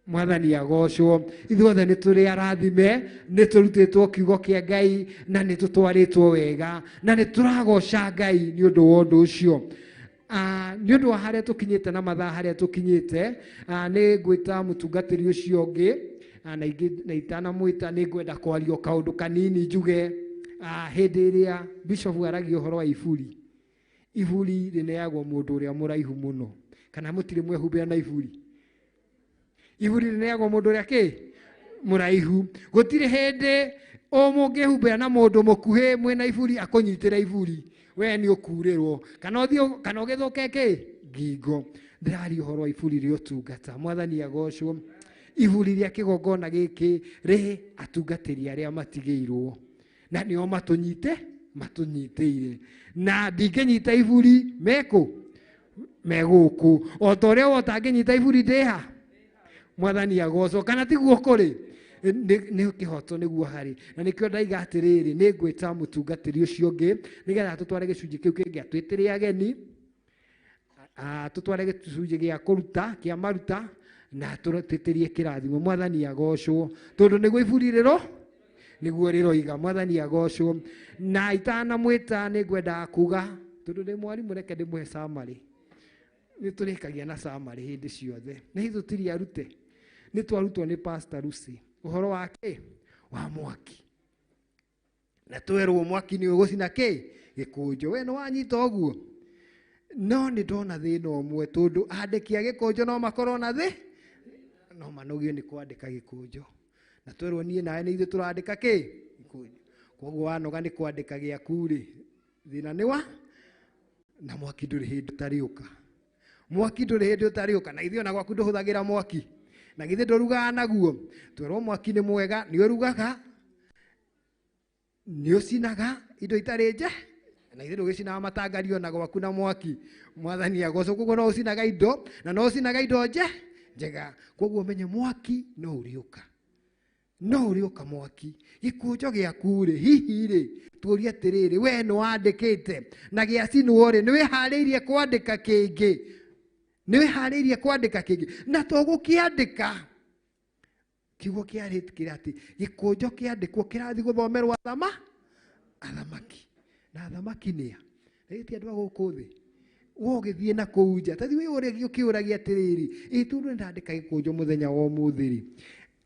Mwathani agocwo. Ithuothe nĩ tũrĩ arathime, nĩ tũrutĩtwo kiugo kĩa Ngai na nĩ tũtwarĩtwo wega na nĩ tũragoca Ngai nĩ ũndũ wa ũndũ ũcio. Nĩ ũndũ wa harĩa tũkinyĩte na mathaa harĩa tũkinyĩte, nĩ ngwĩta mũtungatĩri ũcio ũngĩ, na ingĩ, na itanamwĩta nĩ ngwenda kwaria kaũndũ kanini njuge. Hĩndĩ ĩrĩa Bishop aragia ũhoro wa iburi, iburi rĩneagwo mũndũ ũrĩa mũraihu mũno, kana mũtirĩ mwehumbĩra na iburi? Iburi rĩneagwo mũndũ ũrĩa kĩ mũraihu. Gũtirĩ hĩndĩ mũngĩhumbĩra na mũndũ mũkuhĩ mwĩna iburi akũnyitĩra iburi, we nĩ ũkurĩrwo kana ũthiĩ kana ũgĩthũke kĩ ngingo. Ndĩraria ũhoro wa iburi rĩa ũtungata. Mwathani agocwo. Iburi rĩa kĩgongona gĩkĩ rĩ atungatĩri arĩa matigĩirwo na nĩo matũnyitĩire, na ndingĩnyita iburi mekũ megũkũ o ta ũrĩa we ũtangĩnyita iburi ndĩha. Mwathani agocwo. Kana tiguo kũrĩ? Nĩ kĩhoto nĩguo harĩ, na nĩkĩo ndaiga atĩrĩrĩ, nĩ ngwĩta mũtungatĩri ũcio ũngĩ nĩgetha tũtware gĩcunjĩ kĩu kĩngĩ, atwĩtĩre ageni, tũtware gĩcunjĩ gĩa kũruta kĩa maruta na tũtĩtĩrie kĩrathimo. Mwathani agocwo, tondũ nĩguo iburi rĩro nĩguo rĩroiga. Mwathani agocwo. Na itanamwĩta nĩ ngwendaga kuga, tondũ ndĩ mwarimũ, reke ndĩmũhe summary. Nĩ tũrĩkagia na summary hĩndĩ ciothe. Nĩ hitho tũtirĩ arute, nĩ twarutwo nĩ Pastor Lucy ũhoro wa kĩ wa mwaki, na twerwo mwaki nĩ ũgũcina kĩ gĩkũnjo. We nĩ wanyita ũguo? No nĩ ndona thĩna ũmwe, tondũ andĩki a gĩkũnjo no makorwo na thĩ, no manogio nĩ kwandĩka gĩkũnjo, na twerwo niĩ nawe nĩ ithuĩ tũrandĩka kĩ gĩkũnjo. Koguo wanoga nĩ kwandĩka gĩaku rĩ, thĩna nĩ wa na mwaki ndũrĩ hĩndĩ ũtarĩũka. Mwaki ndũrĩ hĩndĩ ũtarĩũka, na ithuĩ ona gwaku ndũhũthagĩra mwaki, na githĩ ndũrugaga naguo? Twerwo mwaki nĩ mwega, nĩ ũrugaga, nĩ ũcinaga indo itarĩ nje, na ithuĩ ndũgĩcinaga matangario na gwaku na mwaki. Mwathani agocwo. Koguo no ũcinaga indo, na no ũcinaga indo nje njega. Koguo ũmenye mwaki no ũrĩũka. No ũrĩũka mwaki. Gĩkũnjo gĩaku rĩ, hihi rĩ, tũrie atĩrĩrĩ, we nĩ wandĩkĩte na gĩacinwo rĩ, nĩ wĩharĩirie kwandĩka kĩngĩ? Nĩ wĩharĩirie kwandĩka kĩngĩ? Na to gũkĩandĩka, kiugo kĩarĩtĩkĩra atĩ gĩkũnjo kĩandĩkwo kĩrathiĩ gũthomerwo athamaki. Na athamaki nĩa? Na ti andũ a gũkũ thĩ. We ũgĩthiĩ na kũu nja, ta thiĩ ũrĩa ũkĩũragia atĩrĩrĩ, ĩ tondũ nĩndandĩka gĩkũnjo mũthenya wa ũmũthĩ rĩ,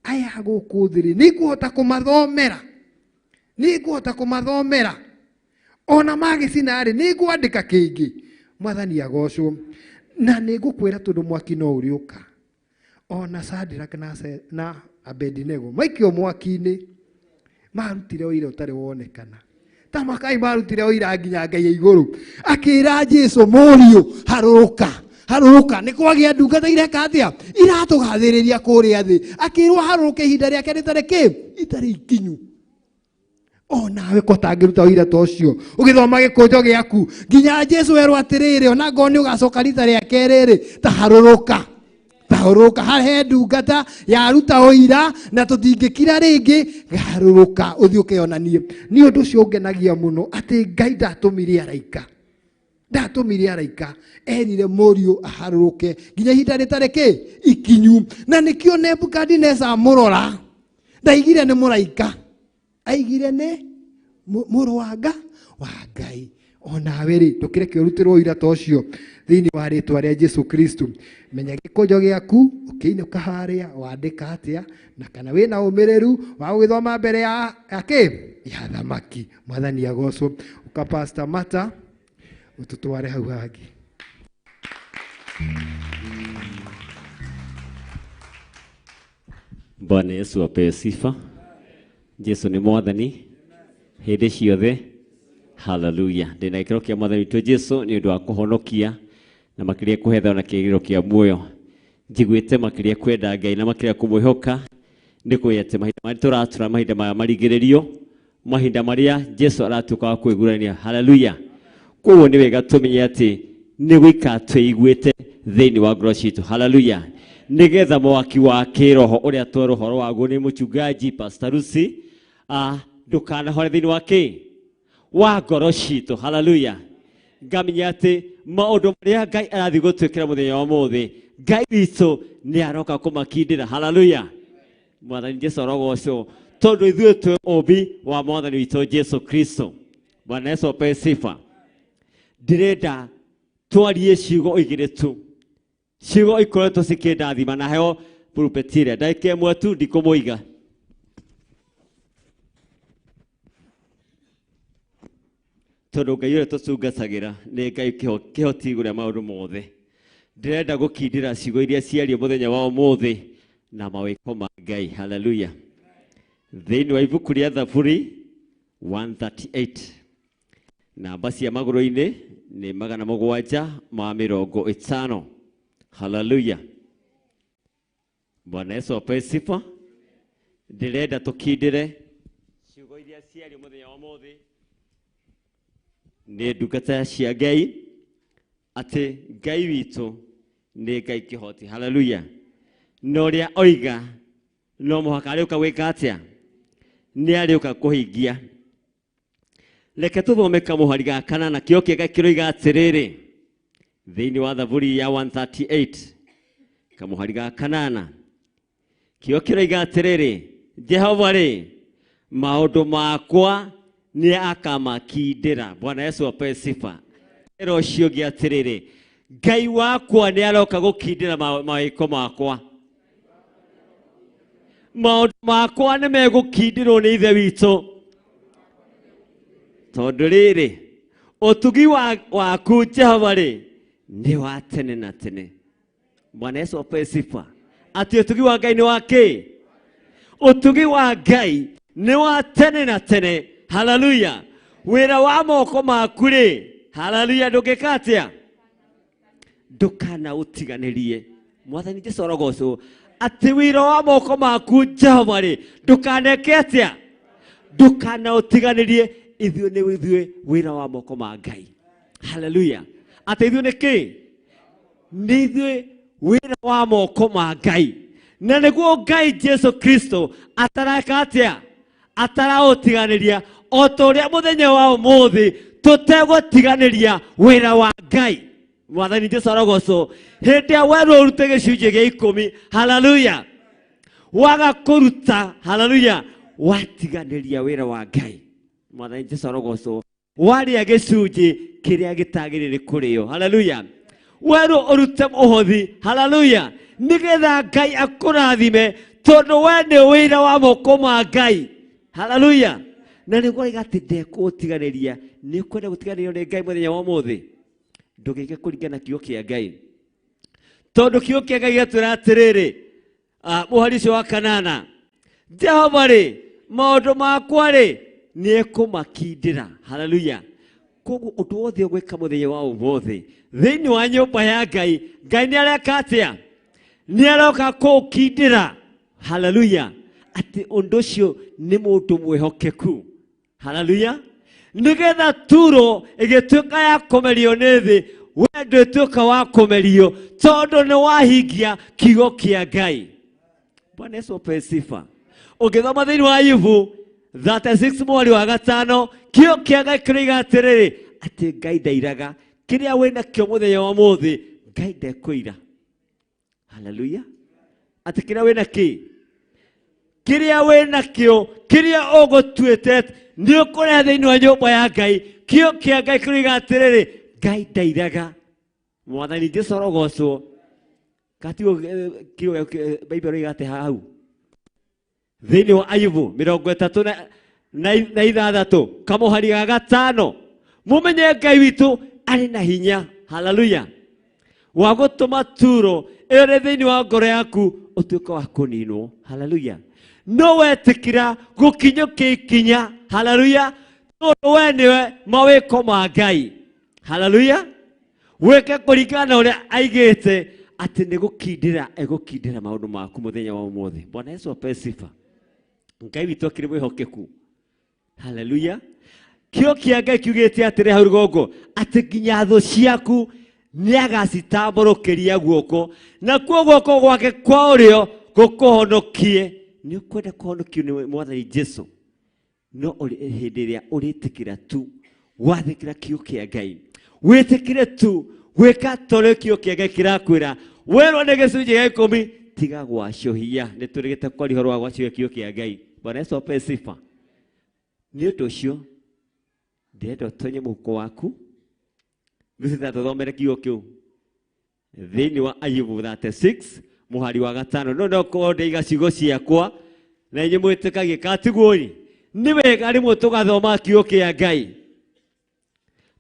aya gũkũ thĩ rĩ, nĩngũhota kũmathomera? Nĩngũhota kũmathomera? Ona magĩcina rĩ, nĩngwandĩka kĩngĩ? Mwathani agocwo. Na nĩngũkwĩra tondũ mwaki no ũrĩũka. Ona Shadrach na Abednego maikio mwaki-inĩ, marutire ũira ũtarĩ wonekana. Ta makai marutire ũira nginya Ngai igũrũ. Akĩra Jesu, mũriũ, harũrũka, harũrũka. Nĩ kwagĩa ndungata ireka atĩa? Iratũgathĩrĩria kũrĩa thĩ. Akĩrwo harũrũke ihinda rĩake rĩtarĩ kĩ? Itarĩ ikinyu. O nawe ko tangĩruta ũira ta ũcio, ũgĩthoma gĩkũnjo gĩaku nginya Jesu erwo atĩrĩrĩ, ona ngorwo nĩ ũgacoka rita rĩa kerĩ rĩ, ta harũrũka, ta harũrũka. Hahe ndungata yaruta ũira na tũtingĩkira rĩngĩ, harũrũka ũthiĩ ũkeyonanie. Nĩ ũndũ ũcio ũngenagia mũno atĩ Ngai ndatũmire araika, ndatũmire araika, erire mũriũ aharũrũke nginya ihinda rĩtarĩ kĩ? Ikinyu. Na nĩkĩo Nebukadineza amũrora, ndaigire nĩ mũraika, aigire nĩ mũrũ wa wa Ngai. Onawe rĩ, ndũkĩreke ũrutĩrwo ũira ta ũcio thĩinĩ wa rĩtwa rĩa Jesu Kristo. Menya gĩkũnjo gĩaku, ũkĩinũka harĩa wandĩka atĩa, na kana wĩna ũmĩrĩru wa gũgĩthoma mbere ya kĩ? Ya thamaki. Mwathani agocwo. Ũka Pastor Mata, ũtũtware hau hangĩ. Bwana Yesu apewe sifa. Jesu ni mwathani hĩndĩ ciothe. Haleluya. Ndĩna gĩkĩro kĩa mwathani witũ Jesu nĩ ũndũ wa kũhonokia na makĩria kũhe thayũ na kĩĩrĩgĩrĩro kĩa muoyo. Njiguĩte makĩria kwenda Ngai na makĩria kũmwĩhoka, nĩ kũĩ atĩ mahinda marĩa tũratũra, mahinda maya marigĩrĩrio, mahinda marĩa Jesu aratuĩka wa kwĩguũrania. Haleluya. Koguo nĩ wega tũmenye atĩ nĩ gũikara twĩiguĩte thĩinĩ wa ngoro citũ. Haleluya. Nĩgetha mwaki wa kĩroho ũrĩa twerwo ũhoro waguo nĩ mũchungaji Pastor Lucy, ndũkanahore thĩinĩ wa kĩ? Wa ngoro citũ. Haleluya. Ngamenya atĩ maũndũ marĩa Ngai arathiĩ gũtwĩkĩra mũthenya wa ũmũthĩ, Ngai witũ nĩ aroka kũmakindĩra. Haleluya. Mwathani Jesu arogocwo, tondũ ithuĩ twĩ ũmbi wa Mwathani witũ Jesu Kristo. Bwana Yesu apewe sifa. Ndĩrenda twarie ciugo igĩrĩ tu, ciugo ikoretwo cikĩndathima, na heo pulpit ĩrĩa ndagĩka ĩmwe tu ndikũmũiga. Tondũ Ngai ũrĩa tũtungatagĩra nĩ Ngai kĩhoti igũrũ rĩa maũndũ mothe. Ndĩrenda gũkindĩra ciugo iria ciario mũthenya wa ũmũthĩ na mawĩko ma Ngai. Haleluya. Thĩinĩ wa ibuku rĩa Thaburi 138, namba cia magũrũ-inĩ nĩ magana mũgwanja ma mĩrongo ĩtano. Haleluya. Bwana Yesu apewe sifa. Ndĩrenda tũkindĩre ciugo iria ciario mũthenya wa ũmũthĩ nĩ ndungata cia Ngai, atĩ Ngai witũ nĩ Ngai kĩhoti. Haleluya. Na ũrĩa oiga no mũhaka arĩũka gwĩka atĩa? Nĩ arĩũka kũhingia. Reke tũthome kamũhari ga kanana, kĩo kĩega kĩroiga atĩrĩrĩ, thĩinĩ wa Thaburi ya 138 kamũhari ga kanana, kĩo kĩroiga atĩrĩrĩ, Jehova rĩ, maũndũ makwa nĩ akamakindĩra. Bwana Yesu apewe sifa. Ĩra ũcio ũngĩ atĩrĩrĩ, Ngai wakwa nĩ aroka gũkindĩra mawĩko makwa. Maũndũ makwa nĩ megũkindĩrwo nĩ Ithe witũ. Tondũ rĩrĩ, ũtugi waku Jehova rĩ, nĩ wa tene na tene. Bwana Yesu apewe sifa. Atĩ ũtugi wa Ngai nĩ wa kĩ? Ũtugi wa Ngai nĩ wa tene na tene. Haleluya. Wĩra wa moko maku rĩ, haleluya, ndũngĩka atĩa? Ndũkanaũtiganĩrie. Mwathani Jesu arogocwo. Atĩ wĩra wa moko maku Jehova rĩ, ndũkaneke atĩa? Ndũkanaũtiganĩrie. Ithuĩ nĩ ithuĩ wĩra wa moko ma Ngai. Haleluya. Atĩ ithuĩ nĩ kĩ? Nĩ ithuĩ wĩra wa moko ma Ngai. Na nĩguo Ngai Jesu Kristo atareka atĩa? Ataraũtiganĩria o ta ũrĩa mũthenya wa ũmũthĩ tũtegũtiganĩria wĩra wa Ngai. Mwathani Jesu arogocwo. Hĩndĩ ĩrĩa werwo ũrute gĩcunjĩ gĩa 10, haleluya, waga kũruta, haleluya, watiganĩria wĩra wa Ngai. Mwathani Jesu arogocwo. Warĩa gĩcunjĩ kĩrĩa gĩtagĩrĩire kũrĩo, haleluya, werwo ũrute mũhothi, haleluya, nĩgetha Ngai akũrathime tondũ we nĩ wĩra wa moko ma Ngai, haleluya. Na nĩguo arauga atĩ ndekũũtiganĩria. Nĩ ũkwenda gũtiganĩrio nĩ Ngai mũthenya wa ũmũthĩ? Ndũgĩke kũringana na kiugo kĩa Ngai, tondũ kiugo kĩa Ngai gĩatwĩra atĩrĩrĩ, mũhari ũcio wa 8, Jehova rĩ, maũndũ makwa rĩ nĩekũmakindĩra. Haleluya. Koguo ũndũ wothe ũgwĩka mũthenya wa ũmũthĩ thĩinĩ wa nyũmba ya Ngai, Ngai nĩ areka atĩa? Nĩ aroka kũũkindĩra. Haleluya. Atĩ ũndũ ũcio nĩ mũndũ mwĩhokeku. Haleluya. Nĩgetha Turo ĩgĩtuĩka ya kũmerio nĩ thĩ, we ndũtuĩka wa kũmerio tondũ nĩ wahingia kiugo kĩa Ngai. Bwana Yesu apewe sifa. Ũngĩthoma thĩinĩ wa Ayubu 36 mweri wa 5, kiugo kĩa Ngai kĩroiga atĩrĩrĩ, atĩ Ngai ndairaga. Kĩrĩa wĩnakĩo mũthenya wa ũmũthĩ, Ngai ndekũira. Haleluya. Atĩ kĩrĩa wĩnakĩ? Kĩrĩa wĩnakĩo, kĩrĩa ũgũtuĩte nĩ ũkũrehe thĩinĩ wa nyũmba ya Ngai. Kiugo kĩa Ngai kĩroiga atĩrĩrĩ, Ngai ndairaga. Mwathani Jesu arogocwo. Katiguo kiugo Bible ĩroiga atĩ hau thĩinĩ wa Ayubu 36 kamũhari ga 5, mũmenye Ngai witũ arĩ na hinya, haleluya, wa gũtũma Turo ĩyo ĩrĩ thĩinĩ wa ngoro yaku ũtuĩke wa kũninwo, haleluya. No wetĩkĩra gũkinyũkia ikinya, haleluya, tondũ we nĩwe mawĩko ma Ngai, haleluya, wĩke kũringana na ũrĩa aigĩte atĩ nĩ gũkindĩra egũkindĩra maũndũ maku mũthenya wa ũmũthĩ. Bwana Yesu apewe sifa. Ngai witũ akĩrĩ mwĩhokeku, haleluya. Kĩo kĩa Ngai kiugĩte atĩrĩ hau rũgongo, atĩ nginya thũ ciaku nĩagacitambũrũkĩria guoko, nakuo guoko gwake kwa ũrĩo gũkũhonokie. Nĩ ũkwenda kũhonokio nĩ Mwathani Jesu, no hĩndĩ ĩrĩa ũrĩtĩkĩra tu gwathĩkĩra kiugo kĩa Ngai, wĩtĩkĩre tu gwĩka ta ũrĩa kiugo kĩa Ngai kĩrakwĩra. Werwo nĩ gĩcunjĩ gĩa 10, tiga gwacũhia. Nĩ tũrĩgĩte kwaria ũhoro wa gwacũhia kiugo kĩa Ngai. Bwana Yesu apewe sifa. Nĩ ũndũ ũcio ndĩrenda ũtonye mũhuko waku, Lucy tũthomere kiugo kĩu thĩinĩ wa Ayubu 36 mũhari wa 5. No no ndaiga ciugo ciakwa na inyuĩ mwĩtĩkagie katiguo-ĩ, nĩ wega rĩmwe tũgathoma kiugo kĩa Ngai.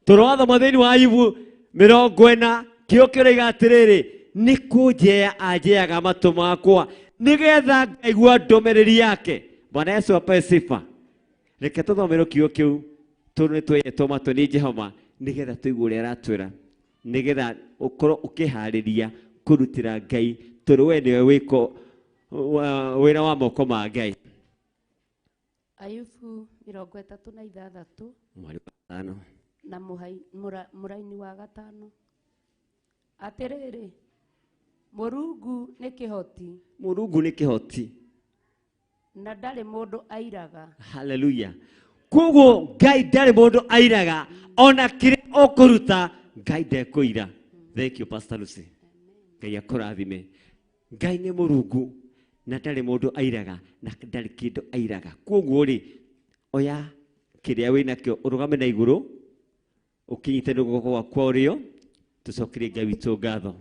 Tũrathoma thĩinĩ wa Ayubu 40, kiugo kĩroiga atĩrĩrĩ, nĩ kũnjeya anjeyaga matũ makwa nĩgetha ngaigua ndũmĩrĩri yake. Bwana Yesu apewe sifa. Reke tũthomerwo kiugo kĩu tondũ nĩ tweyetwo matũ nĩ Jehova nĩgetha tũigue ũrĩa aratwĩra, nĩgetha ũkorwo ũkĩharĩria kũrutĩra Ngai tondũ we nĩwe wĩko wĩra wa moko ma Ngai. Ayubu 36 mweri wa 5 na mũraini wa 5. Atĩrĩrĩ, Mũrungu nĩ kĩhoti. Mũrungu nĩ kĩhoti. Na ndarĩ mũndũ airaga. Haleluya. Koguo Ngai ndarĩ mũndũ airaga, ona kĩrĩa ũkũruta Ngai ndekũira. Thank you Pastor Lucy. Ngai akũrathime. Ngai nĩ Mũrungu na ndarĩ mũndũ airaga na ndarĩ kĩndũ airaga. Koguo rĩ, oya kĩrĩa wĩnakĩo ũrũgame na igũrũ ũkĩnyite nĩ guoko gwaku kwa ũrĩo, tũcokerie Ngai witũ ngatho.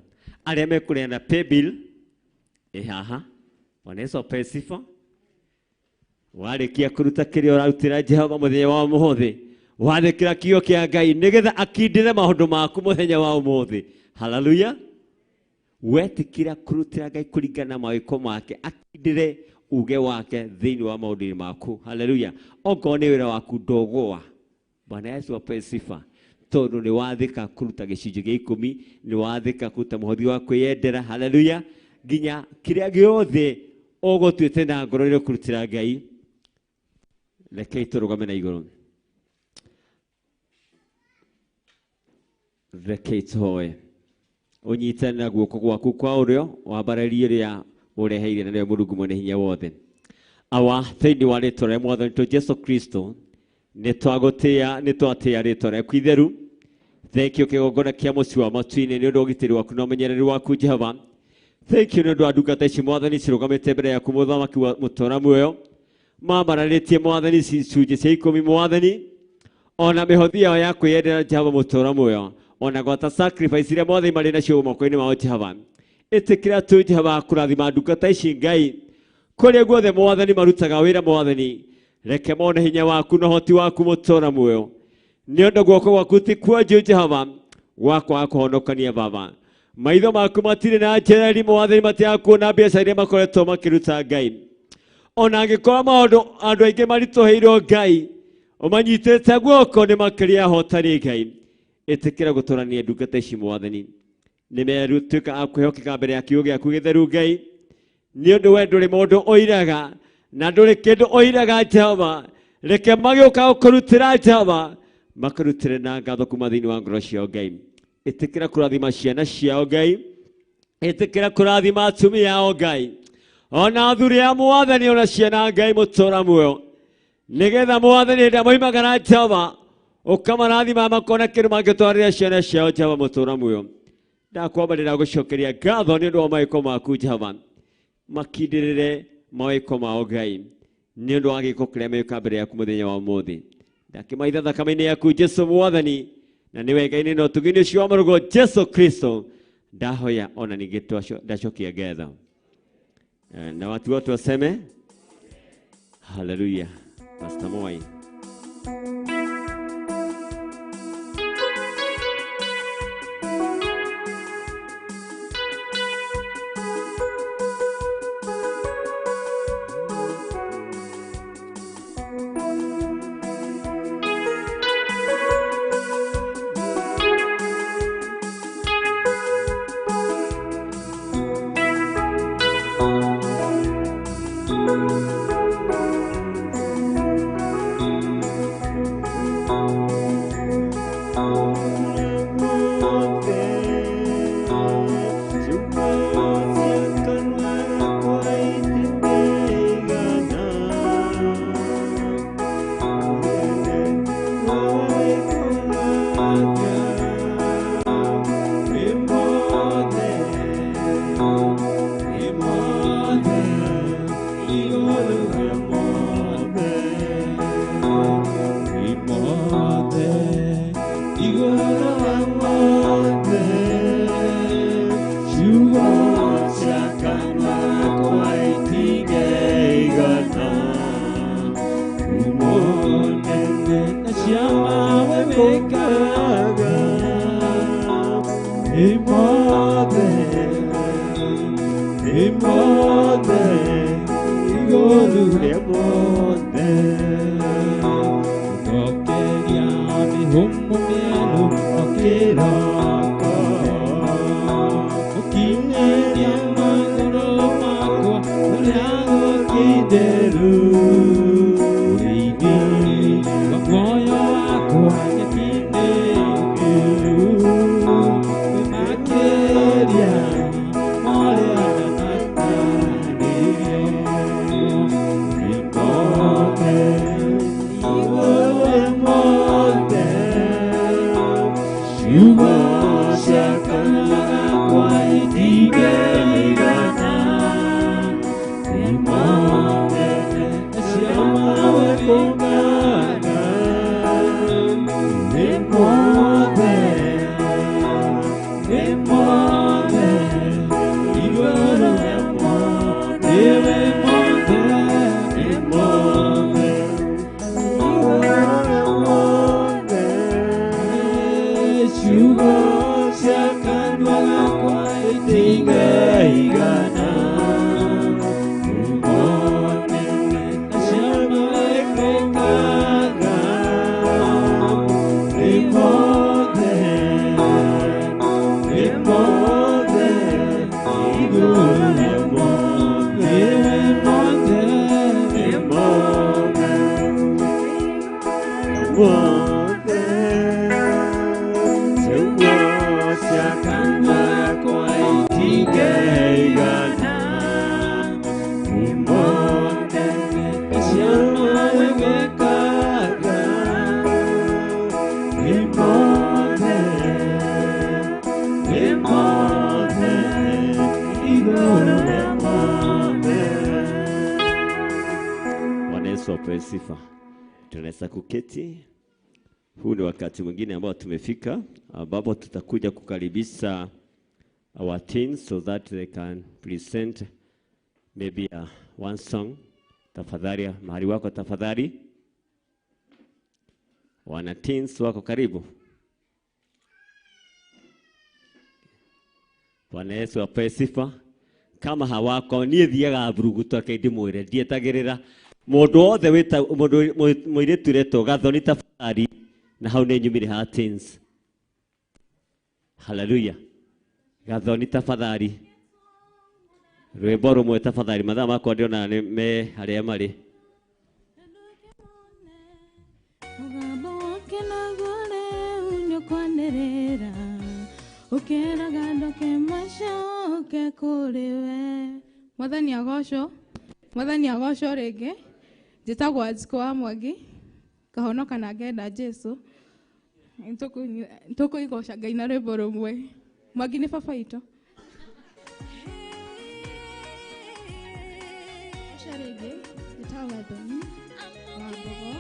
Arĩa mekũneana paybill ĩ haha. Bwana Yesu apewe sifa. Warĩkia kũruta kĩrĩa ũrarutĩra Jehova mũthenya wa ũmũthĩ, wathĩkĩra kiugo kĩa Ngai nĩgetha akindĩre maũndũ maku mũthenya wa ũmũthĩ. Haleluya. Wetĩkĩra kũrutĩra Ngai kũringana na mawĩko make, akindĩre uge wake thĩinĩ wa maũndũ-inĩ maku. Haleluya. Okorwo nĩ wĩra waku ndũgũa. Bwana Yesu apewe sifa. Tondũ nĩ wathĩka kũruta gĩcunjĩ gĩa 10, nĩ wathĩka kũruta mũhothi wa kwĩyendera. Haleluya. Nginya kĩrĩa gĩothe ũgũtuĩte na ngoro nĩ ũkũrutĩra Ngai. Rekei tũrũgame na igũrũ. Rekei tũhoe. Ũnyitane na guoko gwaku kwa ũrĩo, wambarĩrie rĩa Ũreheire na nĩwe Mũrungu mwene hinya wothe. Awa thĩinĩ wa rĩtwa rĩa Mwathani witũ Jesu Kristo, nĩtwagũtĩĩa, nĩtwatĩĩa rĩtwa rĩaku itheru. Thank you kĩgongona kĩa mũciĩ wa matu-inĩ nĩ ũndũ wa ũgitĩri waku na ũmenyereri waku Jehova. Thank you nĩ ũndũ wa ndungata ici Mwathani cirũgamĩte mbere yaku mũthamaki wa mũtũũra muoyo. Mambararĩtie Mwathani icunjĩ cia ikũmi Mwathani, ona mĩhothi yao ya kwĩyendera Jehova mũtũũra muoyo, ona gwata sacrifice iria Mwathani marĩ nacio moko-inĩ mao Jehova. Ĩtĩkĩra tu Jehova kũrathima ndungata ici Ngai kũrĩa guothe Mwathani marutaga wĩra Mwathani, reke mone hinya waku na ũhoti waku mũtũũra muoyo. Nĩ ũndũ guoko gwaku ti kuonju Jehova, gwakwa kũhonokania Baba. Maitho maku matirĩ na njereri Mwathani, matiaga kuona mbeca iria makoretwo makĩruta Ngai. Ona angĩkorwo maũndũ andũ aingĩ maritũhĩirwo Ngai, ũmanyitĩte guoko nĩ makĩria ahotani Ngai. Ĩtĩkĩra gũtũrania ndungata ici Mwathani, nĩ merutuĩka a kwĩhokeka mbere ya kiugo gĩaku gĩtheru Ngai. Nĩ ũndũ we ndũrĩ mũndũ ũiraga na ndũrĩ kĩndũ ũiraga Jehova, reke magĩũka gũkũrutĩra Jehova, makarutĩre na ngatho kuma thĩinĩ wa ngoro ciao Ngai. Ĩtĩkĩra kũrathima ciana ciao Ngai, ĩtĩkĩra kũrathima atumia ao Ngai, ona athuri a Mwathani, ona ciana Ngai mũtũũra muoyo, nĩgetha Mwathani hĩndĩ ĩrĩa moimagara Jehova ũkamarathima makona kĩndũ mangĩtwarĩra ciana ciao Jehova mũtũũra muoyo. Ndakwambarĩra gũcokeria ngatho nĩ ũndũ wa mawĩko maku Jehova, makindĩrĩre mawĩko mao Ngai nĩ ũndũ wa gĩko kĩrĩa meka mbere yaku mũthenya wa ũmũthĩ. Ndakĩmaitha thakame-inĩ yaku Jesu Mwathani, na nĩwe Ngai na ũtugi-inĩ ũcio wa mũrũguo Jesu Kristo, ndahoya ona ningĩ ndacokia ngatho. Na watu wote waseme haleluya. Pastor Moi. Ndĩ mothe, igũrũ rĩa mothe. Bwana Yesu apewe sifa. Tunaweza kuketi. Huu ni wakati mwingine ambao tumefika ambapo tutakuja kukaribisha our teens so that they can present maybe one song. Tafadhali mahali wako tafadhali. Wana teens wako karibu. Bwana Yesu apewe sifa. Kama hawako niĩ thiaga mburuguto reke ndĩmwĩre ndietagĩrĩra mũndũ wothe wĩta mũndũ mũirĩtu ũretwo Gathoni tafadhali na hau nĩ nyumire ha teens. Haleluya. Gathoni tafadhali rwĩmbo rũmwe tafadhali mathaa makwa ndĩrona nĩ me harĩa marĩ. Mũgambo wake naguo rĩu nĩũkwanĩrĩra ũkĩraga andũ ake macoke kũrĩ we. Mwathani agocwo, Mwathani agocwo rĩngĩ. Njĩtagwo Wanjikũ wa Mwangi, ngahonoka na ngenda Jesũ. Nĩtũkũigoca Ngai na rwĩmbo rũmwe. Mwangi nĩ baba witũ. Goca rĩngĩ, njĩtagwo Gathoni wa Mbogo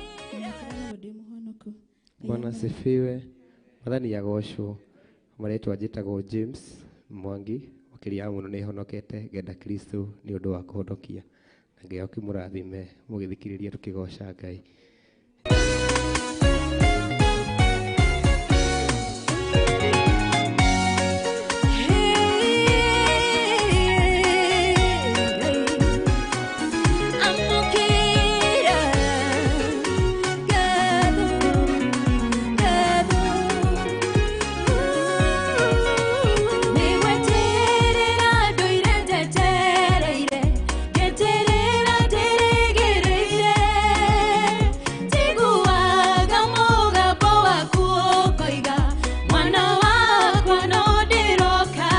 na ngoragwo ndĩ mũhonoku. Bwana asifiwe. Mwathani agocwo. Marĩtwa njĩtagwo James Mwangi, makĩria ya mũno nĩ honokete ngenda Kristo nĩ ũndũ wa kũhonokia. Na Ngai akĩmũrathime mũgĩthikĩrĩria tũkĩgoca Ngai. Amũkĩra ngatho, ngatho. Nĩgweterera ndũire njetereire, ngeterera ndĩrĩgĩrĩire. Njiguaga mũgambo waku ũkoiga, mwana wakwa no ndĩroka.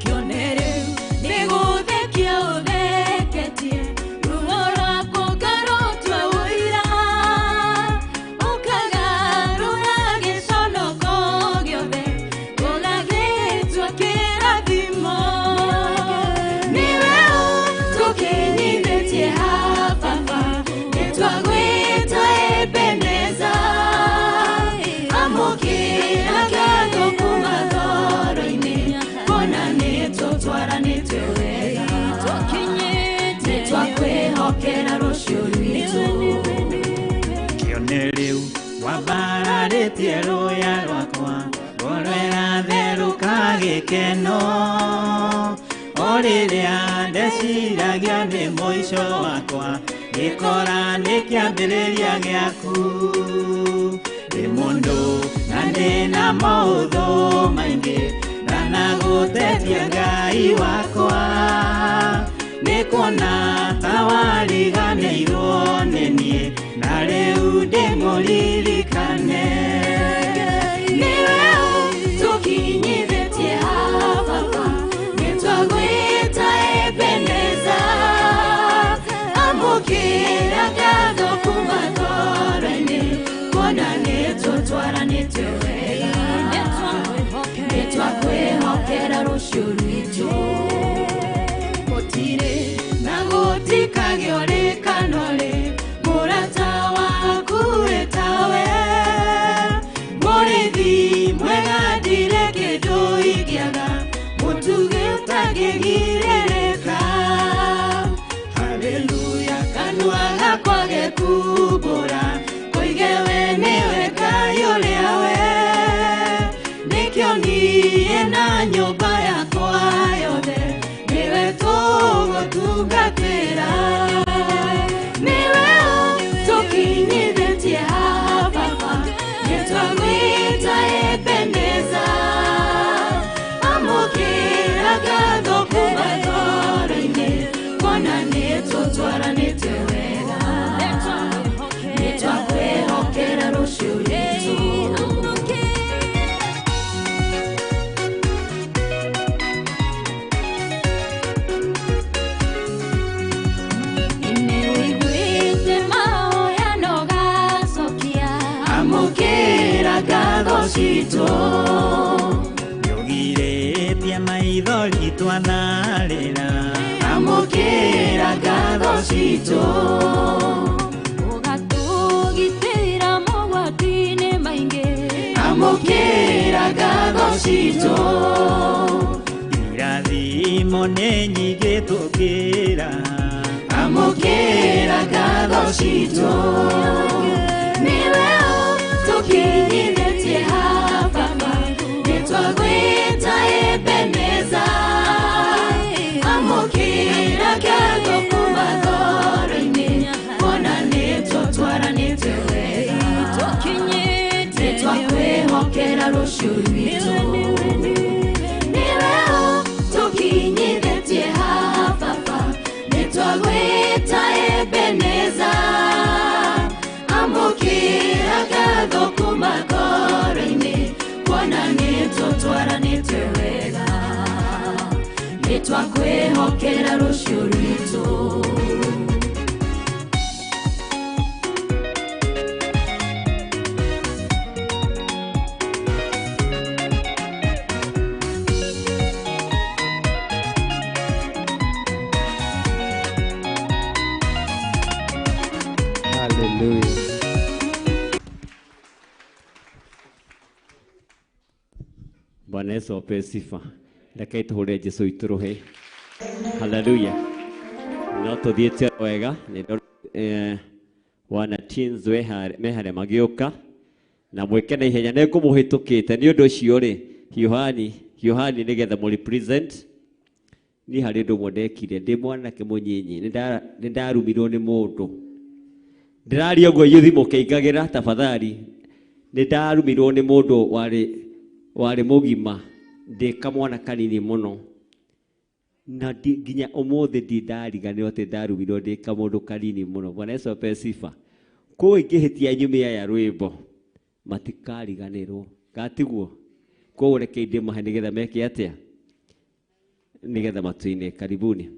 Kĩone rĩu nĩgũthekia ũtheketie, ruo rwakwa ũkarũtua ũira. Ũkagarũra gĩconoko gĩothe, ũgagĩtua kĩrathimo. Nĩwe ũtũkinyithĩtie haha baba, nĩtwagwĩta Ebeneza. Amũkĩra ngatho kuma ngoro-inĩ, kuona nĩtũtwaranĩte wega. Nĩtwakwĩhokera rũciũ rwitũ. Kĩone rĩu wambararĩtie rũya rwakwa, ngoro ĩratherũka gĩkeno. O rĩrĩa ndeciragia nĩ mũico wakwa, ngĩkora nĩ kĩambĩrĩria gĩaku. Ndĩ mũndũ na ndĩna maũthũ maingĩ, ndanagũtetia Ngai wakwa. Nĩ kuona ta wariganĩirwo nĩ niĩ, na rĩu ndĩmũririkane. Nĩwe ũtũkinyithĩtie haha baba, nĩtwagwĩta Ebeneza. Amũkĩra ngatho kuma ngoro-inĩ, kuona nĩtũtwaranĩte wega. Nĩtwakwĩhokera rũciũ rwitũ. Gũtirĩ na gũtikagĩa ũrĩkano rĩ, mũrata waku ĩtawe. Mũrĩithi mwega ndirĩ kĩndũ ingĩaga, mũtugi ũtangĩgirĩrĩka. Haleluya, kanua gakwa gekumbũra, koige we nĩwe Ngai ũrĩa we. Nĩkĩo niĩ na nyũmba yakwa yothe, nĩwe tũgũtungatĩra. Nĩwe ũtũkinyithĩtie haha baba, nĩtwagwĩta Ebeneza. Amũkĩra ngatho kuma ngoro-inĩ, kuona nĩtũtwaranĩte wega. Nĩtwakwĩhokera rũciũ rwitũ. citũ ũgatũgitĩra mogwati-inĩ maingĩ amũkĩra ngatho citũ irathimo nĩ nyingĩ tũkĩra amũkĩra ngatho citũ nĩwe ũtũkinyithĩtie haha Baba nĩtwagwĩta Ebeneza amũkĩra ngatho kuma ngoro-inĩ kuona nĩtũtwaranĩte wega nĩtwakwĩhokera rũciũ rwitũ nĩwe ũtũkinyithĩtie haha Baba nĩtwagwĩta Ebeneza amũkĩra ngatho kuma ngoro-inĩ kuona nĩtũtwaranĩte wega nĩtwakwĩhokera rũciũ rwitũ. Hallelujah. Bwana Yesu apewe sifa. Reke tũhũre Jesu witũ rũhĩ. Hallelujah. No tũthiĩte wega nĩ wana teens me harĩa magĩũka na mwĩke na ihenya nĩ ngũmũhĩtũkĩte nĩ ũndũ ũcio rĩ hiũhani hiũhani nĩgetha mũ represent. Niĩ harĩ ũndũ ũmwe ndekire ndĩ mwanake mũnyinyi nĩ ndarumirwo nĩ mũndũ ndĩraria ũguo inyuĩ mũkĩingagĩra tafadhali nĩ ndarumirwo nĩ mũndũ warĩ mũgima ndĩ kamwana kanini mũno na nginya ũmũthĩ ndindariganĩrwo atĩ ndarumirwo ndĩ kamũndũ kanini mũno. Bwana Yesu apewe sifa. Kũu ingĩhĩtia nyumia ya rwĩmbo matikariganĩrwo gatiguo kũu reke ndĩmahe nĩgetha meke atĩa nĩgetha matuine. Karibuni.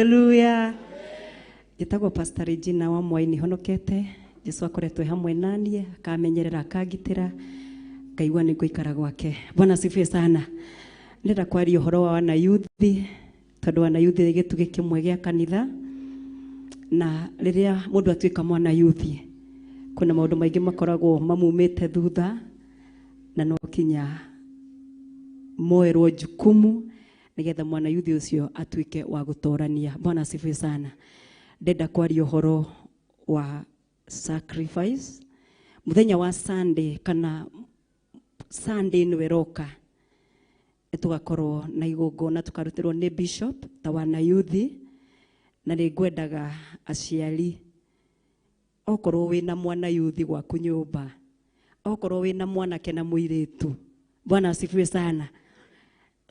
Haleluya. Njĩtagwo Pastor Regina wa Mwaini honokete. Jesu akoretwo e hamwe naniĩ, akamenyerera, akangitĩra, ngaigua nĩ ngũikara gwake. Bwana asifiwe sana. Ndĩrenda kwaria ũhoro wa wanayuthi, tondũ wanayuthi nĩ gĩtugĩ kĩmwe gĩa kanitha, na rĩrĩa mũndũ atuĩka mwanayuthi kwĩna maũndũ maingĩ makoragwo mamumĩte thutha, na no kinya moerwo jukumu nigetha mwanayuthi ũcio atuĩke wa gũtorania. Bwana asifiwe sana. Ndenda kwaria ũhoro wa sacrifice muthenya wa Sunday, kana Sunday nĩwe ĩroka tugakorwo na igongona tukarutĩrwo nĩ bishop ta wanayuthi, na nĩ ngwendaga aciari, okorwo wĩna mwanayuthi gwaku nyũmba, okorwo wĩna mwanake na mũirĩtu, Bwana asifiwe sana,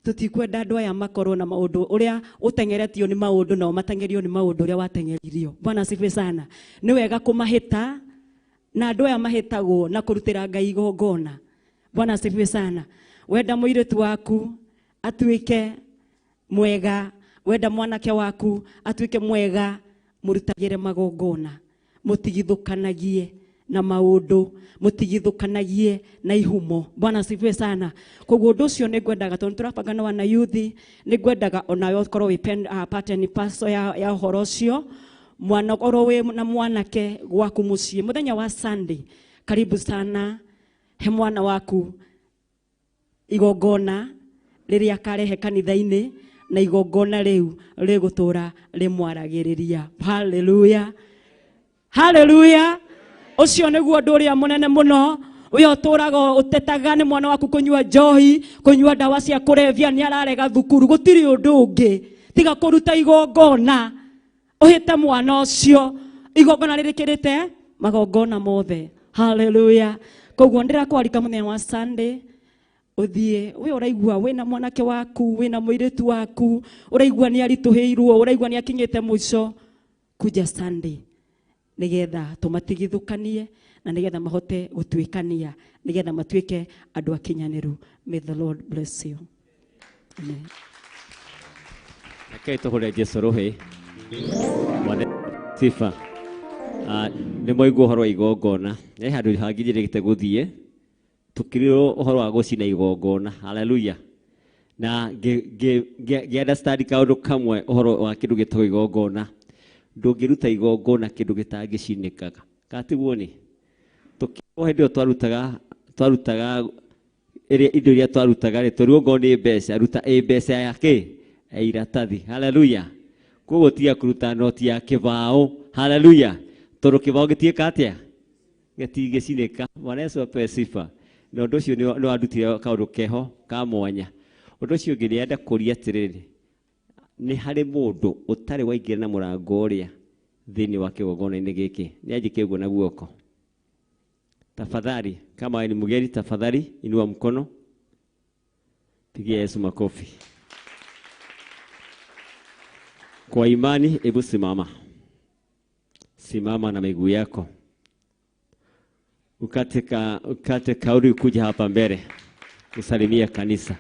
tutikwenda andũ aya makorwo na maũndũ ũrĩa ũteng'eretio nĩ maũndũ nao mateng'erio nĩ maũndũ ũrĩa wateng'eririo. Bwana asifiwe sana. Nĩ wega kũmahĩta, na andũ aya mahĩtagwo na kũrutĩra Ngai igongona. Bwana asifiwe sana. Wenda mũirĩtu waku atuĩke mwega, wenda mwanake waku atuĩke mwega, mũrutagĩre magongona, mũtigithũkanagie na maũndũ, mũtigithũkanagie na ihumo. Bwana asifiwe sana. Koguo ũndũ ũcio nĩ ngwendaga, tondũ tũrabanga na wanayuthi, nĩ ngwendaga onawe ũkorwo wĩ part and parcel ya ũhoro ũcio. Mwana ũkorwo wĩ na mwanake gwaku mũciĩ mũthenya wa Sunday, karibu sana, he mwana waku igongona rĩrĩa akarehe kanitha-inĩ, na igongona rĩu rĩgũtũra rĩmwaragĩrĩria. Haleluya, haleluya. Ũcio nĩguo ũndũ ũrĩa mũnene mũno. Ũyũ ũtũraga ũtetaga nĩ mwana waku kũnyua njohi, kũnyua ndawa cia kũrebia, nĩ ararega thukuru, gũtirĩ ũndũ ũngĩ tiga kũruta igongona ũhĩte mwana ũcio. Igongona rĩrĩkĩrĩte magongona mothe. Haleluya. Koguo ndĩrakwarika mũthenya wa Sunday ũthiĩ, we ũraigua wĩna mwanake waku, wĩna mũirĩtu waku, ũraigua nĩ aritũhĩirwo, ũraigua nĩ akinyĩte mũico, kuja Sunday nigetha tũmatigithũkanie na nigetha mahote gũtuĩkania, nigetha matuĩke andũ akinyanĩru. May the Lord bless you. Amen. Rekei tũhũre Jesũ rũhĩ. Mwathani sifa. Nĩ mwaigua ũhoro wa igongona. He handũ hangĩ njĩrĩgĩte gũthiĩ, tũkĩrĩrwo ũhoro wa gũcina igongona. Haleluya. Na ngĩ understand kaũndũ kamwe ũhoro wa kĩndũ gĩtagwo igongona. Ndũngĩruta igongona kĩndũ gĩtangĩcinĩkaga. Katiguo nĩ tũkĩrwo hĩndĩ ĩyo twarutaga ĩrĩa indo iria twarutaga rĩ, tũrĩo ngorwo nĩ mbeca, ruta ĩ mbeca ya kĩ? Ya iratathi. Haleluya. Koguo tiga kũruta noti ya kĩbaũ. Haleluya. Tondũ kĩbaũ gĩtiĩka atĩa? Gĩtingĩcinĩka. Bwana Yesu apewe sifa. Na ũndũ ũcio nĩ wandutire kaũndũ keho ka mwanya. Ũndũ ũcio ũngĩ nĩenda kũria atĩrĩrĩ, nĩ harĩ mũndũ ũtarĩ waingĩra na mũrango ũrĩa thĩinĩ wa kĩgongona-inĩ gĩkĩ? Nĩ anjĩke ũguo na guoko. Tafadhali, kama wewe ni mgeni, tafadhali inua mkono. Pigia Yesu makofi. Kwa imani, hebu simama. Simama na miguu yako. Ukate kauli kuja hapa mbele. Usalimia kanisa.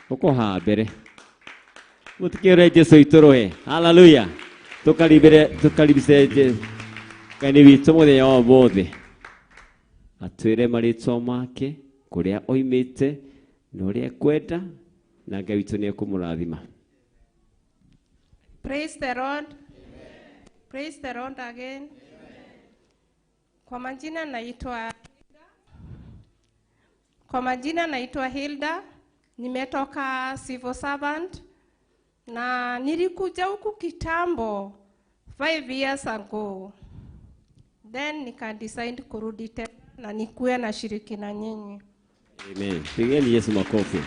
Uko haha mbere. Mutikire Jesu itoroe. Haleluya. Tukaribise Jesu. Ngai witũ mũthenya wa ũmũthĩ. Atwĩre marĩtwa make, kũrĩa oimĩte, na ũrĩa ekwenda, na Ngai witũ nĩekũmũrathima. Praise the Lord. Praise the Lord again. Kwa majina naitwa Kwa majina naitwa Hilda, nimetoka civil servant na nilikuja huku kitambo 5 years ago. Then nika decide kurudi tena na nikuwe na shiriki na nyinyi. Amen. Pigeni Yesu makofi.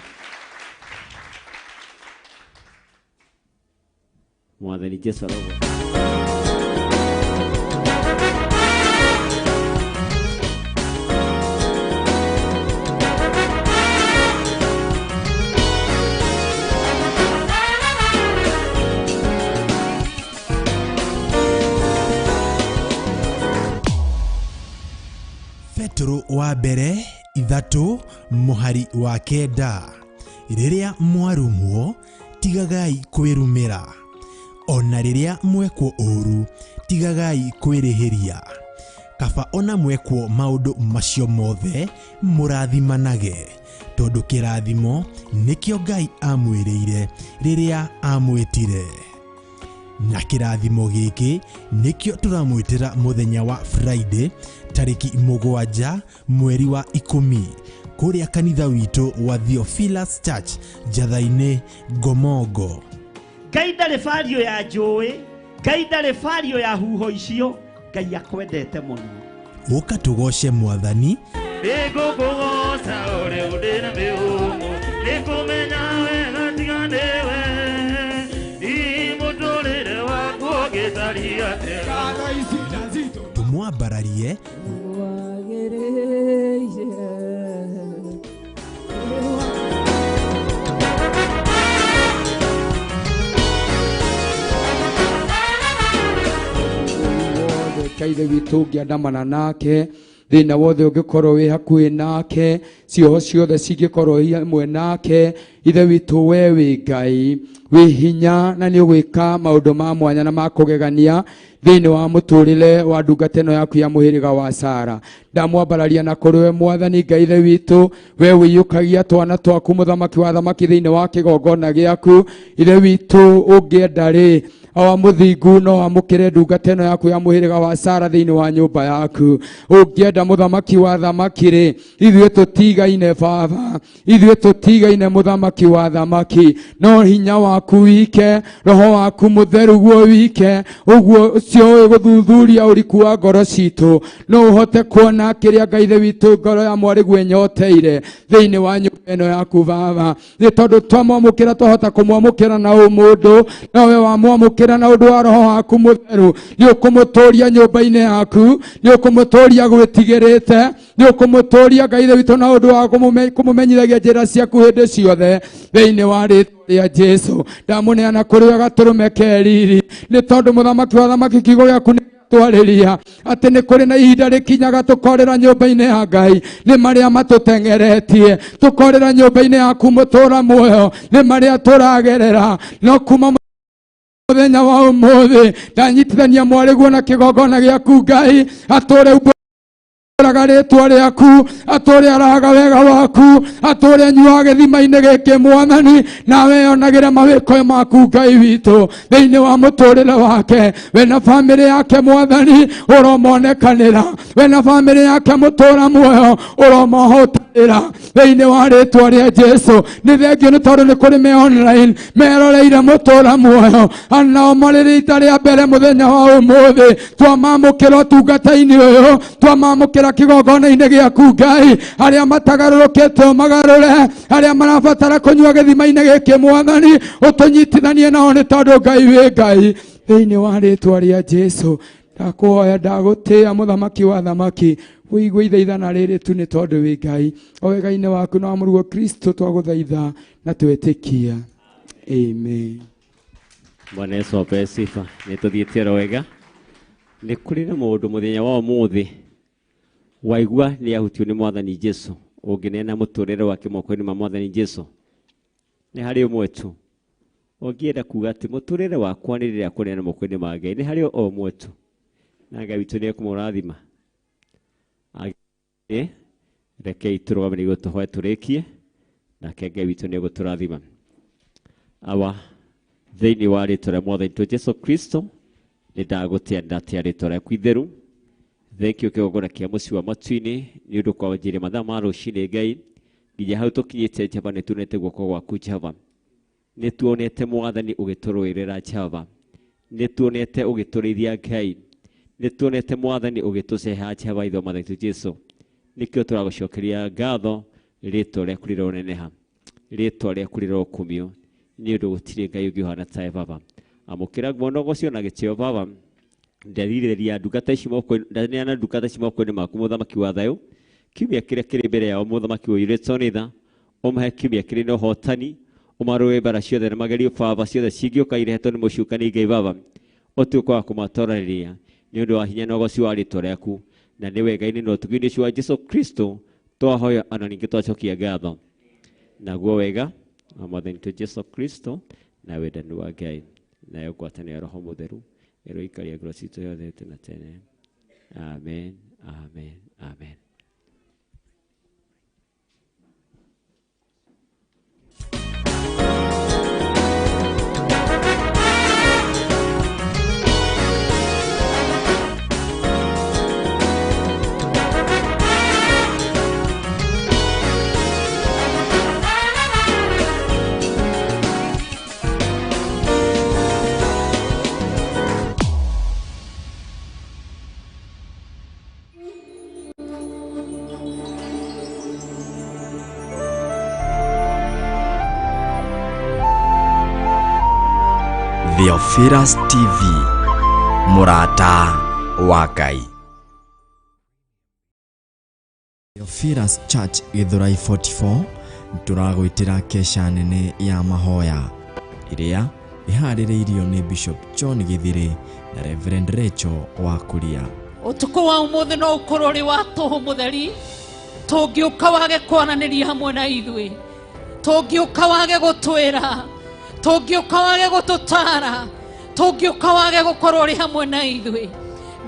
Mwathani Jesu arogwo. Petero wa mbere 3 mũhari wa 9. Rĩrĩa mwarumwo, tigagai kwĩrumĩra. Ona rĩrĩa mwekwo ũũru, tigagai kwĩrĩhĩria. Kaba ona mwekwo maũndũ macio mothe, mũrathimanage, tondũ kĩrathimo nĩkĩo Ngai amwĩrĩire rĩrĩa amwĩtire. Na kĩrathimo gĩkĩ nĩkĩo tũramwĩtĩra mũthenya wa Friday tarĩki 7 mweri wa 10 kũrĩa kanitha witũ wa Theophilus Church Njatha-inĩ Ngomongo. Ngai ndarĩ bario ya njũĩ, Ngai ndarĩ bario ya huho icio, Ngai akwendete mũno. Ũka tũgoce Mwathani. Nĩngũkũgoca ũrĩa ũndĩ na mĩhũmũ, nĩngũmenya wega tiga nĩwe. Hihi mũtũrĩre waku ũngĩtariĩ atĩa? Tũmwambararie Ithe witũ ũngĩandamana nake, thĩna wothe ũngĩkorwo wĩ hakuhĩ nake, cioho ciothe cingĩkorwo hamwe nake, Ithe witũ we wĩ Ngai wĩ hinya na nĩ ũgwĩka maũndũ ma mwanya na ma kũgegania thĩinĩ wa mũtũrĩre wa ndungata ĩno yaku ya mũhĩrĩga wa Sara. Ndamwambararia na kũrĩ we Mwathani Ngai Ithe witũ, we ũiyũkagia twana twaku mũthamaki wa thamaki thĩinĩ wa kĩgongona gĩaku. Ithe witũ ũngĩenda rĩ, awa mũthingu no amũkĩre ndungata ĩno yaku ya mũhĩrĩga wa Sara thĩinĩ wa nyũmba yaku. Ũngĩenda mũthamaki wa thamaki rĩ, ithuĩ tũtigaine Baba, ithuĩ tũtigaine mũthamaki wa thamaki, no hinya waku wike, roho waku mũtheru guo wike, ũguo ũcio ũĩ gũthuthuria ũriku wa ngoro citũ, no ũhote kuona kĩrĩa Ngai Ithe witũ ngoro ya mwarĩguo ĩnyoteire thĩinĩ wa nyũmba ĩno yaku Baba. Nĩ tondũ twamwamũkĩra twahota kũmwamũkĩra na ũmũndũ, nowe wamwamũkĩra na ũndũ wa roho waku mũtheru, nĩ ũkũmũtũria nyũmba-inĩ yaku, nĩ ũkũmũtũria gwĩtigĩrĩte, nĩ ũkũmũtũria Ngai Ithe witũ na ũndũ wa kũmũmenyithagia njĩra ciaku hĩndĩ ciothe thĩinĩ wa rĩtwa rĩa Jesu. Ndamũneana kũrĩ we gatũrũme ke riri, nĩ tondũ mũthamaki wa thamaki kiugo gĩaku nĩ twarĩria atĩ nĩ kũrĩ na ihinda rĩkinyaga tũkorĩra nyũmba-inĩ ya Ngai nĩ marĩa matũteng'eretie, tũkorĩra nyũmba-inĩ yaku mũtũra muoyo nĩ marĩa tũragerera, no kuma mũthenya wa ũmũthĩ ndanyitithania mwarĩguo na kĩgongona gĩaku Ngai, atũre umbũraga rĩtwa rĩaku, atũre araga wega waku, atũre anyuaga gĩthima-inĩ gĩkĩ Mwathani, nawe yonagĩre mawĩko maku Ngai witũ thĩinĩ wa mũtũrĩre wake, we na bamĩrĩ yake Mwathani ũromonekanĩra, we na bamĩrĩ yake mũtũra muoyo ũromohotanĩra thĩinĩ wa rĩtwa rĩa Jesu. Nĩ thengio nĩ tondũ nĩ kũrĩ me online meroreire mũtũra muoyo, anao marĩ rita rĩa mbere mũthenya wa ũmũthĩ twamamũkĩra ũtungata-inĩ ũyũ, twamamũkĩra kĩgongona-inĩ gĩaku Ngai, arĩa matagarũrũkĩte ũmagarũre, arĩa marabatara kũnyua gĩthima-inĩ gĩkĩ Mwathani ũtũnyitithanie nao, nĩ tondũ Ngai wĩ Ngai. Thĩinĩ wa rĩtwa rĩa Jesu ndakũhoya, ndagũtĩĩa mũthamaki wa thamaki, ũigue ithaithana rĩrĩ tu nĩ tondũ wĩ Ngai. O wega-inĩ waku na wa mũrũguo Kristo twagũthaitha na twetĩkia. Amen. Bwana Yesu apewe sifa. Nĩ tũthiĩte oro wega. Nĩ kũrĩ na mũndũ mũthenya wa ũmũthĩ waigua nĩ ahutio nĩ Mwathani Jesu, ũngĩneana mũtũrĩre wake moko-inĩ ma Mwathani Jesu. Nĩ harĩ ũmwe tu ũngĩenda kuga atĩ mũtũrĩre wakwa nĩ rĩrĩa kũneana moko-inĩ ma Ngai, nĩ harĩ o ũmwe tu, na Ngai witũ nĩ ekũmũrathima. Rekei tũrũgame nĩguo tũhoe tũrĩkie, nake Ngai witũ nĩ egũtũrathima. Awa, thĩinĩ wa rĩtwa rĩa Mwathani witũ Jesu Kristo, nĩ ndagũtĩa, ndatĩa rĩtwa rĩaku itheru. Thank you kĩgongona kĩa mũciĩ wa matu-inĩ nĩ ũndũ kwa wanjĩrĩria mathaa ma rũcinĩ Ngai nginya hau tũkinyĩte Jehova, nĩ tuonete guoko gwaku Jehova, nĩ tuonete Mwathani ũgĩtũrũĩrĩra Jehova, nĩ tuonete ũgĩtũrĩithia Ngai, nĩ tuonete Mwathani ũgĩtũceha Jehova ithe wa Mwathani witũ Jesu. Nĩkĩo tũragũcokeria ngatho, rĩtwa rĩaku rĩroneneha, rĩtwa rĩaku rĩrokumio, nĩ ũndũ gũtirĩ Ngai ũngĩ ũhana tawe Baba. Amũkĩra nguo na ũgoco na gĩtĩo Baba. Ndarirĩria ndungata ici moko, ndaneana ndungata ici moko-inĩ maku mũthamaki wa thayũ. Kiumia kĩrĩa kĩrĩ mbere yao mũthamaki ũiyũrĩtwo nĩ tha, ũmahe kiumia kĩrĩ na ũhotani, ũmarũe mbara ciothe na magerio Baba ciothe cingĩũka irehetwo nĩ mũcukani Ngai Baba, ũtuĩke wa kũmatoranĩria nĩ ũndũ wa hinya na ũgoci wa rĩtwa rĩaku, na nĩ wega-inĩ na ũtugi-inĩ ũcio wa Jesu Kristo twahoya ona ningĩ twacokia ngatho. Naguo wega wa Mwathani witũ Jesu Kristo na wendani wa Ngai Nayo ngwatanĩro ya Roho Mũtheru ĩroikaria ngoro citũ yothe tene na tene. Amen, amen, amen. Theophilus TV, Murata wa Ngai. Theophilus Church Githurai 44 tũragwĩtĩra kesha nene ya mahoya ĩrĩa ĩharĩrĩirio nĩ Bishop John Githiri na Reverend Rachel wa Kuria. Ũtukũ wa ũmũthĩ no ũkorwo ũrĩ wa tũhũ mũtheri, tũngĩũka wage kwaranĩria hamwe na ithuĩ, tũngĩũka wage gũtwĩra, tũngĩũka wage gũtũtara, tũngĩũka wage gũkorwo ũrĩ hamwe na ithuĩ.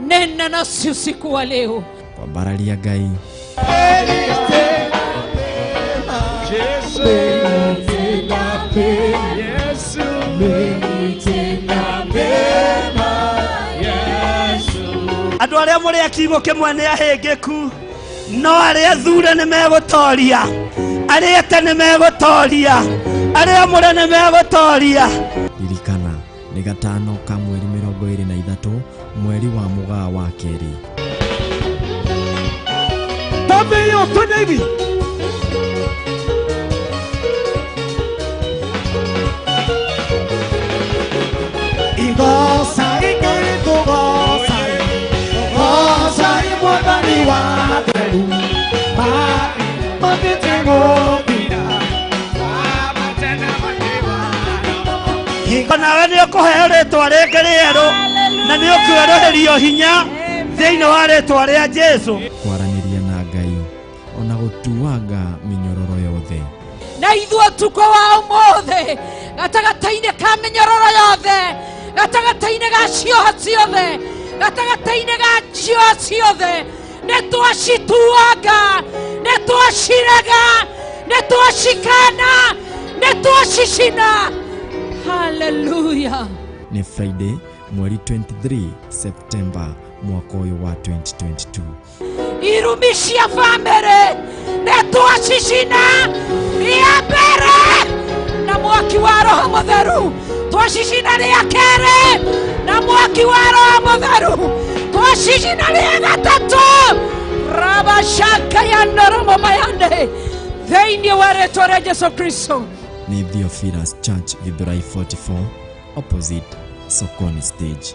Nena nasi usiku wa leo. Kwambararia Ngai, Andũ arĩa mũrĩ a kiugo kĩmwe nĩ ahĩngĩku, no arĩa thure nĩ megũtoria, arĩa ete nĩ megũtoria, arĩa amũre nĩ megũtoria. Ririkana nĩ gatano ka mweri 23 mweri wa Mũgaa wa kerĩ. Tabio twende hivi. Igosa igikugosa, gosa imwathani wa theru, mathĩte gũthira. Hingo nawe nĩ ũkũheo rĩtwa rĩngĩ rĩerũ na nĩ ũkwerũhĩrio hinya thĩinĩ wa rĩtwa rĩa Jesũ. Kwaranĩria na Ngai ona gũtuanga mĩnyororo yothe. Na ithuĩ ũtukũ wa ũmũthĩ gatagatĩ-inĩ ka mĩnyororo yothe, gatagatĩ-inĩ ga cioha ciothe, gatagatĩ-inĩ ga cioha ciothe, nĩ twacituanga, nĩ twacirega, nĩ twacikana, nĩ twacicina. Hallelujah. Nĩ Friday mweri 23 September mwaka ũyũ wa 2022. Irumi cia bamĩrĩ nĩ twacicina rĩa mbere na mwaki wa Roho Mũtheru, twacicina rĩa kerĩ na mwaki wa Roho Mũtheru, twacicina rĩa gatatũ rabashaka ya noromo mayande thĩinĩ wa rĩtwa rĩa Jesu Kristo. Nĩ Theophilus Church Githurai 44 opposite Sokoni stage.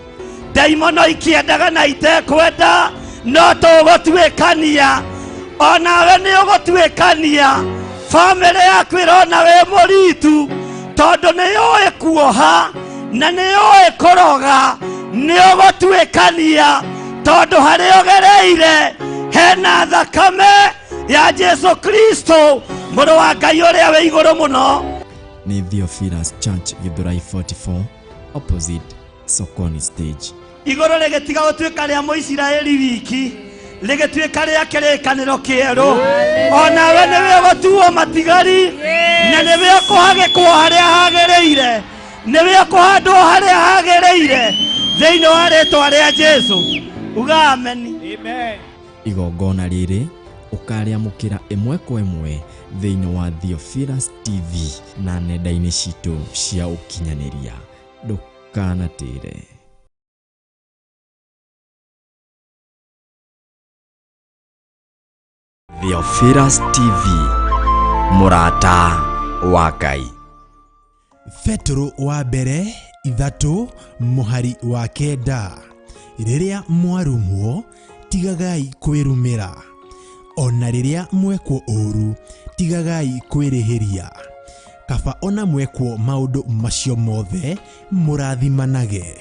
Ndaimono ikĩendaga na itekwenda no tũgũtuĩkania, onawe nĩ ũgũtuĩkania. Bamĩrĩ yaku ĩrona wĩ mũritu tondũ nĩ yũĩ kuoha na nĩ yũĩ kũroga. Nĩ ũgũtuĩkania tondũ harĩa ũgereire hena thakame ya Jesu Kristo mũrũ wa Ngai ũrĩa wĩ igũrũ mũno. Nĩ Theophilus Church Githurai 44 opposite Sokoni stage. Igũrũ rĩgĩtiga gũtuĩka rĩa Mũisiraeli wiki, rĩgĩtuĩka rĩa kĩrĩkanĩro kĩerũ. Onawe nĩwe ũgũtuo matigari na nĩwe ũkũhagĩkwo harĩa hagĩrĩire, nĩwe ũkũhandwo harĩa hagĩrĩire thĩinĩ wa rĩtwa rĩa Jesu. Uga ameni. Igongona rĩrĩ ũkarĩamũkĩra ĩmwe kwa ĩmwe thĩinĩ wa Theophilus TV na nenda-inĩ citũ cia ũkinyanĩria. Ndũkanatĩre. Theophilus TV, Murata wa Ngai. Petero wa mbere 3 mũhari wa 9. Rĩrĩa mwarumwo tigagai kwĩrumĩra, ona rĩrĩa mwekwo ũũru tigagai kwĩrĩhĩria. Kaba ona mwekwo maũndũ macio mothe mũrathimanage,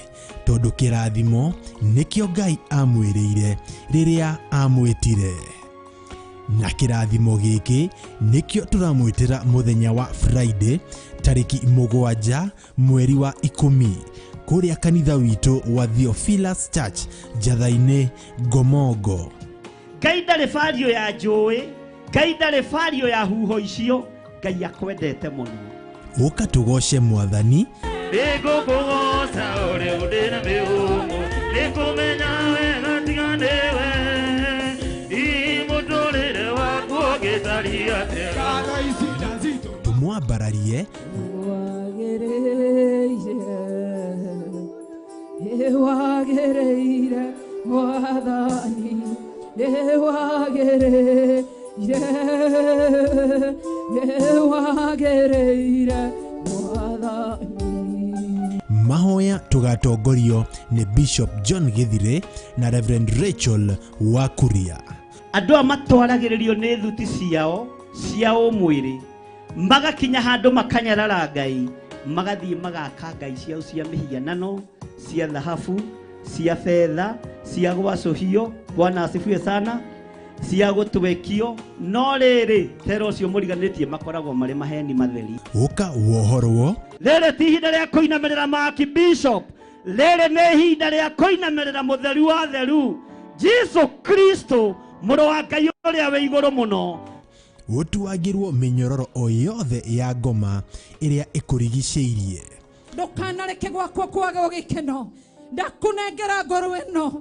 tondũ kĩrathimo nĩkĩo Ngai amwĩrĩire rĩrĩa amwĩtire. Na kĩrathimo gĩkĩ nĩkĩo tũramwĩtĩra mũthenya wa Friday tarĩki 7 mweri wa 10 Kũrĩa kanitha witũ wa Theophilus Church Njatha-inĩ Ngomongo. Ngai ndarĩ bario ya njũĩ, Ngai ndarĩ bario ya huho icio, Ngai akwendete mũno. Ũka tũgoce Mwathani. Nĩngũkũgoca ũrĩa ũndĩ na mĩhũmũ, nĩngũmenya wega tiga nĩwe. Hihi mũtũrĩre waku ũngĩtariĩ atĩa? Tũmwambararie. Wagĩrĩire Mwathani, nĩwagĩrĩire, nĩwagĩrĩire Mwathani. Mahoya tũgatongorio nĩ Bishop John Githire na Reverend Rachel Wakuria. Andũ aya matwaragĩrĩrio nĩ thuti ciao cia ũmwĩrĩ, magakinya handũ makanyarara Ngai, magathiĩ magaka ngai ciao cia mĩhianano, cia thahabu, cia betha, cia gwacũhio, Bwana asifiwe sana, cia gũtwekio, no rĩrĩ tera ũcio mũriganĩtie makoragwo marĩ maheni matheri. Ũka wohorwo. Rĩrĩ ti ihinda rĩa kũinamĩrĩra Maki Bishop, rĩrĩ nĩ ihinda rĩa kũinamĩrĩra mũtheru wa theru, Jesu Kristo, mũrũ wa Ngai ũrĩa wĩ igũrũ mũno. Ũtuagĩrwo mĩnyororo o yothe ya ngoma ĩrĩa ĩkũrigicĩirie. Ndũkanareke gwakwa kwage gĩkeno, ndakũnengera ngoro ĩno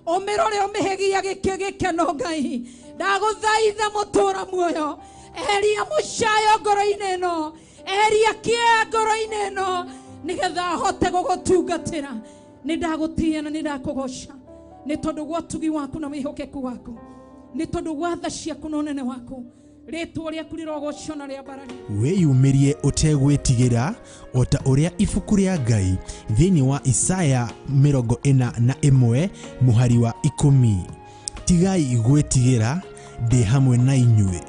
ũmĩrore ũmĩhegia gĩkĩ gĩkeno. Ngai, ndagũthaitha mũtũra muoyo, eheria mũcayo ngoro-inĩ ĩno, eheria kĩeha ngoro-inĩ ĩno, nĩgetha hote gũgũtungatĩra. Nĩ ndagũtĩĩa na nĩ ndakũgoca nĩ tondũ gwa ũtugi waku na wĩhokeku waku, nĩ tondũ gwa tha ciaku na ũnene waku. Rĩtwa rĩaku rĩrogocwo na rĩambarario. Wĩyumĩrie ũtegwĩtigĩra o ta ũrĩa ibuku rĩa Ngai thĩinĩ wa Isaya 41 mũhari wa 10. Tigai gwĩtigĩra, ndĩ hamwe na inyuĩ,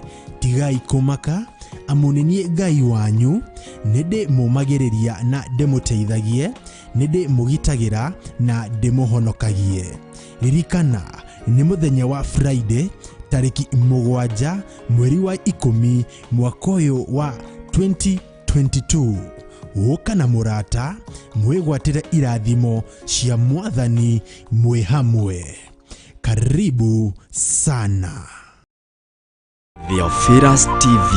tigai kũmaka, amu nĩ niĩ Ngai wanyu, nĩ ndĩmũũmagĩrĩria na ndĩmũteithagie, nĩ ndĩmũgitagĩra na ndĩmũhonokagie. Ririkana nĩ mũthenya wa Friday tarĩki 7 mweri wa 10 mwaka ũyũ wa 2022. Ũka na mũrata mwĩgwatĩre irathimo cia Mwathani mwĩ hamwe. Karibu sana. Theophilus TV.